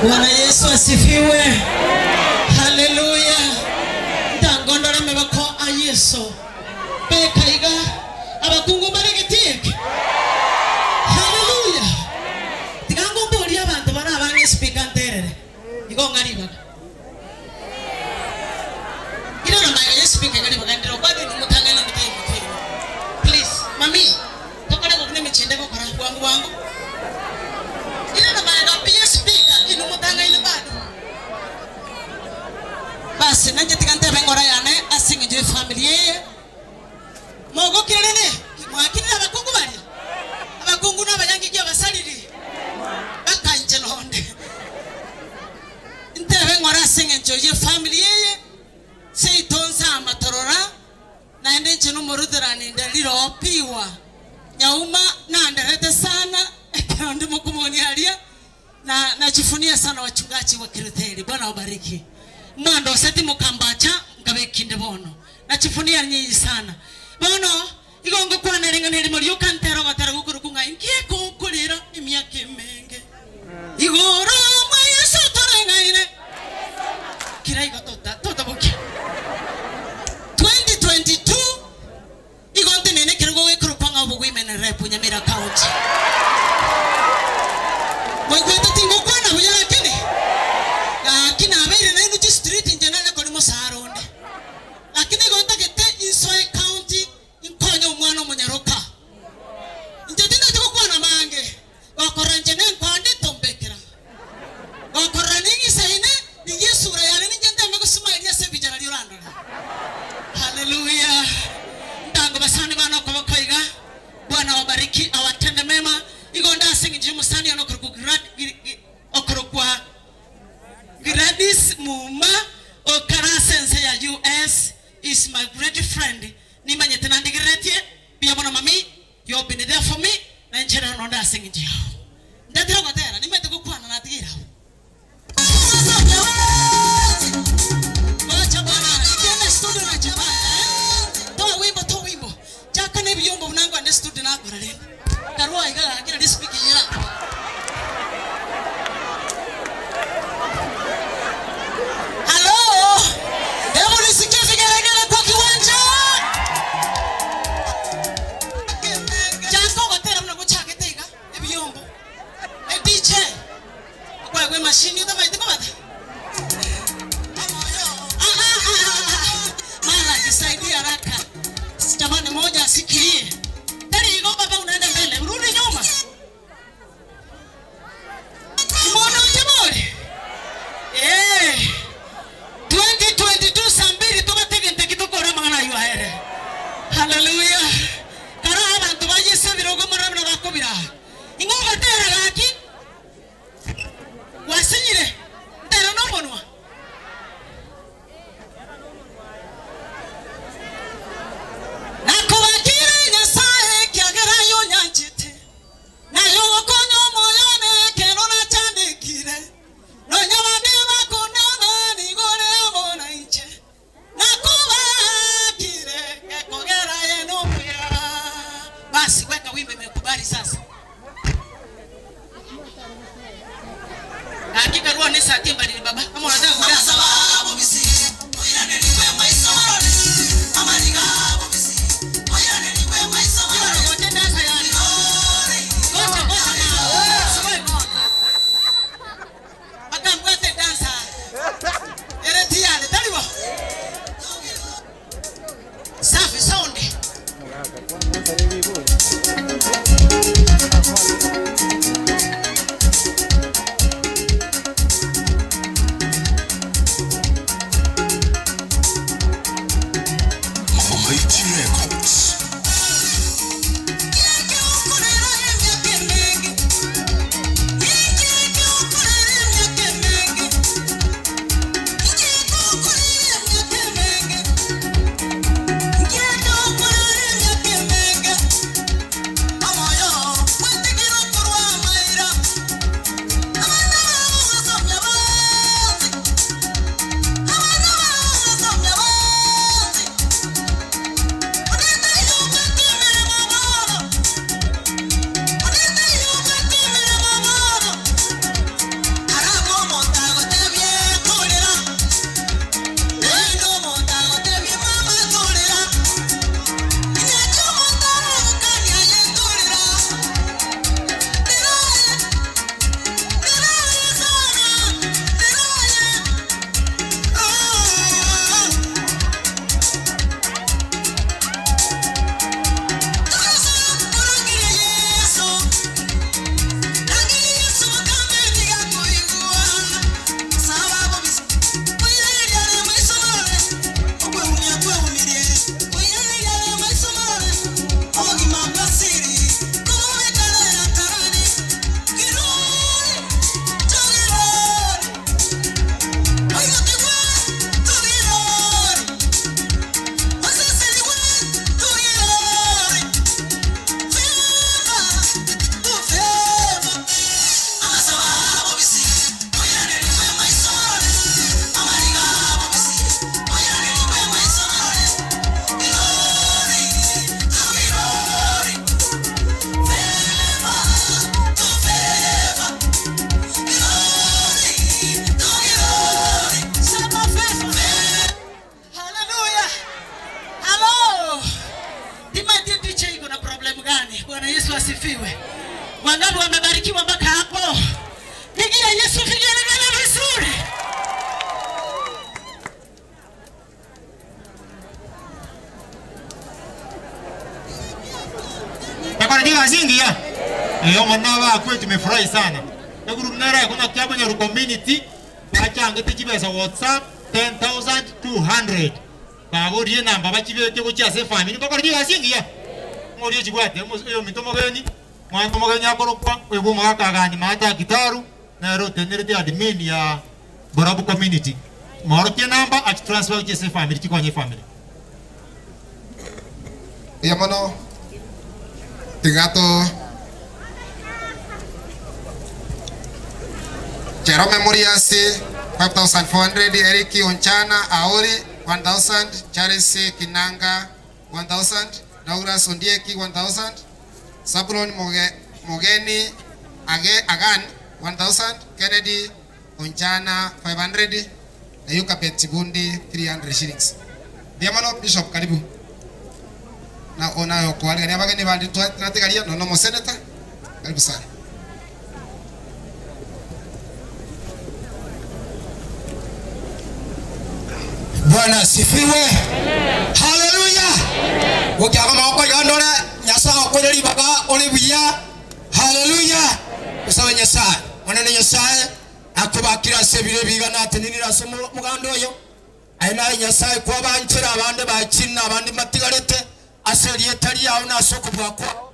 Bwana Yesu asifiwe. Haleluya. Ntangondore mebako a Yesu. Beka iga abakungu mbare getieke. Haleluya. Tiga ngomborie abanto bare abange speaker nterere. Igo ng'a ribaga. Iroro maega ye speaker iga ribaga ndire bado inwe motang'ani onde taiyo motwe inwe. Please, mami, tokore gokuna emechando egokora bwango bwango. Iroro maega pi ye speaker inwe motang'aine bado. Basi nainche tiga ntebe eng'ora yane ase eng'encho y'efamiri eye. Mogokire rende, mwakinire abakungu baria? Abakungu nabayangiki abasariri, baka inche nonde. Ntebe eng'ora ase eng'encho y'efamiri eye, seito nsama torora, naende inche nomorutherani inde riropiwa. Nyauma nanderete sana ekero nde mokomonia aria. Na nachifunia sana wachungaji wa Kilutheri. Bwana awabariki. Mwandoseti mokambacha nkabekinde bono. Nachifunia nyinyi sana. Bono igo ngokwana ring'ana erimo rioka ntera ogotera gokorokwa ng'a inki ekokorera emiaka emenge. Igoro mwa Yeso toreng'aine. Kira igo tota totabokia. 2022 igo ntenene ekerogo gekorokwa ng'a obogwimene rep Nyamira County. Moigwete tingokwana buya lakini gaki nabeire nainwe chistreet inche nare kori mosara onde. Lakini igo ntagete insoe county inkonye omwana omonyaroka. Inche tindati gokwana mange, gokorora inche nenkonde tombekera. Gokorora ning'isaine ningie esura yane ninche nteme gosmailia ase ebichara riorandore. Haleluya. Ntango basani bane okoboko iga. Bwana awabariki awatende mema. Igo nde ase eng'encho y'omosani one okorokwa buna mashini otamaete kobata. Ah, ah, ah, ah. Mara nisaidie haraka. Jamani moja asikilie. Tari igo baba unaenda mbele, urudi nyuma. Mbona ujamori? Eh. 2022 saa mbili tubategente kitukora mang'ana ayo aere. Haleluya. Kara abantu bayesebire ogo murabona bakobira. Ing'o gatera gaki? Wasinyire. Ntera nomonwa. Nakubakire Nyasaye kiagera yo nyanchete. Nayo gokonya omoyo one kero nachandekire. Nonya bande bakundana nigore amo na inche. Nakubakire gekogera yenuya. Basi weka wimbo imekubali sasa. Hakika roho ni saa timba ni baba. Kama unataka kudansa. Safi sound. Mighty Records. Haleluya. Halo. Timati DJ iko na problem gani? Bwana Yesu asifiwe. Wangapi wamebarikiwa mpaka hapo? Pigia Yesu vigelegele vizuri. Takora zingi ya. Leo mwana wakwe tumefurahi sana. Eguru mnara kuna kiabo nyaru community bachange tichibesa WhatsApp 10200. Bagorie namba bachibeke gochia se family kokora diga zingi ya. Ngorie chibwate oyo minto mogeni. Mwana mogeni akorokwa oyo mwaka gani mata gitaru na ro tenerete admin ya Borabu community. Morokie namba ach transfer gochia se family chikonye family. Iya mono tigato Jerome Muriasi 5400 Eric Onchana Aori 1000 Charles Kinanga 1000 Douglas Ondieki 1000 Sabulon Moge, Mogeni Age, Agan 1000 Kennedy Onchana 500 na Yuka Betibundi 300 shillings. Diamano Bishop karibu na onayo kwaligania abageni bandi twatigaria no nomo senator karibu sana. Bwana asifiwe. Haleluya. Gokiaga amaboko iga ndore Nyasaye agokoire ribaga ore buya. Haleluya. Tosabe Nyasaye. Monene Nyasaye akobakire ase ebiro ebi iga natenenire ase omoganda oyo. Aye naye Nyasaye kwabanchera abande bachire na abande mbatigarete ase erieta riao na ase okobua kwao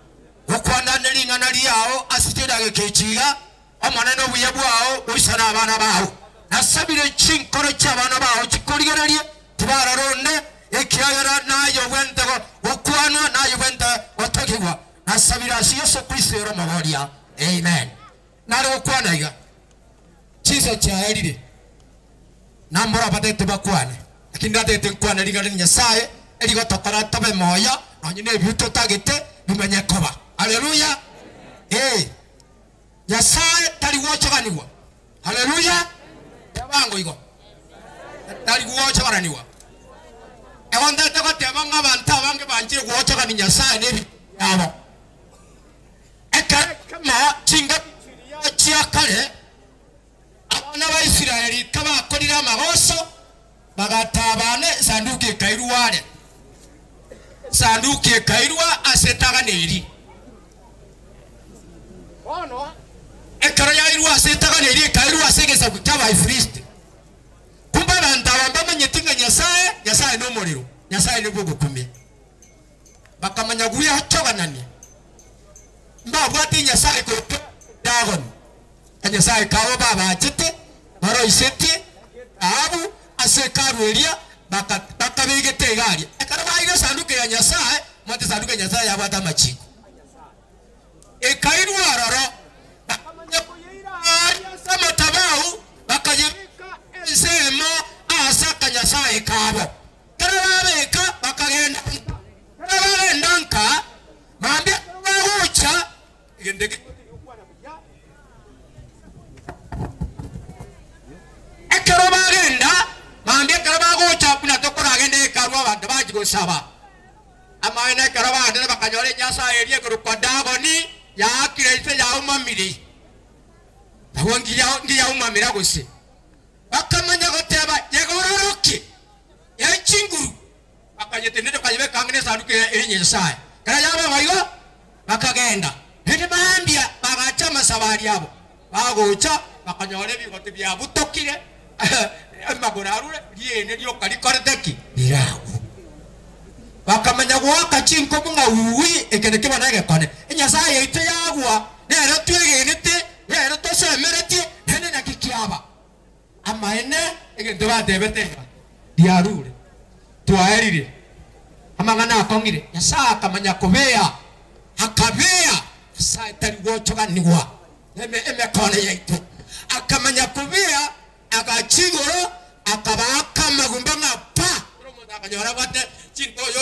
gokwana ne ring'ana riao ase chidageka echi iga. Omonene obuya bwao boisane abana bao. Nasabire chinkoro chi'abana bao chikorigererie, tibarora onde, ekiagera naye obwenerete gokwanwa, naye obwenerete gotogigwa. Nasabire ase Yeso Kristo ere Omoboria. Amen. Nare gokwana iga, chinsa chiaerire, na mborabatete bakwane, lakini ndatagete nkwane ring'ana ria Nyasaye, erigotokora tobe moyo, nonye nebibe totagete bimenye koba. Haleluya! Ee. Nyasae tari gwochoganigwa. Haleluya! Tebango igo. Tari gwochoganigwa. Ego ntete goteba ng'a abanto abange banchire gwochogania Nyasae na ebinto biabo. Ekero ekemo chingaki chiria chia kare, abana ba Israeli kabakorire amagoso, bagatabana esanduki ekairwa are. Esanduki ekairwa ase etagana eria. Bono ekero yairwe ase etagana eria ekairwa ase egesaku ki'Abaifilisti. Kumbe abanto aba mbamanyeti ng'a Nyasae, Nyasae nomorero, Nyasae nobw'ogokumia. Bakamanya gweochoganania, mbabwate Nyasae korokwa Dagoni, Anyasae kabo babachete baroisetie Ahabu ase Hekalu eria, bakabegete iga aria. Ekero baeire Esanduki ya Nyasae, omanyete Esanduki ya Nyasae yabwate amachiiko, ekairwa aroro, bakamanya koyeira aaria ase amatabau, bakayebeka ensemo aase akanyasae kabo. Ekero babeka, bakagenda nka. Ekero bagenda nka, mambia ekero bagocha, egento eke Ekero bagenda, mambia ekero bagocha buna tokoragenda hekalu abanto bachia gosaba amaene ekero bagendire bakanyora enyasae eria ekorokwa Dagoni yaakire inse yaumamire. Nabo ngiyaumamira gose. Bakamanya goteba, Yegororokie, ye chinguru. Bakayetenena bakayebeka ang'e nesanduku eria ya Nyasae. Ekero yaba igo, bakagenda. Naende mambia bagacha amasabari abo, bagocha bakanyora ebigoti biabutokire, amagoro arure, riene rioka rikorete ki? Riragwe. Bakamanya goaka chinkomu ng'a uui, eke nakio bono egekone. Enyasae yaito yagwa, nero twegenete, nero tosemeretie, naende naki kiaba. Amaene, egento batebete ng'a riarure, twaerire, amang'ana akong'ire. Nyasae akamanya kobea, akabea. Nyasae tari gochoganigwa emekono yaito. Akamanya kobea, agacha igoro, akabaaka amagumba ng'a pa. Kera omonto akanyora abwate chintoyo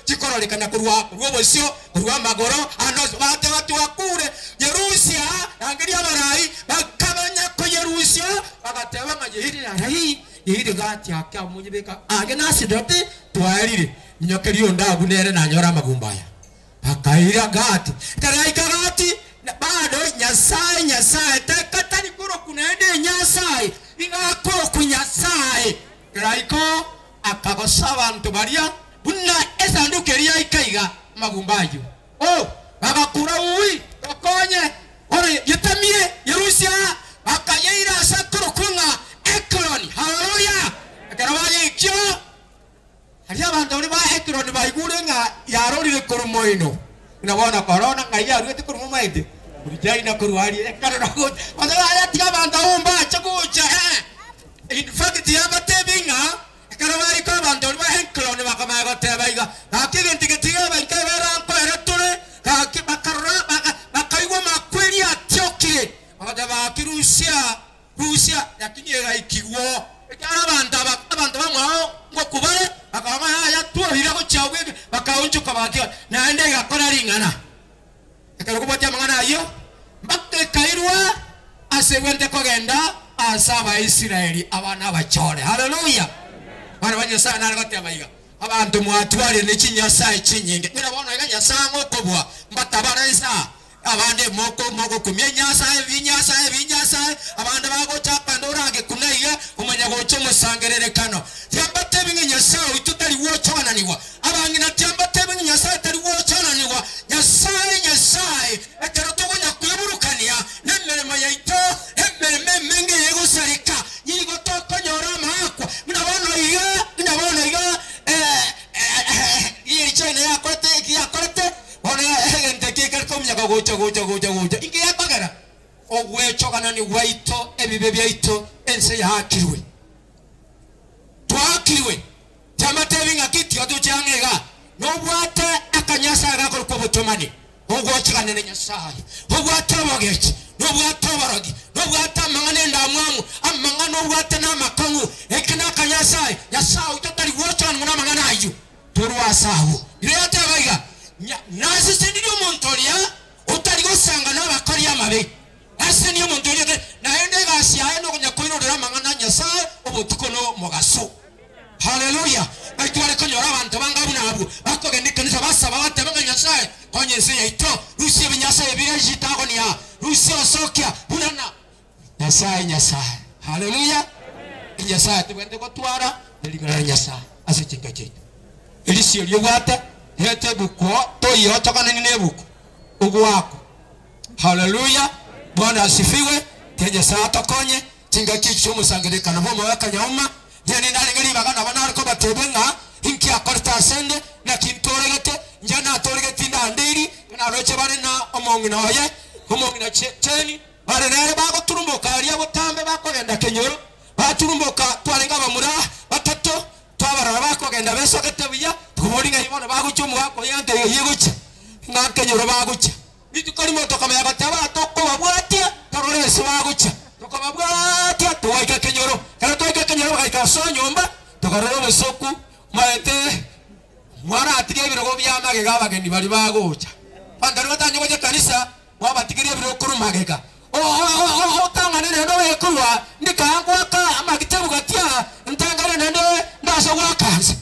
chikororekana korwa obosio, korwa amagoro, ande onsi. Bagateba, Twakure, Yerusia, rangeria abarai. Bakamanya koyerusia, bagateba ng'a yeirire arai, yeirire gati ake amoyebeka age n'Asidoti, twaerire. Minyokeria onde agwo nere nanyore amagumba aya. Bakaira Gati. Ekero yaika Gati, bado Nyasae, Nyasae, teka tari korokwa naende Enyasae, iga akorokwa Nyasae. Ekero aika oo, akagosa abanto baria buna esanduki eria yaika iga, amagumba ayio. Oh, bagakura, Ui, tokonye! Bono yetamie, yerusie aa. Bakayeira ase akorokwa ng'a Ekroni. Haleluya! Ekero bayeikia oo, Aria abanto baria ba Ekironi baigure ng'a yarorire korwa moino, buna bono korona ng'ai yaruete korwa momaete, Burichai na korwa aria ekarora gocha. Bono yaya tiga abanto abwo mbache gocha eh. In fact yabatebia ng'a ekero baika abanto baria ba Ekironi bakamanya goteba iga, gaki egento eke tiga baika ebere nkoere tore, gaki bakarora bakaigwa amakweri atiokire, bagateba gaki rusia Rusia, lakini egaikigwa oo, ekiagera abanto aba abanto bamwabo ngokwa bare, bakaba ng'a yaya twoire gochia agwo eke, bakaonchoka bagatiga, naende egakora ring'ana. Ekero kobwatia amang'ana ayio, mpaka ekairwa ase egwente kogenda ase Abaisraeli abana abachore. Haleluya! Abana ba Nyasae nare goteba iga, Abanto mwatwarire ne chinyasae chinyinge, ng'ina bono iga Nyasae ang'e okobua, mbatabare inse aa. Abande mogokumia enyasae, ebinyasae, ebinyasae, abande bagocha akande oragekuna iga, omanye gocha omosangererekano. Tiga mbatebi ng'a. gocha gocha gocha gocha. Inki gekogera? Ogwechoganani gwaito, ebibe biaito, ense yaakirwe. Twaakirwe. Tiamatebi ng'aki tiga toche ang'e iga. Nobwate akanyasae gakorokwa obotomani, ogochegana na Nyasae. Obwate obogechi, nobwate oborogi, nobwate amang'ana endamwamu, amang'ana obwate namakong'u. Eki nakanyasae, Nyasae oito tari gochegana buna amang'ana ayio. Torwa ase agwo. Rirorio ateba iga, Nasesenirie omonto oria otari gosanga nabakori amabe. Nasesenirie omonto oria otari, naende egasi yaye nokonya koirorera amang'ana a Nyasae obotuko na omogaso. Haleluya! Naki tware konyora abanto banga buna abwo, bakogenda ekanisa basaba bateba ng'a Nyasae, konya ense yaito, rusia ebinyasae biria chitagoni aa, rusia osokia buna na Nyasae, Nyasae. Haleluya! Enyasae tobwenerete gotwara nering'ana ria Nyasae ase chinka chiaito. Erisio riobwate reta ebuku oo, toyiochokanani na ebuku, ogoakwa. Haleluya! Bwana asifiwe! Tiga Nyasae atokonye chingaki echi chi'omosangererekano bw'omogaka nyauma. Riani narenge ribaga nabo nare kobatebia ng'a inki akorete asende, naki ntooregete, inche natooregete indandeiri, naroche bare na omong'ina oye, omong'ina Jane, Bare nere bagoturumboka aria botambe bakogenda kenyoro, baturumboka twarenge abamura batato, twabarora bakogenda besogete buya, tokoboria ng'ai bono bagochia omogaka oyo egento eye egochia, ng'a nkenyoro bagochia. Rituko rimo tokamanya goteba ng'a tokobabwatia torore ase bagochia, tokababwatia togaika kenyoro. Ekero twaika kenyoro bagaika gosoa nyomba, tokarora obosoku maete mwaratiga ebirogo bia magega abageni baria bagocha. Abanto baria batanyare gocha ekanisa Mwabatigeria ebirogo korwa magega. Otang'ane naende obe korwa ndika goaka amagita bugati aa, ntang'ane naende ndase goaka nse.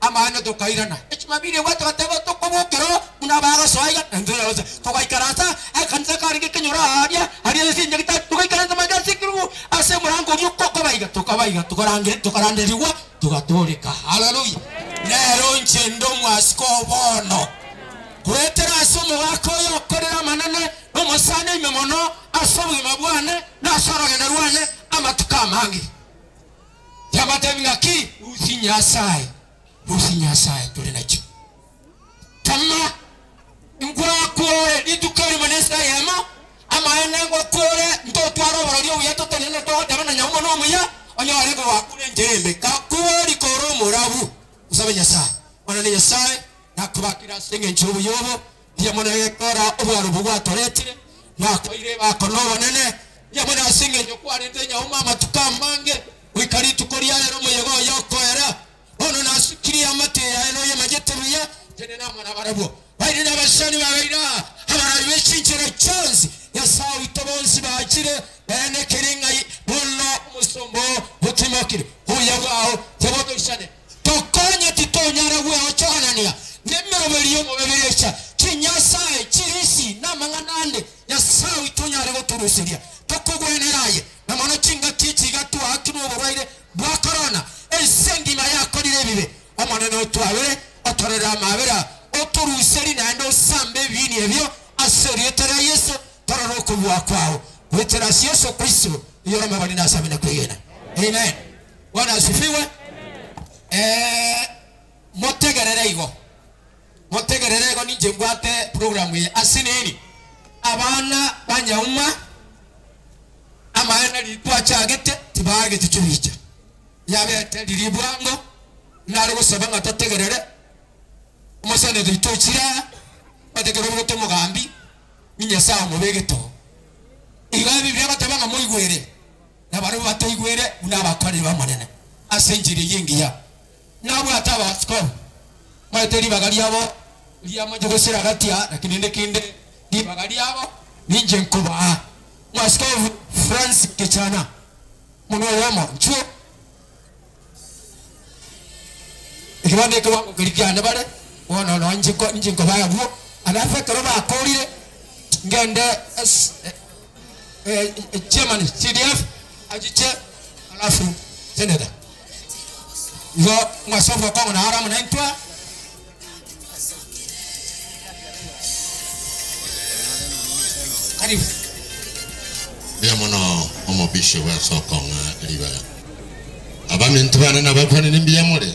Amaene tokairana echumabiri egwa togateba tokobokera buna abagosoa iga na intwe yonsi togaikaransa ekanisa karenge ekenyoro aaria aria ase enyagitari togaikaransa magega ase ekerogo ase omorango oria okoba iga tokaba iga tokarange tokaranderigwa togatoreka. Haleluya! Nero inche inde omwasiko oo bono. Goetera ase omogaka oyo okorire amanene na omosani oime mono ase obogima bwane na ase orogendo rwane amatuko amange. Yabatebi ng'aki? Rusia Nyasae, rusia Nyasae tore nakio. Tama ngwakore rituko erimo na ensa eyemo, amaene ngwakore ntotware oborori obuya totenene togoteba na nyauma nomuya, onyore ng'a gwakure enchera embe. Gakure kore omorabu, osabe Nyasae. Omonene Nyasae Nakobakire ase engencho y'obuya obo, mbuya mono egekora obwaro obwo gwatoretire, nakoeire ebako nobonene, mbuya mono ase engencho kwarente nyauma amatuko amange, goika rituko ria rero omoyega oye okoera. Bono nasukirie amate yaye noyemanyete buya, tenena amo nabarabwo. Baire nabasani babeire aa, abarai be chinchera chionsi, Nyasae oito bonsi bachire, bene keri ng'ai bono omosomba oo otimokire. Obuya bwao tibotoisane. Tokonye titonyara gweochoganania nemeroberi y'omobeberecha, chinyasae, chirisi, na amang'ana ande Nyasae oito onyare gotoruseria. Tokogwenera aye, na mono chingaki echi iga twaakirwe oborwaire bwa korona, ense engima yakorire ebibe. Omonene otwabere, otorore amaabera, otoruserie naende osambe ebiini ebio ase erieta ria Yeso, torore okobua kwao goetera ase Yeso Kristo, oyore omobani na ase abene kwegena. Amen. Bwana asifiwe. Eh, motegerere igo, motegerere igo ninche mbwate program eye ase nini abana ba nyauma amaene riria twachagete tibagete chibicha yabete riria bwango nare gosaba ng'a totegerere omoseneta oito ochire aa otekere obogote omogambi ni Nyasaye omobegete oo igo ebibiria egoteba ng'a moigwere. Na barabwo bataigwere buna abakoreri b'Omonene ase enchera eyio engiya. Nabwate abaskofu, maete ribaga riabo riamache gosira gati aa, lakini rende kende ribaga riabo ninche nkobaa. Mwaskofu Francis Kichana, omonwe oyomo, inchuo. Ekebanda ekewango keria kiane bare, bono nonya inche nko inche nkobaa abwo, alafu ekero bakorire, ngende ase chairman CDF achiche alafu senator. Igo mwasoka okong'u naro amo naintwe aa. Karibu. Mbuya mono omobishop ase okong'a ribaga. Abaminto bane na abakwanani mbuya more?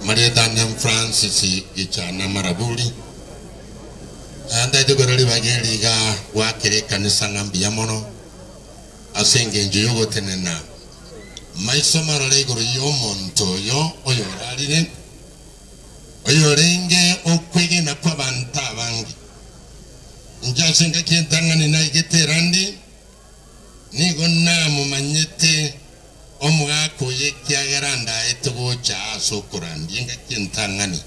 Amarieta ane Francis Gichana Maraburi. Ndaete korwa ribaga eri iga gwakera ekanisa ng'a mbuya mono ase engencho y'ogotenena maiso marore igoro y'omonto oyo oyorarire, oyorenge okwegena kw'abanto abange. Inche ase engaki entang'ani naigete erandi, nigo namomanyete omogaka oyo ekiagera ndaete gocha ase okorandia engaki entang'ani.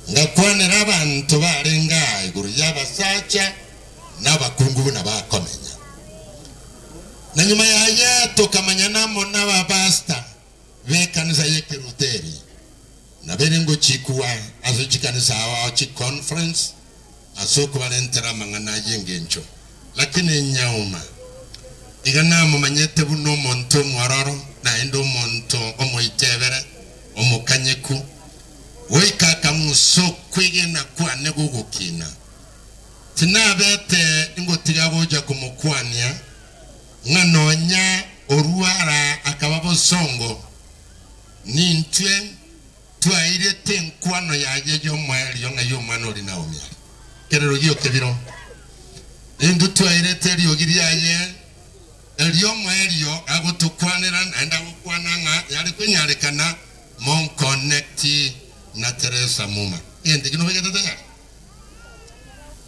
Ngakwanera abanto barenge aa igoro y'abasacha na abakungu buna bakomenya. Na nyuma yaye tokamanyana amo n'abapastor b'ekanisa y'Ekeruteri, nabere ngochikwa ase chikanisa ao ao chiconference ase okobarentera amang'ana ay'engencho. Lakini nyauma, iga namomanyete buna omonto omwororo, naende omonto omoitebere, omokanyeku, goika akang'usa okwegena kwane gogokina. Tinabete ngotiga gocha komokwania, ng'a nonya orwara akaba bosongo, nintwe twairete enkwano yaye y'omoerio ng'a y'omwana oria Naomi are kerero gi'okebiro. Nintwe twairete eriogi riaye eri'omoerio agotokwanera, naende agokwana ng'a yare konyarekana monkonekti na Teresa Muma. Egento ekio nobegete tayari?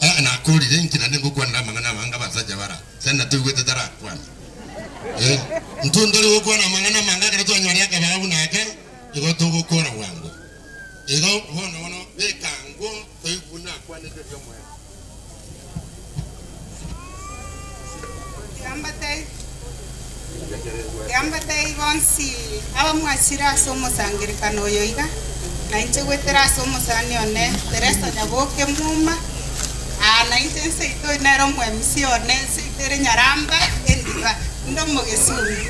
Eh, nakorire inki naende ngokwanera amang'ana amange abasacha bara ase natoigwete tarakwana. Eh, intwe ntore gokwana amang'ana amange ekero twanyorire akabaga buna aka, igo togokora bwango. Igo bono bono beka ango toigwe buna akwanete erio omoerio. Tiga mbatebie bonsi abamwachire ase omosangererekano oyo iga, na inche goetera ase omosani one Teresa Nyaboke Muma, aa nainche nseito oyo nere omoemisi one nseito ere Nyaramba endiba, inde omogesumi.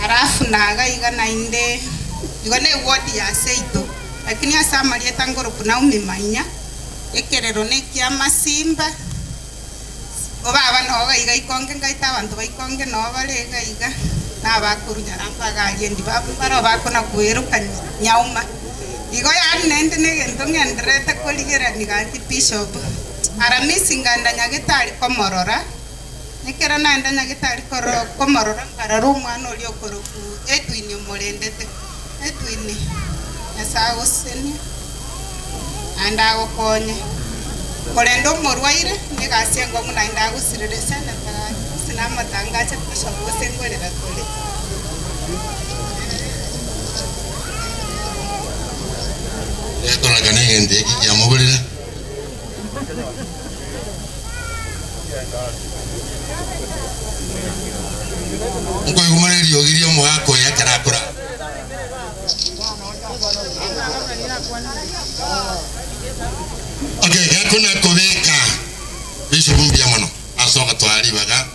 Alafu naga iga naende igo ne eward ya seito, lakini ase amarieta ngoroku Naomi Mainya, ekerero nekiamasimba. Obaba noo iga ikonge ngaite abanto baikonge noo bare iga iga, na abakorwa Nyarambe agaria endi baroo bakona kweroka nyauma. Igo yaani naende negento ng'endererete korigerania gaki Bishop, Aramisi ngaenda nyagetari komorora, ekero naenda nyagetari koro komorora nkarora omwana oria okorokwa Edwin omorendete. Edwin, Nyasae agosesenie naende agokonye. Korende omorwaire negasi enkong'u naende agosirera eseneta gaki gose namatangacho bishop gose nkorera tore. Gekororeka negento eki kiamoborire. Nkoigumora eriogi ri'omogaka oyo ekero akora. Okay, gakona kobeka Bishop mbuya mono ase ogotwara ribaga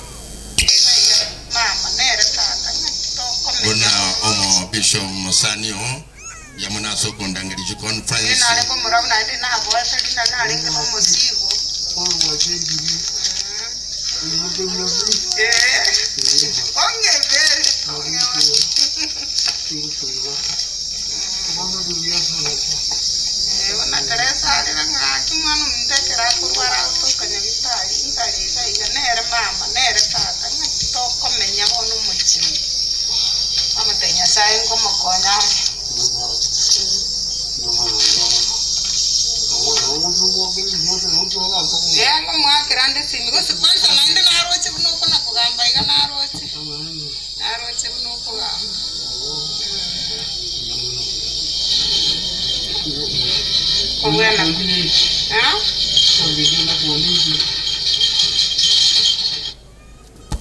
buna omo Bishop mosani oo mbuya mono ase okondangeria chiconference.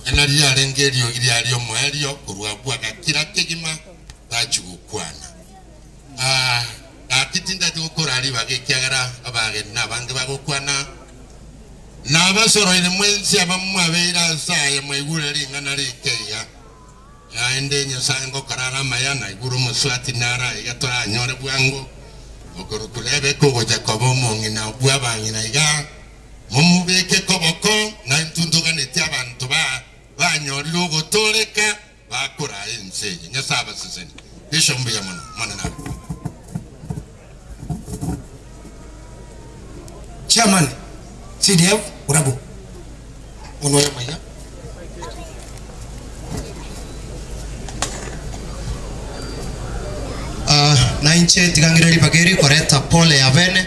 Ena riarenge eriogi riaria omoerio korwa abwo agakira kegima tachia gokwana. Ah, gaki tindati gokora ribaga ekiagera abageni nabange bagokwana. Nabasoroire mwensi abamwabeire ase aya mwaigure ring'ana rike iga. Naende Nyasae ngokora are amaya, naigure omoswati naro aiga toranyore bwango, okorokwa Rebeka ogocha koba omong'ina bw'abang'ina iga, momobeke koboko, na intwe ntoganetie abanto ba banyorire ogotooreka bakorae ense eye. Nyasae abasesenie. Bishop mbuya mono. Omonene abe. Chairman, CDF Urabu. Omonwa oyomo iga. Ah, na inche tiga ng'ire ribaga eri koreta pole ya bene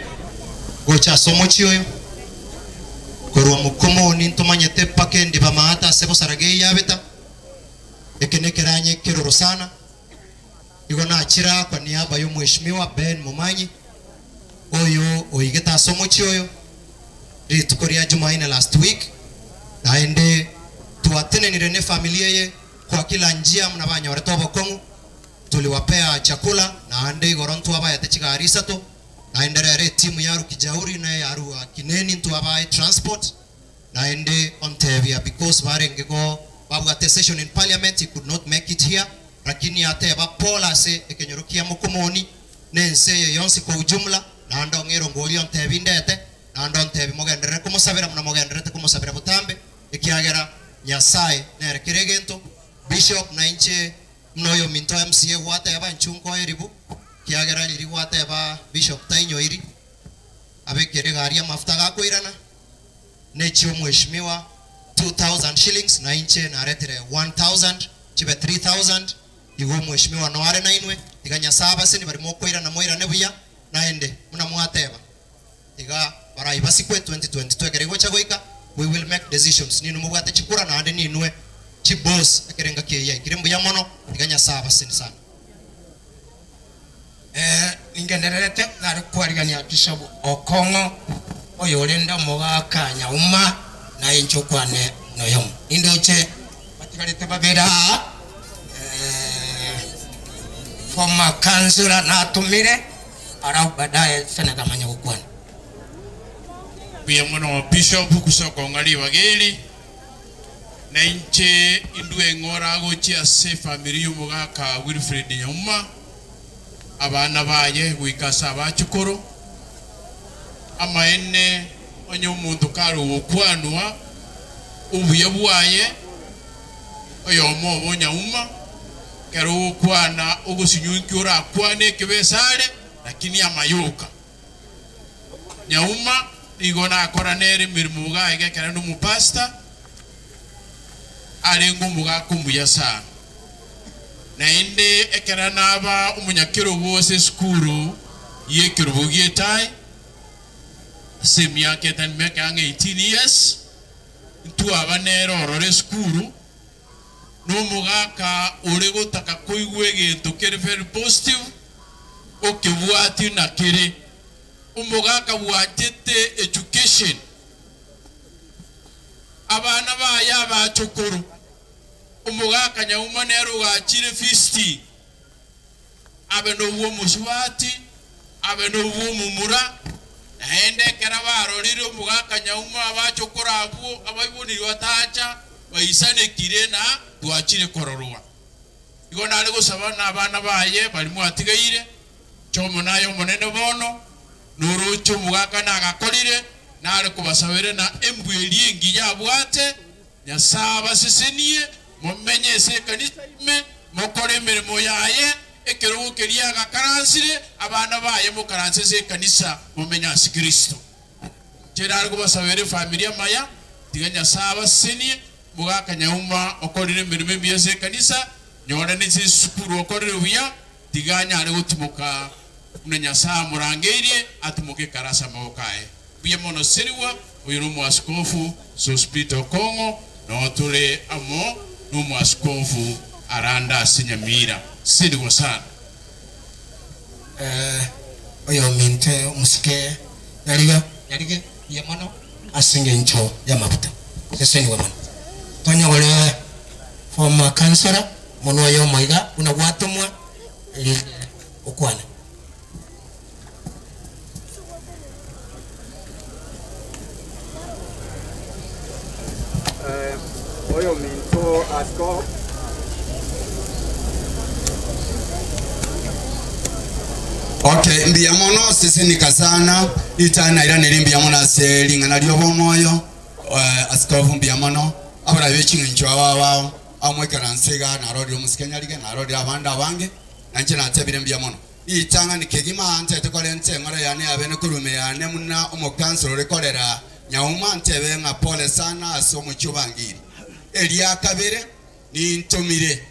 gocha ase omochie oyo korwa mokomoni ntomanyete mpaka endiba maata ase bosaragei yabeta eke nekeranya ekeroro sana igo nachira kwa niaba ya omweshimiwa Ben Momanyi oyo oigete ase omochie oyo rituko ria Jumaine last week naende twatenenire ne familia eye kwa kila njia muna banyorete obokong'u tuliwapea chakula naende igoro ntwabaete chigari isato naende rero etimu ya Rukijauri na ya Rua Kineni ntwabae transport naende ontebia because barenge go babwate session in parliament he could not make it here lakini ateba Paul ase ekenyoro kia mokomoni nense eye yonsi kwa ujumla naende ong'ero ngori ontebi ndete naende ontebi mogenderere komosabera muna mogenderete komosabera botambe ekiagera Nyasaye nere kere egento bishop na inche mnoyo minto MCA gwateba nchunko eribu kiagera riri gwateba bishop tainyoiri abekere gari amafuta gakoirana nechio mheshimiwa 2000 shillings na inche naretire 1000 chibe 3000 igo mheshimiwa noare na inwe tiga nyasaye abaseni bari mokoirana moirane buya naende muna mwateba tiga barai basikwe 2022 ekere gocha goika we will make decisions ninu mubwate chikura naende ninwe chibos ekerenga kiya ikire mbuya mono tiga nyasaye abaseni sana Ningendererete nare kwarigania Bishop Okong'o oyo orende omogaka Nyauma naye inche okwane noyomo nindoche batigarete babere aa former councillor natomire alafu baadaye senator amanye gokwana. Mbuya mono Bishop gusoka ong'a ribaga eri, na inche indwe ng'ora gochia ase efamiri ya omogaka Wilfred Nyauma, abana baye goika ase abachukuru, amaene onye omonto kare ogokwanwa obuya bwaye oyomo obo Nyauma, kero ogokwana ogosinyunki orakwane ekebesare lakini amayoka. Nyauma nigo nakora nere emirimo iga iga ekero ndi omopastor, arenge omogaka omuya sana. Naende ekero naba omonyakerogo ase esukuru ya ekerogo gia Etai, ase emiaka etari meke ang'e 18 years, ntwaba nere ororo esukuru, na omogaka ore gotaka koigwa egento kere very positive, okebwati na kere. Omogaka bwanchete education, abana baye abachukuru, omogaka Nyauma nere ogachire feast, abe nobwo omosubati, abe nobwo omomura, naende ekero barorire omogaka Nyauma abachukuru abwo abaiboniri batacha baisanekire na twachire kororwa. Igo nare gosaba na abana baye bari mwatigaire, chomo naye omonene bono, noroche omogaka nagakorire, nare kobasabere na embwa eria engiya abwate, Nyasaye abasesenie, momenye ase ekanisa ime, mokore emeremo yaye, ekerogo keria agakaransire, abana baye mokaranse ase ekanisa, momenye ase Kristo. Inche nare kobasabera efamiri amaya, tiga Nyasaye abasesenie, mogaka Nyauma okorire emeremo emiya ase ekanisa, nyore nase esukuru okorire buya, tiga anyare gotimoka buna Nyasaye amorangeirie, atimoke ekero ase amaboko aye. Mbuya mono Siriwa, oyo nomoaskofu Sospeter Okong'o, noo tore amo nomoaskofu Aranda ase Nyamira. Siriwa sana. Oyominto omosike Nyariga, Nyarige, mbuya mono ase engencho y'amabuta. Sesenigwe mono. Tonyogore former councillor monwe oyomo iga buna gwatomwa erinde okwane. Oyominto Askofu. Okay, mbuya mono sesenika sana ritana iraneri mbuya mono ase ring'ana riobomoyo askofu mbuya mono abarabe ching'encho aba abao amwekaranse iga narorire omosike nyarige narorire abande abange nanche natebire mbuya mono ritang'ani kegima ntete kore nse eng'ora yane yabene korume yane muna omokansoro ore korera Nyauma ntebe ng'a pole sana ase omochie obangire. Eria kabere nintomire,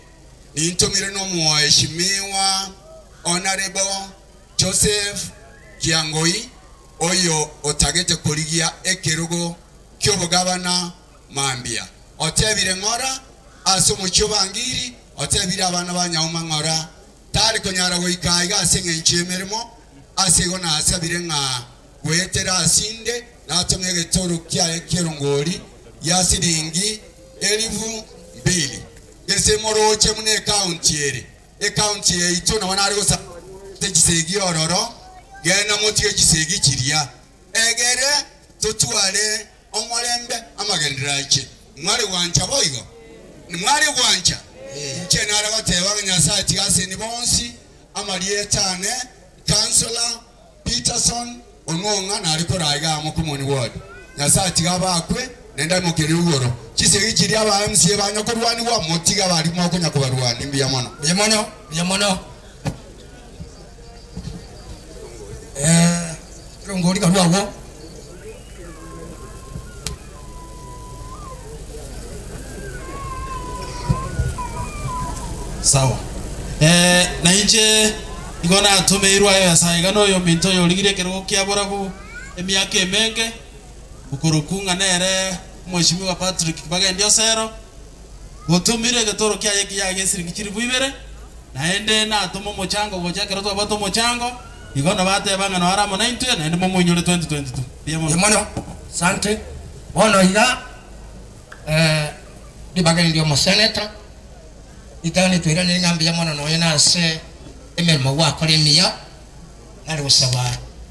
nintomire nomoeshimiwa Honourable Joseph Kiangoi oyo otagete korigia ekerogo ki'obogabana mambia. Otebire ng'ora ase omochie obangiri, otebire abana ba Nyauma ng'ora tari konyara goika aiga ase engencho y'emeremo, ase igo nasabire ng'a goetera asinde natome egetoro kiaye ki'erongori ya siringi elifu mbili. Gese moroche buna ekaunti ere, ekaunti yaito nabo nare gosaba ase chisegi ororo, genda motige chisegi chiria, egere totware omorembe amagenderero aiche. Mware gwancha boigo? Mware gwancha? Inche nare goteba ng'a Nyasae tiga aseni bonsi amarieta ane, Councillor Peterson Ong'ong'a nare koraa iga amo Komoni Ward. Nyasae tiga abakwe naende aimokerie igoro. Chisegi chiria aba MCA banya korwanigwa motige abari mokonya kobarwania. Mbuya mono. Mbuya mono, mbuya mono. Eh, rongori karue agwo. Sawa. Eh, na inche igo natomeirwe aye ase aiga na oyominto oyo origirie ekerogo kia borabu emiaka emenge, okorokwa ng'a nere Omweshimiwa Patrick Kibagendi Osero, otomire egetoro kiaye ekiya gie esiringi chilifu ibere, naende natoma omochango gocha ekero twabwate omochango, igo nabateba ng'a noare amo naintwe, naende momoinyore 2022. Mbuya mono. Mbuya mono, asante. Bono iga eh, ribaga eri ri'omoseneta, ritang'ani toiranere ng'a mbuya mono nonya nase emeremo gwakora emiya, nare gosaba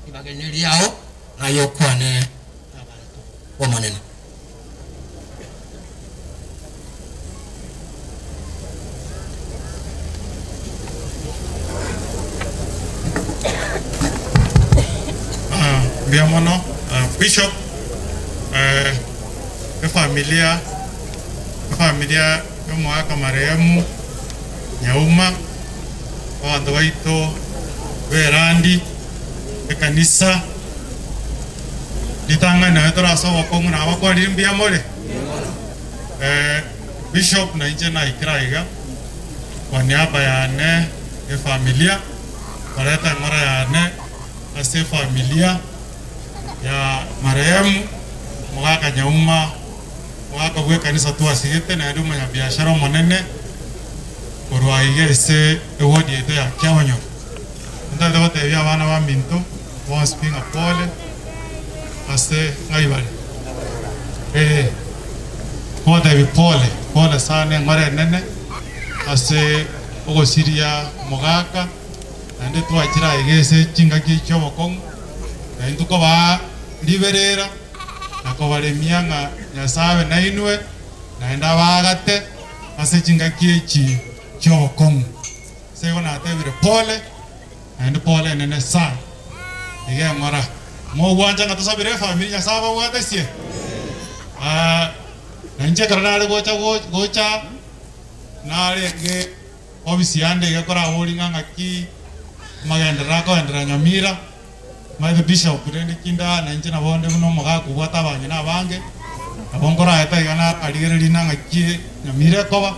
ribaga eri neriao, naye okwane nabanto b'Omonene. Mbuya mono Bishop, efamilia, efamilia y'omogaka marehemu Nyauma, abanto baito b'erandi, ekanisa, ritang'ani naye tore ase obokong'u nabakwanire mbuya more? Bishop nainche naikire aiga kwa niaba yane efamilia, koreta eng'ora yane ase efamilia ya marehemu omogaka Nyauma, omogaka bw'ekanisa twasigete naende omonyabiashara omonene korwa aiga ase eward yaito ya Kiabonyoru. Ntagete gotebia abana baminto bonsi pi ng'a pole ase ng'ai bare. Ee, nkobatebia pole, pole sana eng'ora enene ase ogosiria omogaka, naende twachire aiga ase chingaki echi chi'obokong'u, na intwe kobaa riberera na kobaremia ng'a Nyasae abe nainwe, naende abaagate ase chingaki echi chi'obokong'u. Ase igo natebire, Pole, naende pole enene sana. Iga eng'ora. Mogwancha ng'a tosabere efamiri Nyasae ababwatesie? Ah, na inche ekero nare gocha gocha, narenge ofisi yande iga koraborie ng'a ng'aki amagenderero akoenderera Nyamira, omanyete bishop rende kinde aa nainche nabo onde buna omogaka obwate abang'ina abange, nabo nkoraete iga nararigereria ng'a ng'aki Nyamira ekoba.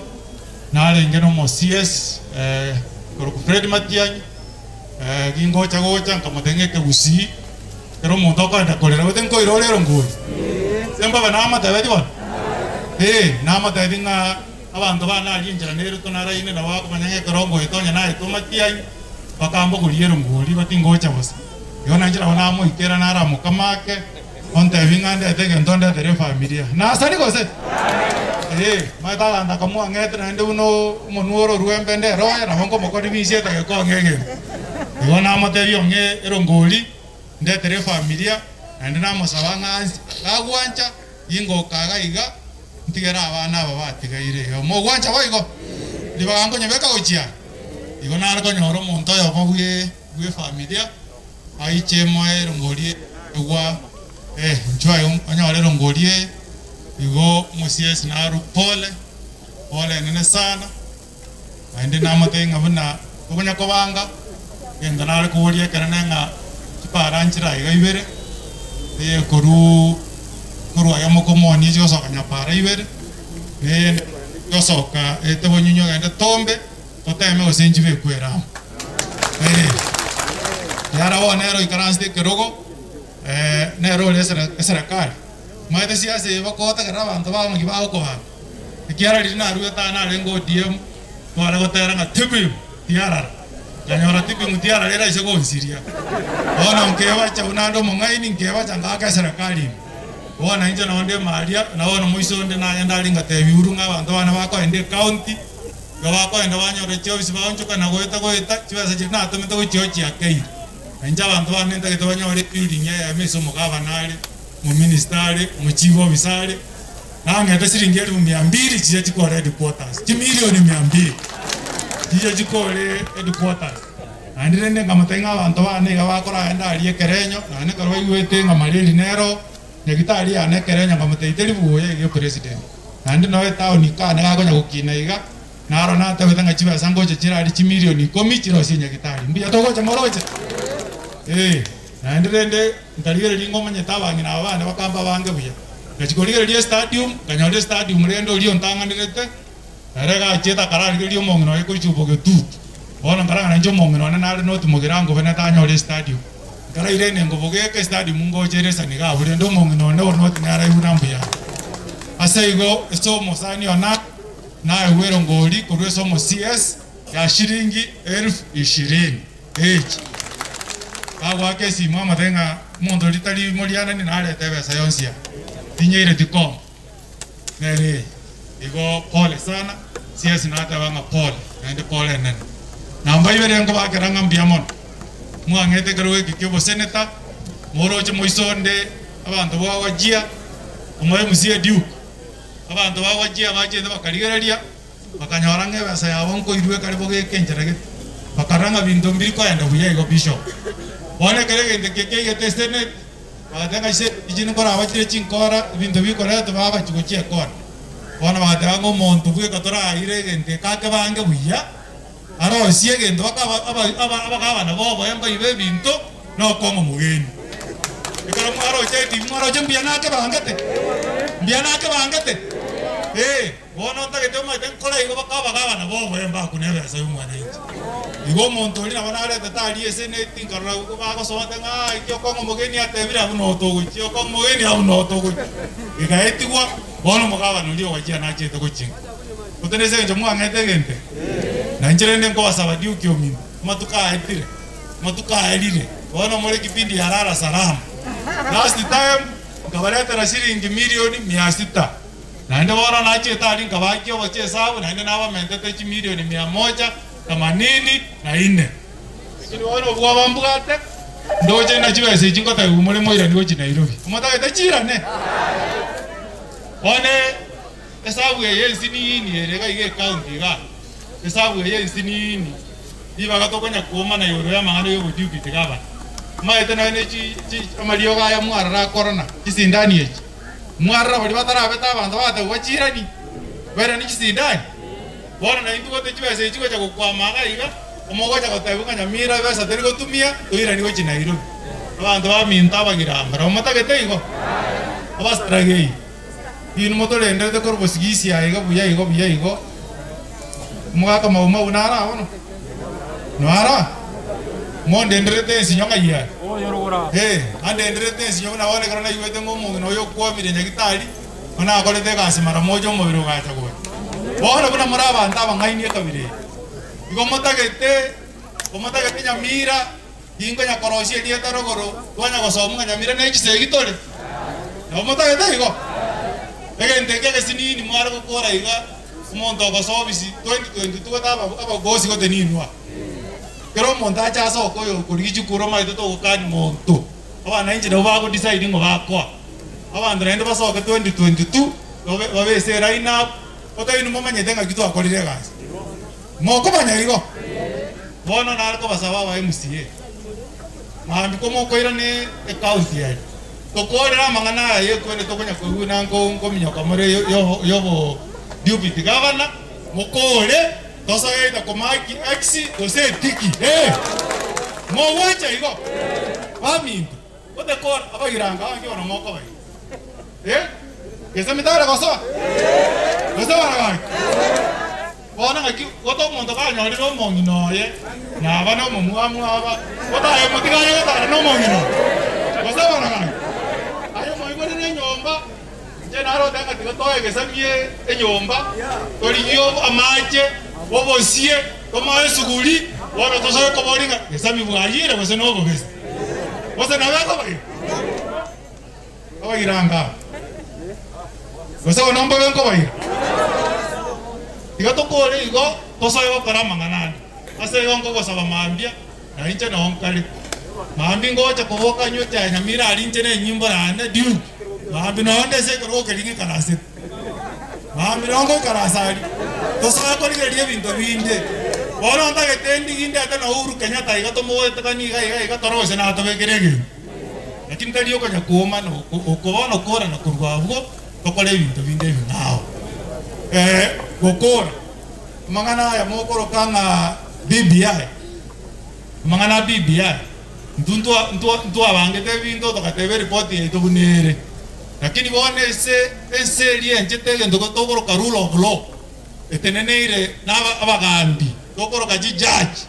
Narenge nomo CS korokwa Fred Matiang'i, gingocha gocha nkamotebia ng'a ekegusii ekero omonto okoenda korera gose nkoira ore erongori, ase mbabe namotebetie bono? Ee, namotebi ng'a abanto bane aria enchera nere tonaraine nabo bakomanya ng'a ekero ngoeta onye naetwe Matiang'i, bakambogoria erongori batingocha bosa. Igo nainche nabo namoikera naramokama ake. Ontebi ng'a ndete egento ndetere efamilia. Nasani gose? Ee, omanyete abanto akamwang'ete naende buna omonwa ore orwembe ndere oye, nabo nkomokoria bisiete agekong'a egento. Igo namotebia ong'e erongori, ndetere efamilia, naende namosaba ng'a ansi gagwancha, ingoka iga iga, ntigere abana aba batigaire iga. Mogwancha boigo? Ribaga nkonyebeka gochia aa. Igo nare konyora omonto oyomo bwe bwefamilia. Aiche moe erongori egwa, eh, inchuo aye onyore erongori eye, igo omosiesi narwe pole, pole enene sana, naende namotebie ng'a buna tokonya kobanga, egento nare koboria ekerene ng'a chipara nchire aiga ibere, eye korwa. Korwa aya mokomoonia chigosoka nyapara ibere, na eyende egosoka ete bonyunyu ogende tombe, toteme gose nchibekwe ere amo. Eh, kiara bono nere oikaransete ekerogo, nere ore esere eserekari. Omanyete siasa eye bakogotegerera abanto bago ng'aki bagokobanga. Ekiara riria naruete aa narenge ODM, tware gotera ng'a tibim tiarara. Nkanyora tibim tiarara eraise gonsiria. Bono nkebacha buna ande omong'aini, nkebacha ngaaka eserekari ime. Bono inche nonde ime aria, na bono moiso onde nagenda aria ngatebia Uhuru ng'a abanto bane bakoenda ecounty, igo bakoenda banyora chiofisi baonchoka na goeta goeta, chibesa chiria natomete gochia oo chiakeire. Na inche abanto bane ntagete banyore ebuilding eyemo ase omogavana are, omominister are, omochief officer are, nang'ete siringi elifu mia mbili chiria chikore headquarters, chimilioni mia mbili chiria chikore headquarters. Naende rende nkamotebia ng'a abanto bane iga bakoragenda aria ekerenyo, naende ekero baigwete ng'a mareri nero nyagitari yane ekerenyo nkamotebia teri buya iga epresident. Naende noe etown kane gakonya gokina iga, naro natebete ng'a chibesa ngocha chire aria chimilioni ikomi chirosie nyagitari. Mbuya togocha moroche? Ee. Naende rende nkarigereria ngomanyete abang'ina aba bane bakamba abange buya. Ngachia korigereria estadium, nkanyora estadium rende oria ontang'anerete, ere gachiete akararigereria omong'ina oye korwa Chubogetutu. Bono nkarang'ana inche omong'ina one nare noti mogirango bene tanyore estadium. Nkaraire ene ngobogeka estadium ngocha ere esani iga abwo rende omong'ina one ore noti nere aigwe na mbuya ande. Ase igo ase omosani one naegwe erongori korwa ase omo CS ya shilingi elfu ishirini. Echi. Bagoaka esimu amotebie ng'a omonto oria tari morianani narete ebesa yonsi aa, tinyeireti koma. Nere eye. Igo pole sana, siasi nateba ng'a pole, naende pole enene. Namba ibere nkobakera ng'a mbuya mono, mwang'ete ekerogo eke kia oboseneta, moroche moiso onde abanto bwagwachia, omo MCA Duke, abanto bagwachia bachete bakarigereria. Bakanyora ng'a ebesa yabo nkoirwa ekare bogeeka enchera gete, bakarora ng'a binto mbiri koenda buya igo Bishop. Bono ekero egento eke kiaigete eseneti, bagateba ng'a chiseneti echi nkoraba chire chinkora, ebinto bikoretwa bagachia gochia ekona. Bono bagateba ng'a omonto bweka toraire egento eke akebange buya, arosie egento baka aba aba abagabana boboe mbaibe ebinto, nokong'a omogeni. Ekero mwaroche etibi mwaroche mbuya nakebangete? Mbuya nakebangete? Ee. Bono ntagete omanyete nkore igo bakaba abana boboe mbakune ebesa y'omwanyainchi. Igo omonto oria nabo naretete aria eseneti nkarora bagosomete ng'a aa eki okong'a omogeni atebire abwo noo togochia, okong'a omogeni abwo noo togochia. Egaetigwa, bono omogabana oria ogachia nachete gochia inka. Gotari ase engencho mwang'ete egento eke, na inche rende nkobasaba Duke ominto, amatuko aetire, amatuko aerire, bono more kipindi ya lala salama. Last time nkabaretera shilingi milioni mia sita. Naende bono nachiete aria nkabaakia ogochia esabu, naende nabamentete chimilioni mia moja themanini na ine. Lakini bono obwoba mbwate, ndoche ng'a chibesa echi ngotebiwa more moiranie gochia Nairobi. Motagete chiirane? Bono esabu eye ensinini ere iga iga ecounty igaa, esabu eye ensinini, ribaga tokonya koomana igoro y'amang'ana y'oboduputy governor. Omanyete nonya ne chi chi amariogo aya mwarora akorona, chisindani echi. Mwarora baria batarabete abanto bagatebigwa chiirani, bairanie chisindani. Bono naintwe gote chibesa echi chigocha gokwama iga iga, omogocha gotebigwa ng'a Nyamira ebesa teri gotumia, toiranie gochia Nairobi. Abanto baminto abagiramba nabo motagete igo? Abasaragei, inwe motorenderete korwa bosigisi aye iga buya igo buya igo, omogaka Maumau naro aa bono? Noaro? Mondenderete ensinyo ng'ai are? Ee, andenderete ensinyo buna bono ekero naigwete ng'a omong'ina oyo okwomire nyagitari, buna akorete egasi mara mocha omobere ogacha gocha. Bono buna more abanto abang'aini ekabira eye, igo motagete, omotagete Nyamira, tinkonya korosia erieta rogoro, twanya gosoma ng'a Nyamira ne chisegi tore? Nabo motagete igo? Egento eke egesinini mware gokora iga, Omonto ogosoa obisi 2022 gote abagosi gote ninwa. Kera omonto ache asoke oyo okorigia chikura omanyete togokani monto. Abananchi nabo bago decide ng'o bakoa. Abanto naende basoke 2022 babe babe ase eline up gote inwe momanyete ng'aki twakorire egasi. Mokomanya igo? Bono nare kobasaba aba MCA mambia komokoirana ecounty aria Tokoorere amang'ana aya y'ekwene tokonya koigwa na nkominyoka more y'obo deputy governor, mokoore tosoe either komaki X gose etiki. Eh! Mogwancha igo? Baminto, otekora abagiranga abange bono mokoba igo. Eh? Gese mitare gosoa? Gose barabare? Bono ng'aki gote omonto kanyorire omong'ina oye, naba na omomwamu aba, gotaye motiga aye gotara na omong'ina oye. Gose barabare? Aye omoigorere enyomba, inche naro oteba ng'a tiga toe egesamie enyomba, torigie amache, obosie, tomoe esuguri, bono tosoe koboria ng'a gesami bwayire gose nobobese. Gose nabo ekoba igo? Abaira anga aba, gose bono mbobe nkobaira? Tiga tokore igo, tosoe gokora amang'ana ande. Ase igo nkogosaba mambia, na inche nao nkare. Mambia ngocha koboka nywe echae nyamira aria inche nenyimbo yane Duke. Mambia nao nde ase ekerogo keria ng'ikarasete. Mambia nao ngoikarasa aria. Tosoe korigereria ebinto binde. Bono ntagete ndigi ndete na Uhuru Kenyatta iga tomogoetekanie iga iga iga tore gose natobekere egento. Lakini tari okonya kooma na okoba nokoorana korwa abwo tokore ebinto binde ebing'ao. Ee, gokoora amang'ana aya mokoroka ng'a BBI, amang'ana a BBI, intwe ntwabangete ebinto togateba eripoti yaito buna ere. Lakini bono ase ense eria enchete egento tokoroka rule of law, eteneneire na abagambi tokoroka chijaji,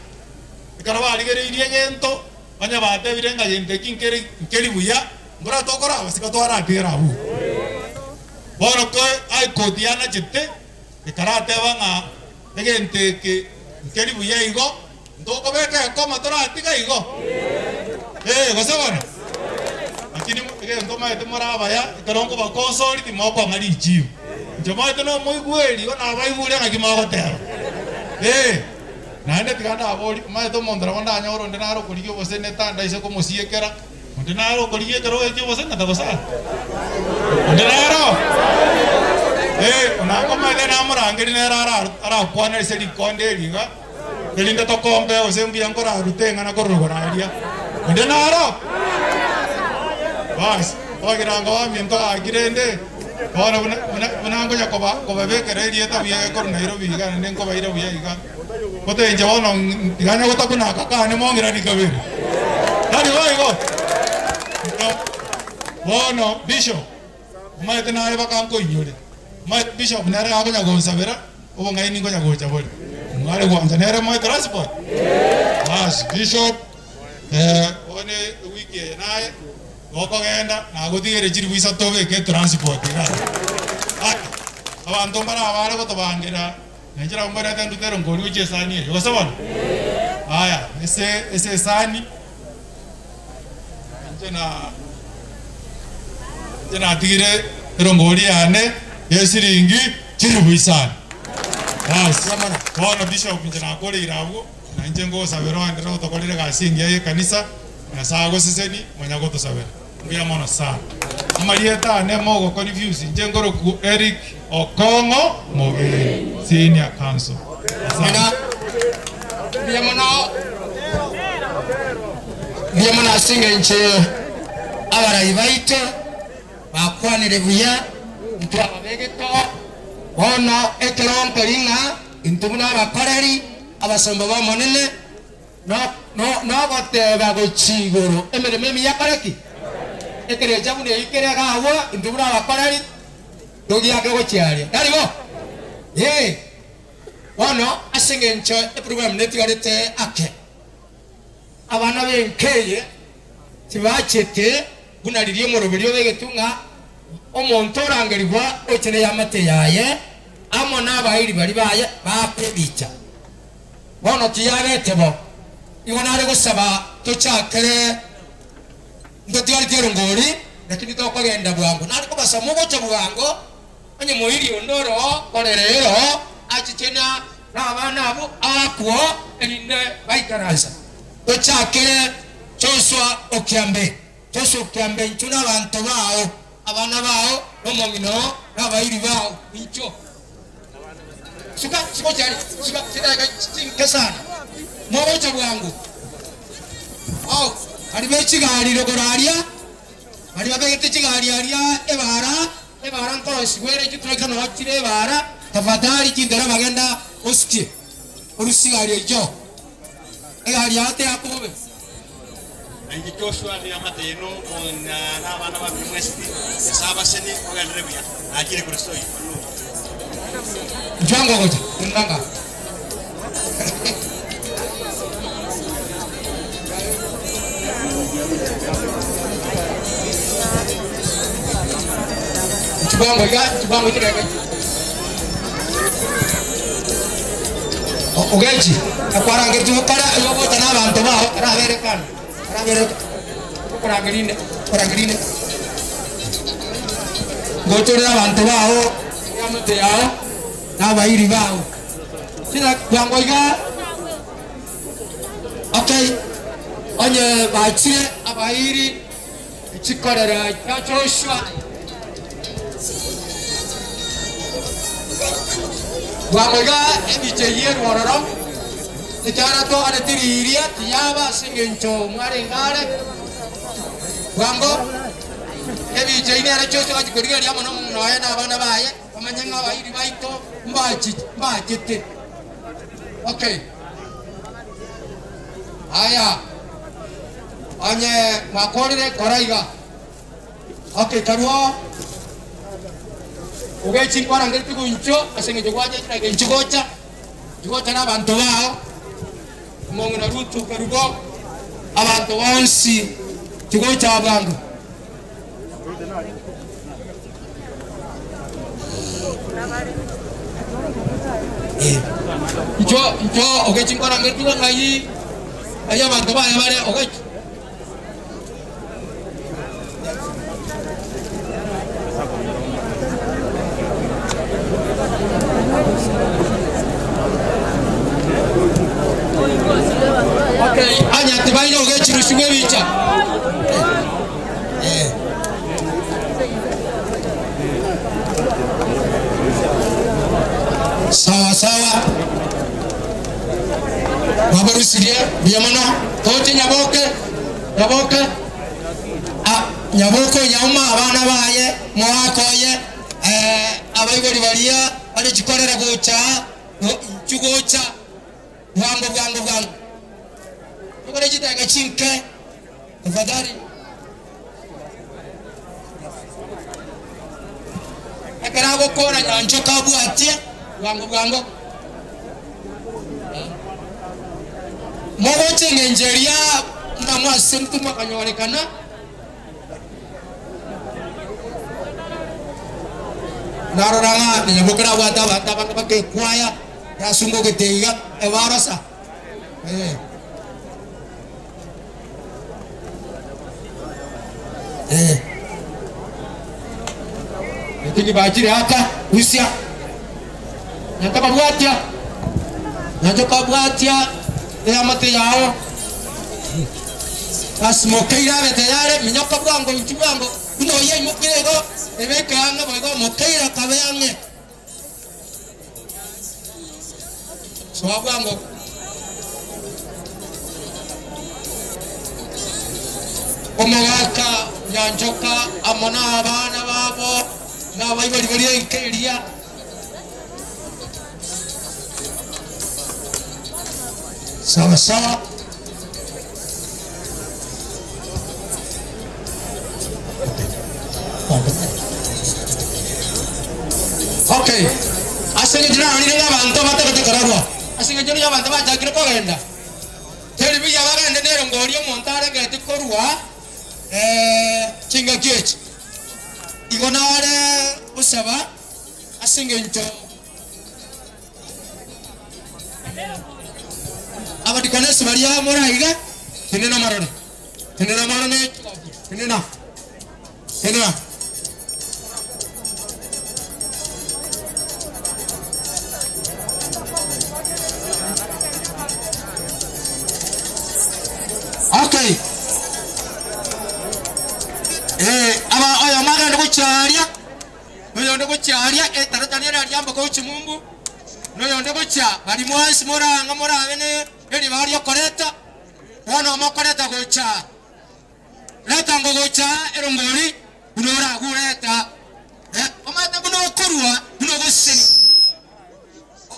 ekero barigereirie egento. Onye batebire ng'a gento eki nkere nkeri buya, mbora tokora abasika twaratigera abwo. Bono ko High Court yanachete ekarateba ng'a egento eke nkeri buya igo, ntokobeka ekoma toratiga igo? Ee, gose bono? Lakini egento omanyete more abaya, ekero nkobakonsori timokong'a richibu. Inche omanyete nomoigweri, igo nabaigure ng'aki mogoteba. Ee. Naende tiga ndaborie, omanyete omonto nabo ndanyore onde nare okorigia oboseneta ndaise komosiekera, onde nare okorigia ekerogo ekio oboseneta gose aa? Onde nare oo? Ee, onakomanyete namorangerie nere ara arakwane ase rikonde eri iga, erinde tokombe gose mbuya nkorarute eng'ana korwa igoro aria. Onde nare oo? Basi, ogirango baminto gaki rende, bono buna buna buna nkonya koba kobabekera erieta buya korwa Nairobi iga naende nkobaira buya iga. Gote inche bono tiganya gotakuna aka kane mong'irani kabere. Tari boigo? Bono bishop, omanyete naye baka nkoinyore. Omanyete bishop nere akonya gonsabera, obong'aini nkonya gocha bore. Mware gwancha nere moe transport? Bas, bishop, bono ewiki eye naye, gokogenda nagotigere chiribu isato obeke etransport igaa. Aya, abanto mbare abare gotobangera. Na inche nabo mbwenerete ndute erongori gochia esani eye, gose bono? Aya, ase ase esani, inche na inche natigire erongori yane ya esiringi chilifu isano. Bas, bono bishop inche nakoreire abwo, na inche ngosabera oenderere gotokorera egasi engiya ya ekanisa, Nyasae agoseseni, manya gotosabera. Mbuya mono sana. Amarieta ane mogo confuse inche nkoroku Eric Okong'o Mogeni Senior Counsel. Asante. Mbuya mono, mbuya mono ase engencho abarai baito bakwanire buya, intwe ababegete oo. Bono ekero nkori ng'a intwe buna abakoreri, abasomba b'Omonene, Nogoteba gochia igoro, emeremo emiya ekore ki? Ekerecha buna eyio kere iga agwo, intwe buna abakoreri togiake gochia aria. Tari bo? Ee. Bono ase engencho eprogram netigarete ake, abana b'enka eye tibachete buna riria omoroberi obegetwe ng'a omonto orangerigwa oche neamate yaye amo nabairi baria baye baakwe ebicha. Bono tiyabete bo. Igo nare gosaba tochakere ntotigareti erongori, lakini tokogenda bwango. Nare kobasaba mogocha bwango, onye moiri onde oroo korera ero, achiche na nabana abwo aakwo, erinde baikaransa. Tochakere Joshua Okiambe. Joshua Okiambe, inchuo nabanto bao, abana bao, na omong'ina oo, na abairi bao, inchuo. Suka, suka ochare, suka chidakika chinke sana. Mogocha bwango. Ao, baria be chigari rogoro aria, baria babegete chigari aria ebara, ebara nkorosigwa ere chituraika noo chire ebara, tafadhali chindereba genda osikie, orusie egari eyio. Egari yao teyakobobe. Na inche Joshua neamate yaino na abana bamino mwensi, Nyasae abasenie, mogenderere buya. Nachire Kristo oyio. Nchwango gocha, ndanga. Nchwango iga, nchwango chireke. Ogechi, akwarangeretie gokora ayogocha na abanto bao, arabere kando, arabere okorangerine, okorangerine. Ngochorere abanto bao, eamate yao, na abairi bao. Chira bwango iga, okay, onye bachire abairi, chikorera chia Joshua. Bwango iga emiche eyio erwororo, ekiagera twaganeti riiria tiyaba ase engencho mwarenge are. Bwango ebicha eyio nere Joshua agachia korigereria amo nomong'ina oye na abana baye, bamanye ng'a abairi baito mbachete. Okay. Aya, onye mwakorire, kora iga. Okay, karue ogechi nkwarangeretie goinchwo ase eng'encho gwachechire iga inche gocha, inche gocha na abanto bao, omong'ina Rutu Kerubo, abanto bonsi tigocha bwango. Incho, incho ogechi nkwarangeretie ng'ai, ng'ai abanto baye bare ogechi. Okay, anya tibaire ogechirusigwa ebicha. Eh. Sawa sawa. Babarusirie buya mono. Toche Nyaboke, Nyaboke, ah, Nyaboke onyauma abana baye, moaka oye, eh, abaibori baria bare chikorera gocha, inchu gocha, bwango bwango bwango. Tokore chidakika chinke, tafadhali. Ekero agokora nyanchoka abwatie bwango bwango. Mogocha engencho eria buna mwasemetwe mwakanyorekana. Narora ng'a Nyaboke nabwate abanto abange bakekwaya, yasungogete iga, ebarosa. Eh. Eh. Lakini bachire aka usia. Nyanto kabwatia. Nyanto kabwatia eamate yao. Basi mokeire abe tayari minyoka bwango inchi bwango buna oyo aimokire igo ebeke ang'e boigo mokeire kabe ang'e. Soa bwango. Omogaka Nyanchoka amo nabana babo na abaibori baria enka eria. Sawa sawa. Okay. Ase eng'encho narorire ng'a abanto batagete kororwa, ase eng'encho nigo abanto bachakire kogenda, teri buya bagende nerongo oria omonto arengereti korwa eh, chingaki echi. Igo nare gosaba ase eng'encho Abadikonesi baria more aiga, tenena morore, tenena morore ne chigofia, tenena, tenena. Okay. Eh, aba oyomo agende gochia aria. Noyonde gochia aria etarata nere aria amboka gochia mumbu, noyonde gochia baria mwensi morang'e morabe ne ribaga riokoreta, bono mokoreta gocha reta ngo gocha erongori buna oragureta eh, omanyete buna okorua buna ogoseseniwa,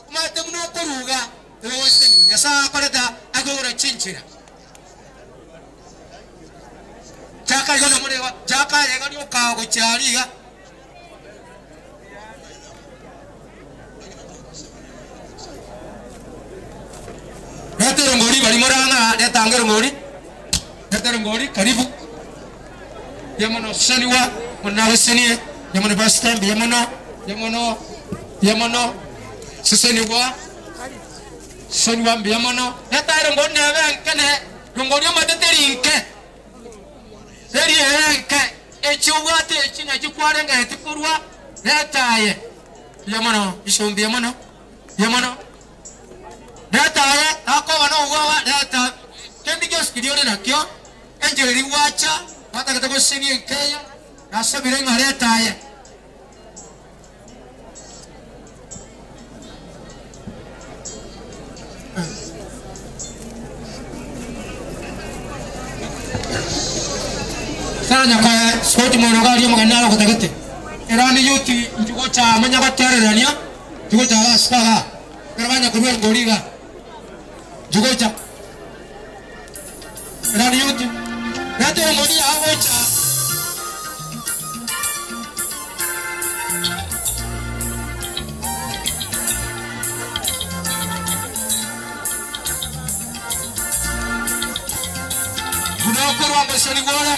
omanyete buna okoruga ogoseseniwa. Nyasae akoreta akoigora chinchera. Chaka igo namurewa chaka yega rioka gochariga. Leta erongori bari morang'a leta ange erongori. Leta erongori karibu. Yamono seniwa muna senie yamono pastor yamono yamono yamono seseniwa seniwa yamono leta erongori nebe nkene rongori omatete rinke. Eri enke echiubwate echi nakikwarenga etikorwa letaye yamono isumbi yamono yamono letaye akoba nougwawa leta kendi giosi ore nakio enjeri wacha watagete gosenia enkeya nasabire ng'a letaye. Sana kwa spoti mono gari mo ganalo kotagete erani yuti njugo cha manya gotererania njugo cha gaspaga pero banya kurwa ngoriga njugo cha erani yuti nate ngori agocha Gunokorwa ngosoni gora.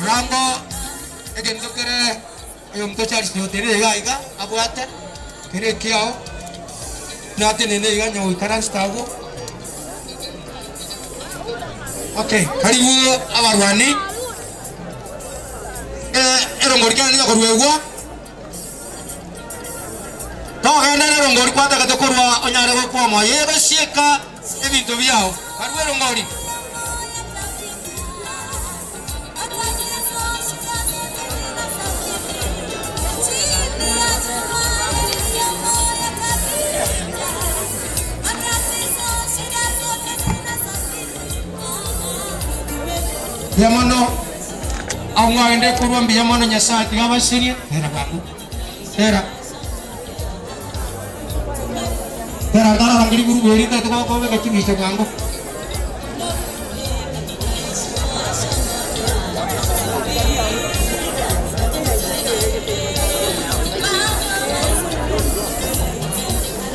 Rambo egento kere oyo Charles nyotere iga iga abwate kere kiao nate nene iga nyoikaranstago. Okay, karibu abarwani erongori kene niga korwegwa togenda erongori kwatagete korwa onyare gokwama yegosieka ebinto biao karibu erongori. Yamono amwagende kurwa mbi yamono Nyasaye tigabasirie tera bwangu tera tera ngara rangiri guru gweri ta tuko gachimisha bwangu.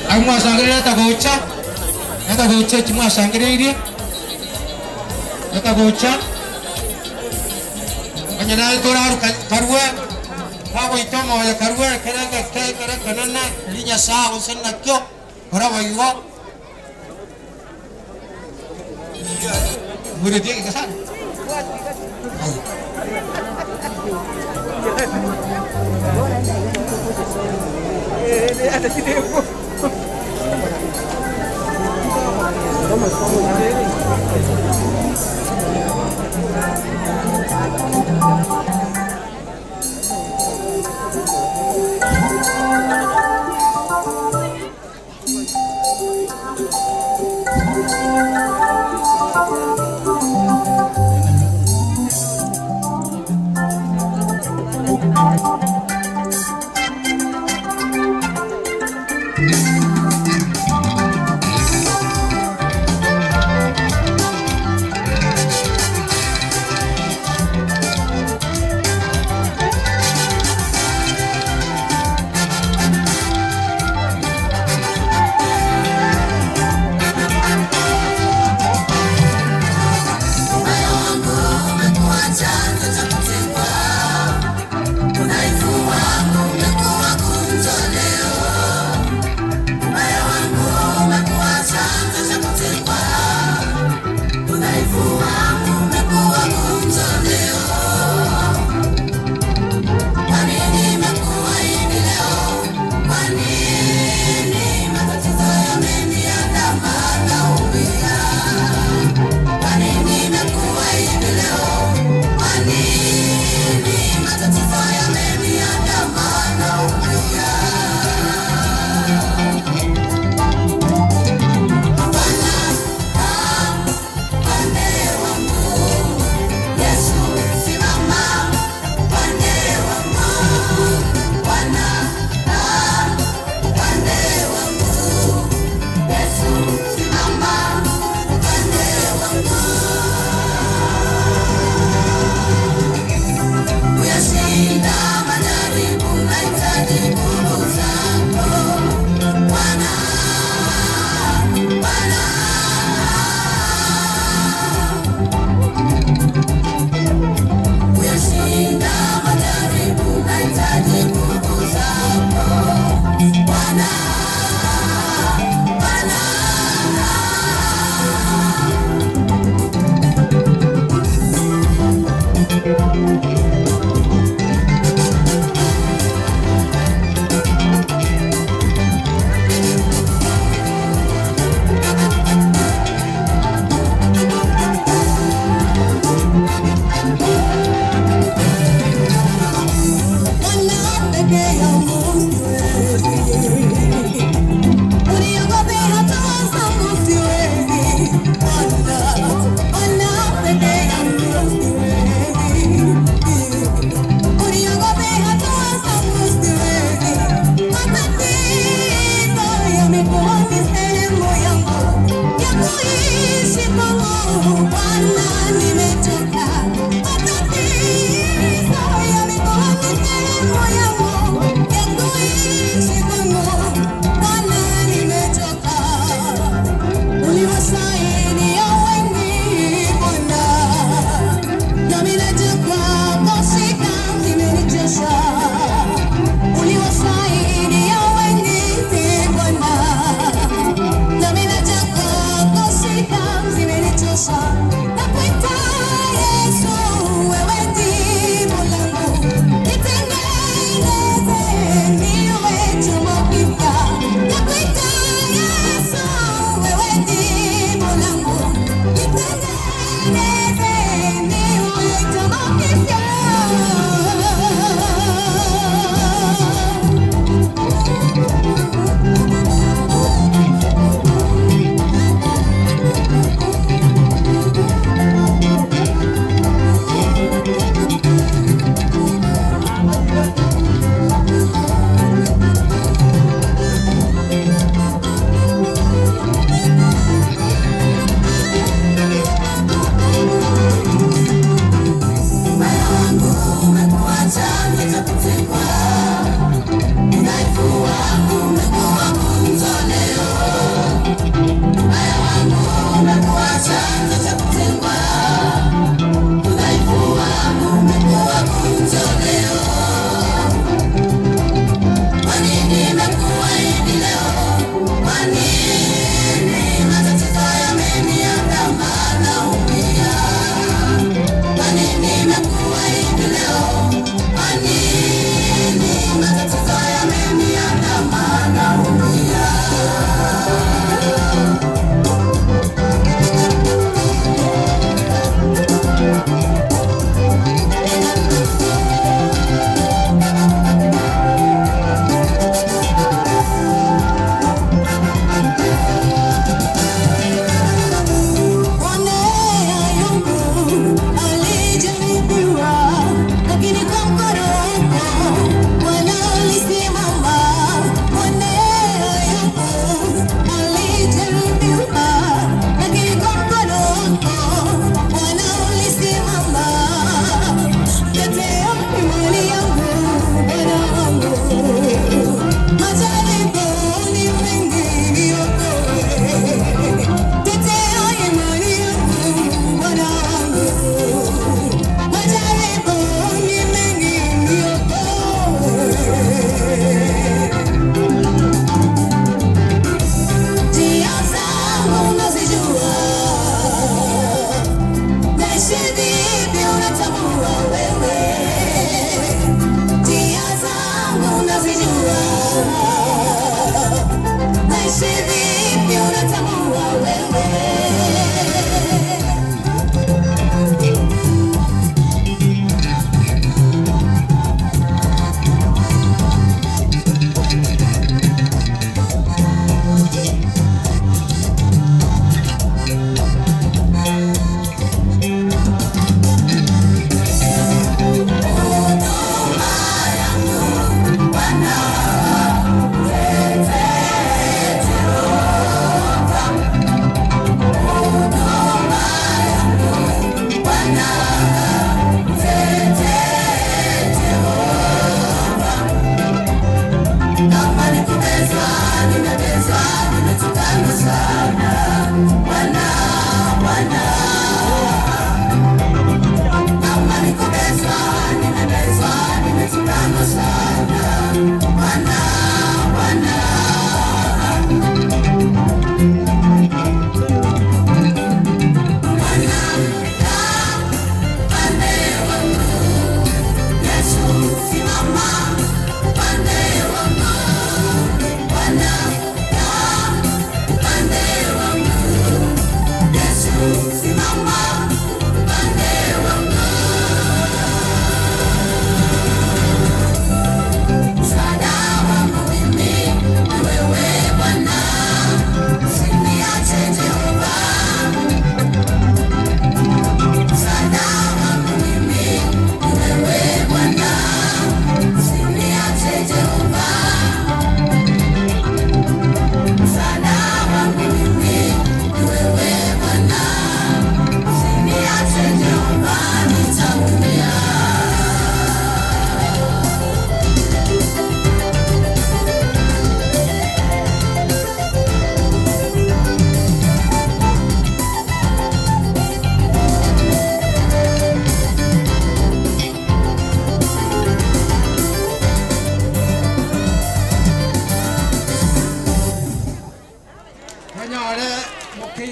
Amwasangire ta gocha eta gocha chimwasangire irie eta gocha Anyana toraru karwe kago itomo ya karwe keranga ke keranga nana linya sa go sen nakyo ora baigo Murid dia ke sana. Bwana.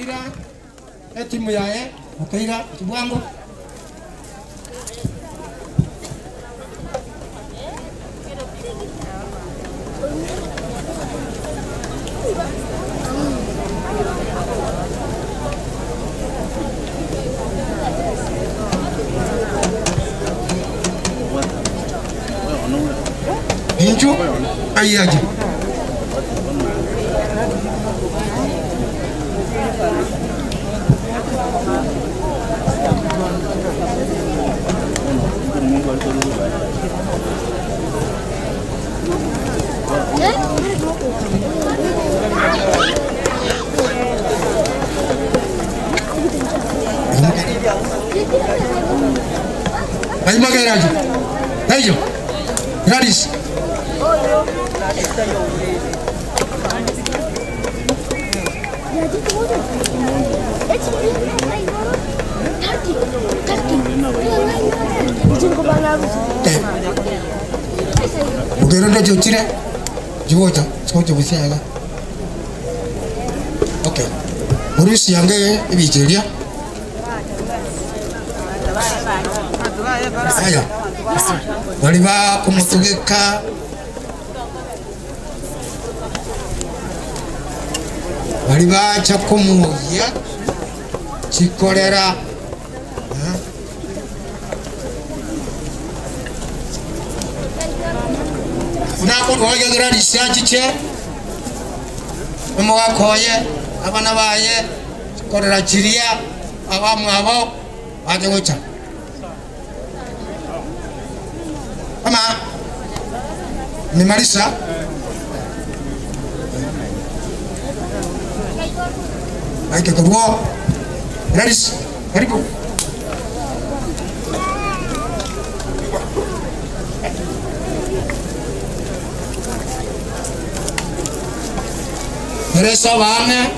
Mokeira etimu yaye Mokeira Kibwango. Inchu ayiaje. Ai Mokeira aje. Aiyo. Gladys. Mokeira ndoche ochire. Chigocha, chigocha busia iga. Okay. Morusi yange ebicha eria. Aya. Bari bakomotugeka bari bacha komuoyia chikorera nakorwagegera risachiche omogakoye abana baye chikorera chiria abamwabo bache gocha ama nimarisa aike korwo Gladys karibu. Teresa bane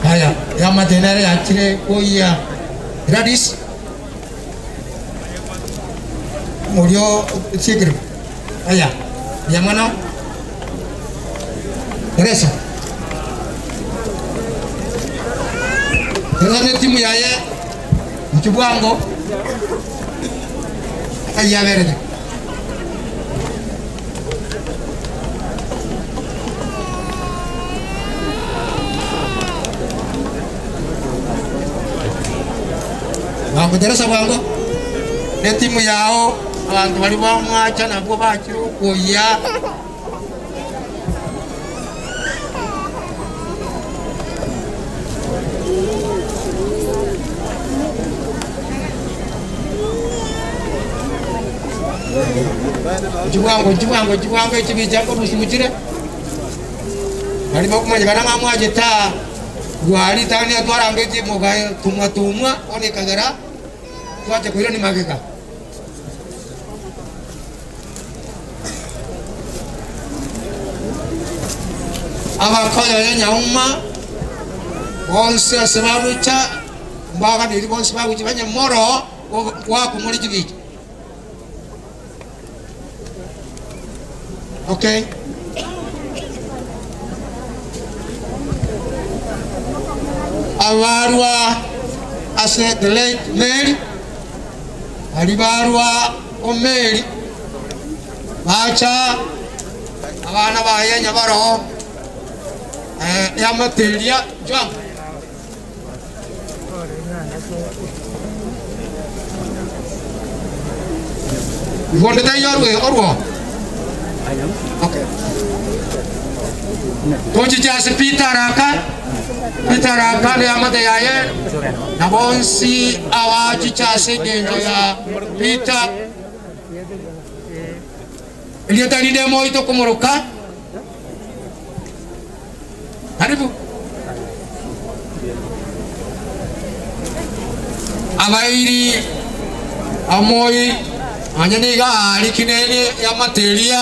Haya, ya matenere achire koya Gladys murió Sigrid. Haya, llámanos. Teresa. Teresa ni timu yaye Mchubwango. Haya verde. Wango Teresa wango. Ne timu yao abantu bali bamwacha nabwo bakiri okuya. Chibwango chibwango chibwango ekibichako rusimukire bali bakumanyikana ng'amwacheta gwali tani atwaranga etimuga tumwa tumwa onekagera twache kwira ni magega. Abakoyo nyauma bonse ase barucha mbaganiri bonse baguchi banyamoro wakumuri chibicha. Okay. Abarwa ase the late Mary alibarwa omeri bacha abana baye nyabaro yamatelia jwang Ifonde tayo orwe orwo. Okay. Tochicha Peter Raka Peter Raka ne amate yaye na bonsi awachicha sengenjo ya Peter Eliatanide moito komoroka. Karibu. Abairi amoi Nonya nigo aarikinerie eamate eria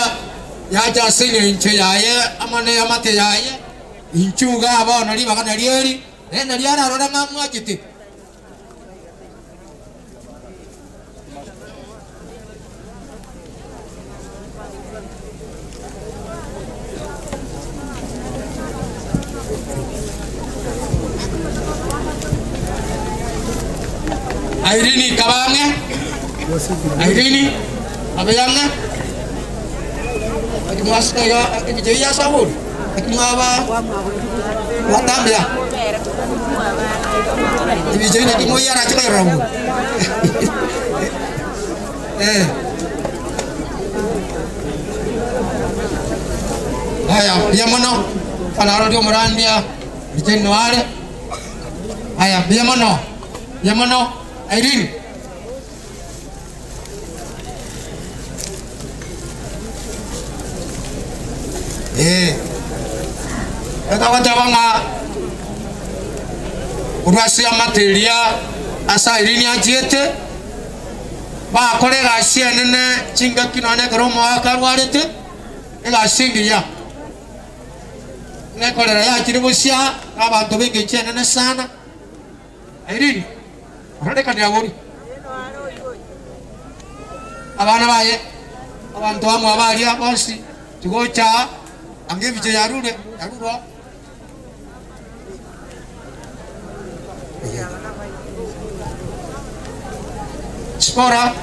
yacha ase engencho yaye amo neamate yaye, inchuo igaa bono ribaga nario eri, naende nario ararore ng'a amwachete. Irene kaba ang'e, Irene abe ang'e, naki mwasika iga ebicha eyio ya Sauli, naki mwaba mwatambea ebicha eyio naki moyarache koyerora bori eh. Aya, mbuya mono, anaroria omorandia Richard Noare. Aya, mbuya mono, mbuya mono, Irene. Ee, ekagoteba ng'a korwa ase amate eria ase Irene achiete, bakora egasi enene chingaki nonya ekero omoaka arwarete, egasi engiya. Nekorera yachire bosia na abanto b'engencho enene sana. Irene, ororekane abori abana baye, abanto bamwabo aria bonsi, tigocha aa, anga ebicha yarure, yarurwa. Sipora,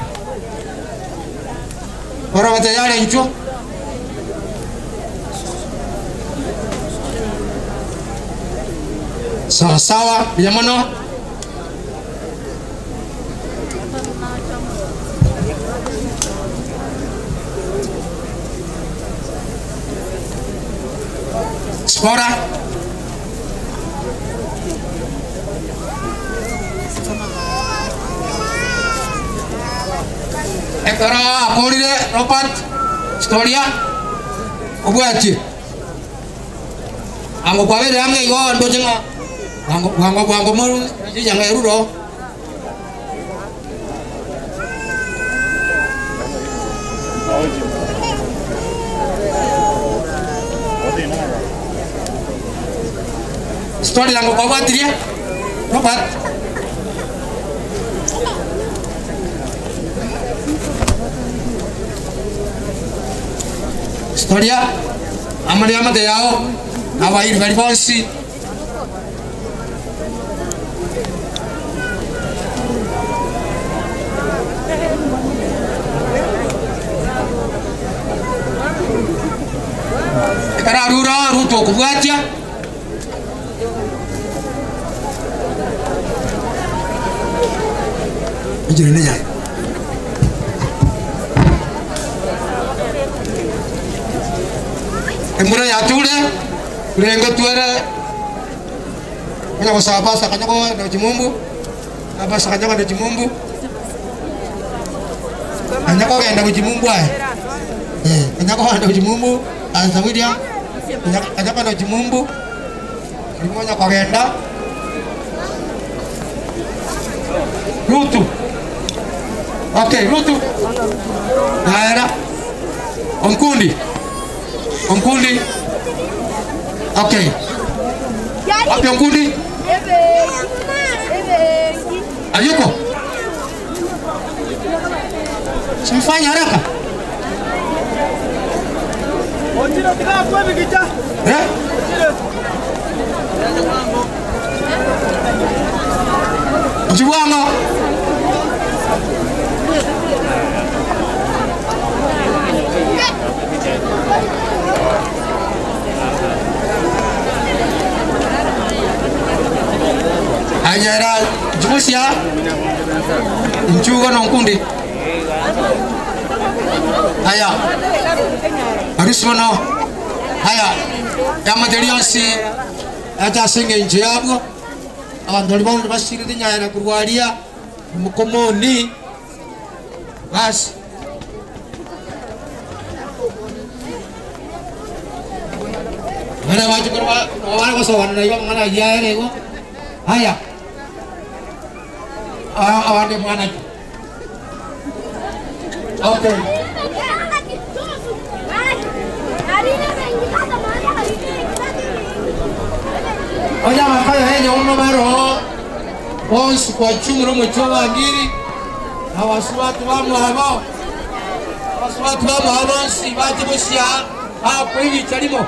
ora tayari inchwo. Sawa sawa, buya mono. Sipora. Ekero akorire Robert Storia obwatie ango kwabeire ang'e igo ndoche ng'a bwango bwango bwango moru rinyang'a eruro. Story yango kwabwatirie Robert. Storia amo neamate yao na abairi baria bonsi. Ekero arure oo, Ruto okobwatia. Enchera neyaye. Embura yature. Renge twere onya gosaba pastor akanya kogenda chimumbu, na pastor akanya kogenda chimumbu, anya kogenda gochimumbu aye, eh, anya kogenda gochimumbu Pastor William, anya anya kogenda chimumbu, rimo onya kogenda Rutu, okay Rutu, naera, Onkundi. Onkundi. Okay. Wapi Onkundi? Hayuko? Simfanye haraka. Eh? Nchibwango. Anyera Jusia Nchugo nonkundi Aya Arusi mono Aya Yamate rionsi Yacha ase engencho yabwo Abanto baria bono basirete nyaya korwa aria Omokomoni Basi. Baria bache korwa nabo bare gosogana na igo amang'ana ayio aere igo. Aya, aa abande mwana ki? Okay. Onya bakayo henya uno baro bonsi kwa chumuro mwicho wangiri na wasuwatu wa mwabo wasuwatu wa mwabo nsi baje busia hapo hivi chalimo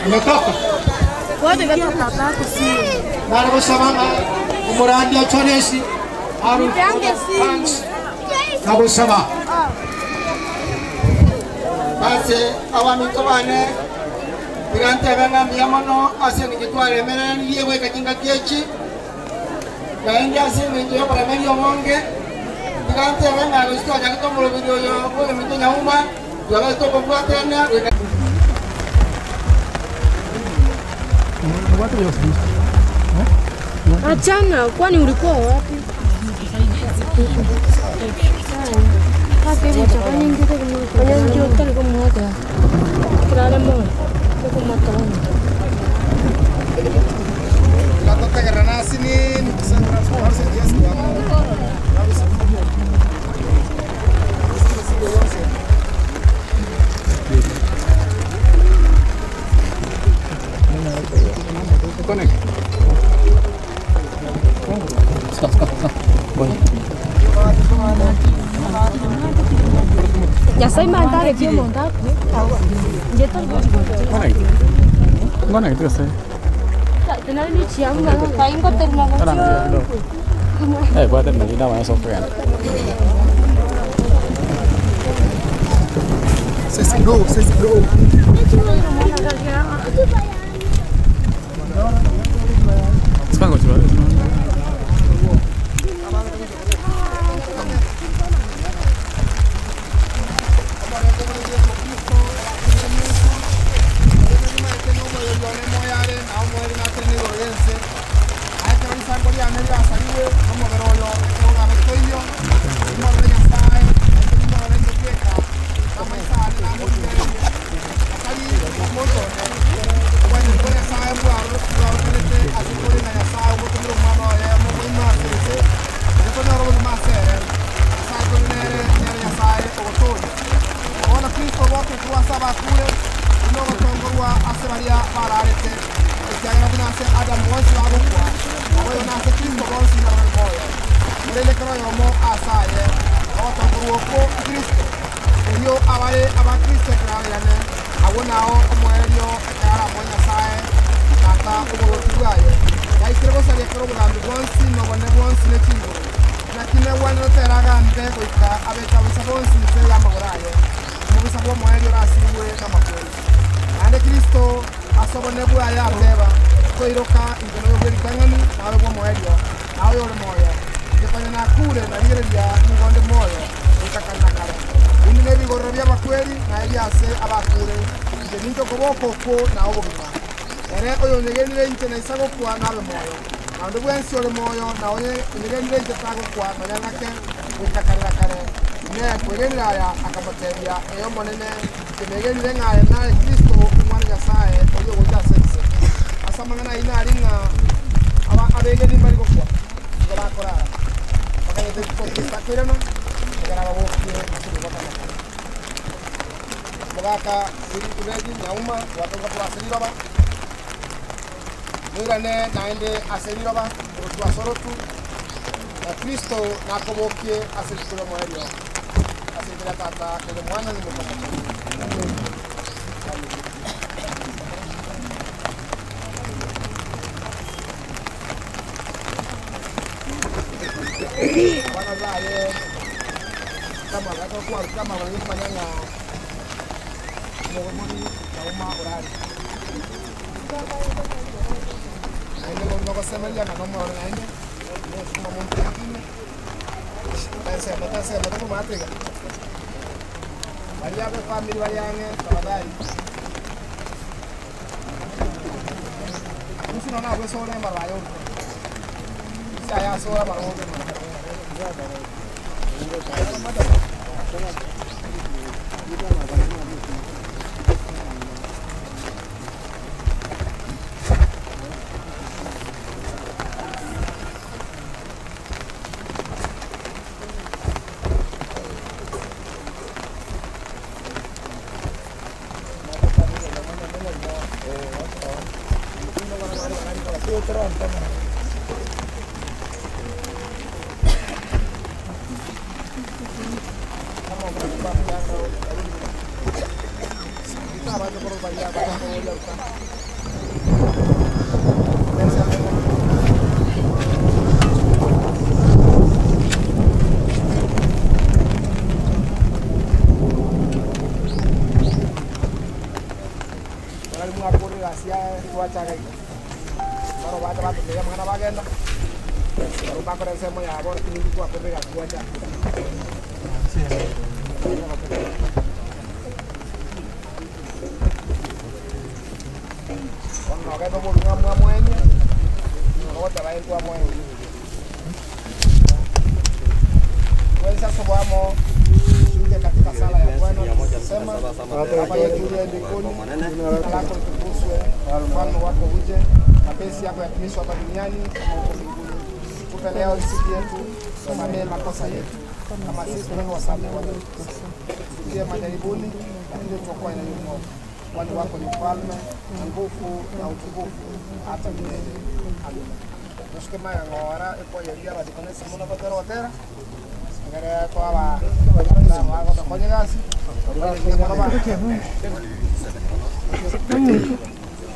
Umetoka Bana gusaba umurandi achonesi aru nagusaba Basi abaminto bane tigantebe ng'a mbuya mono ase eng'encho twaremeranirie goika chingaki echi naende ase eng'encho ya oboremeria obonge tigantebe ng'a gochi twachagete omoroberi oyo bwa oyominto nyauma twabete okobwatana goika Achana, kwani ulikuwa wapi? Nyasaye mandare pio mondaku. Njeto Ngona kitu sasa. Tenali chianga kaingo terna Eh, puede tener una buena software. Sisi go, sisi go. Spango chilo.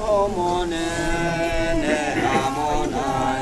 Omonene amonai.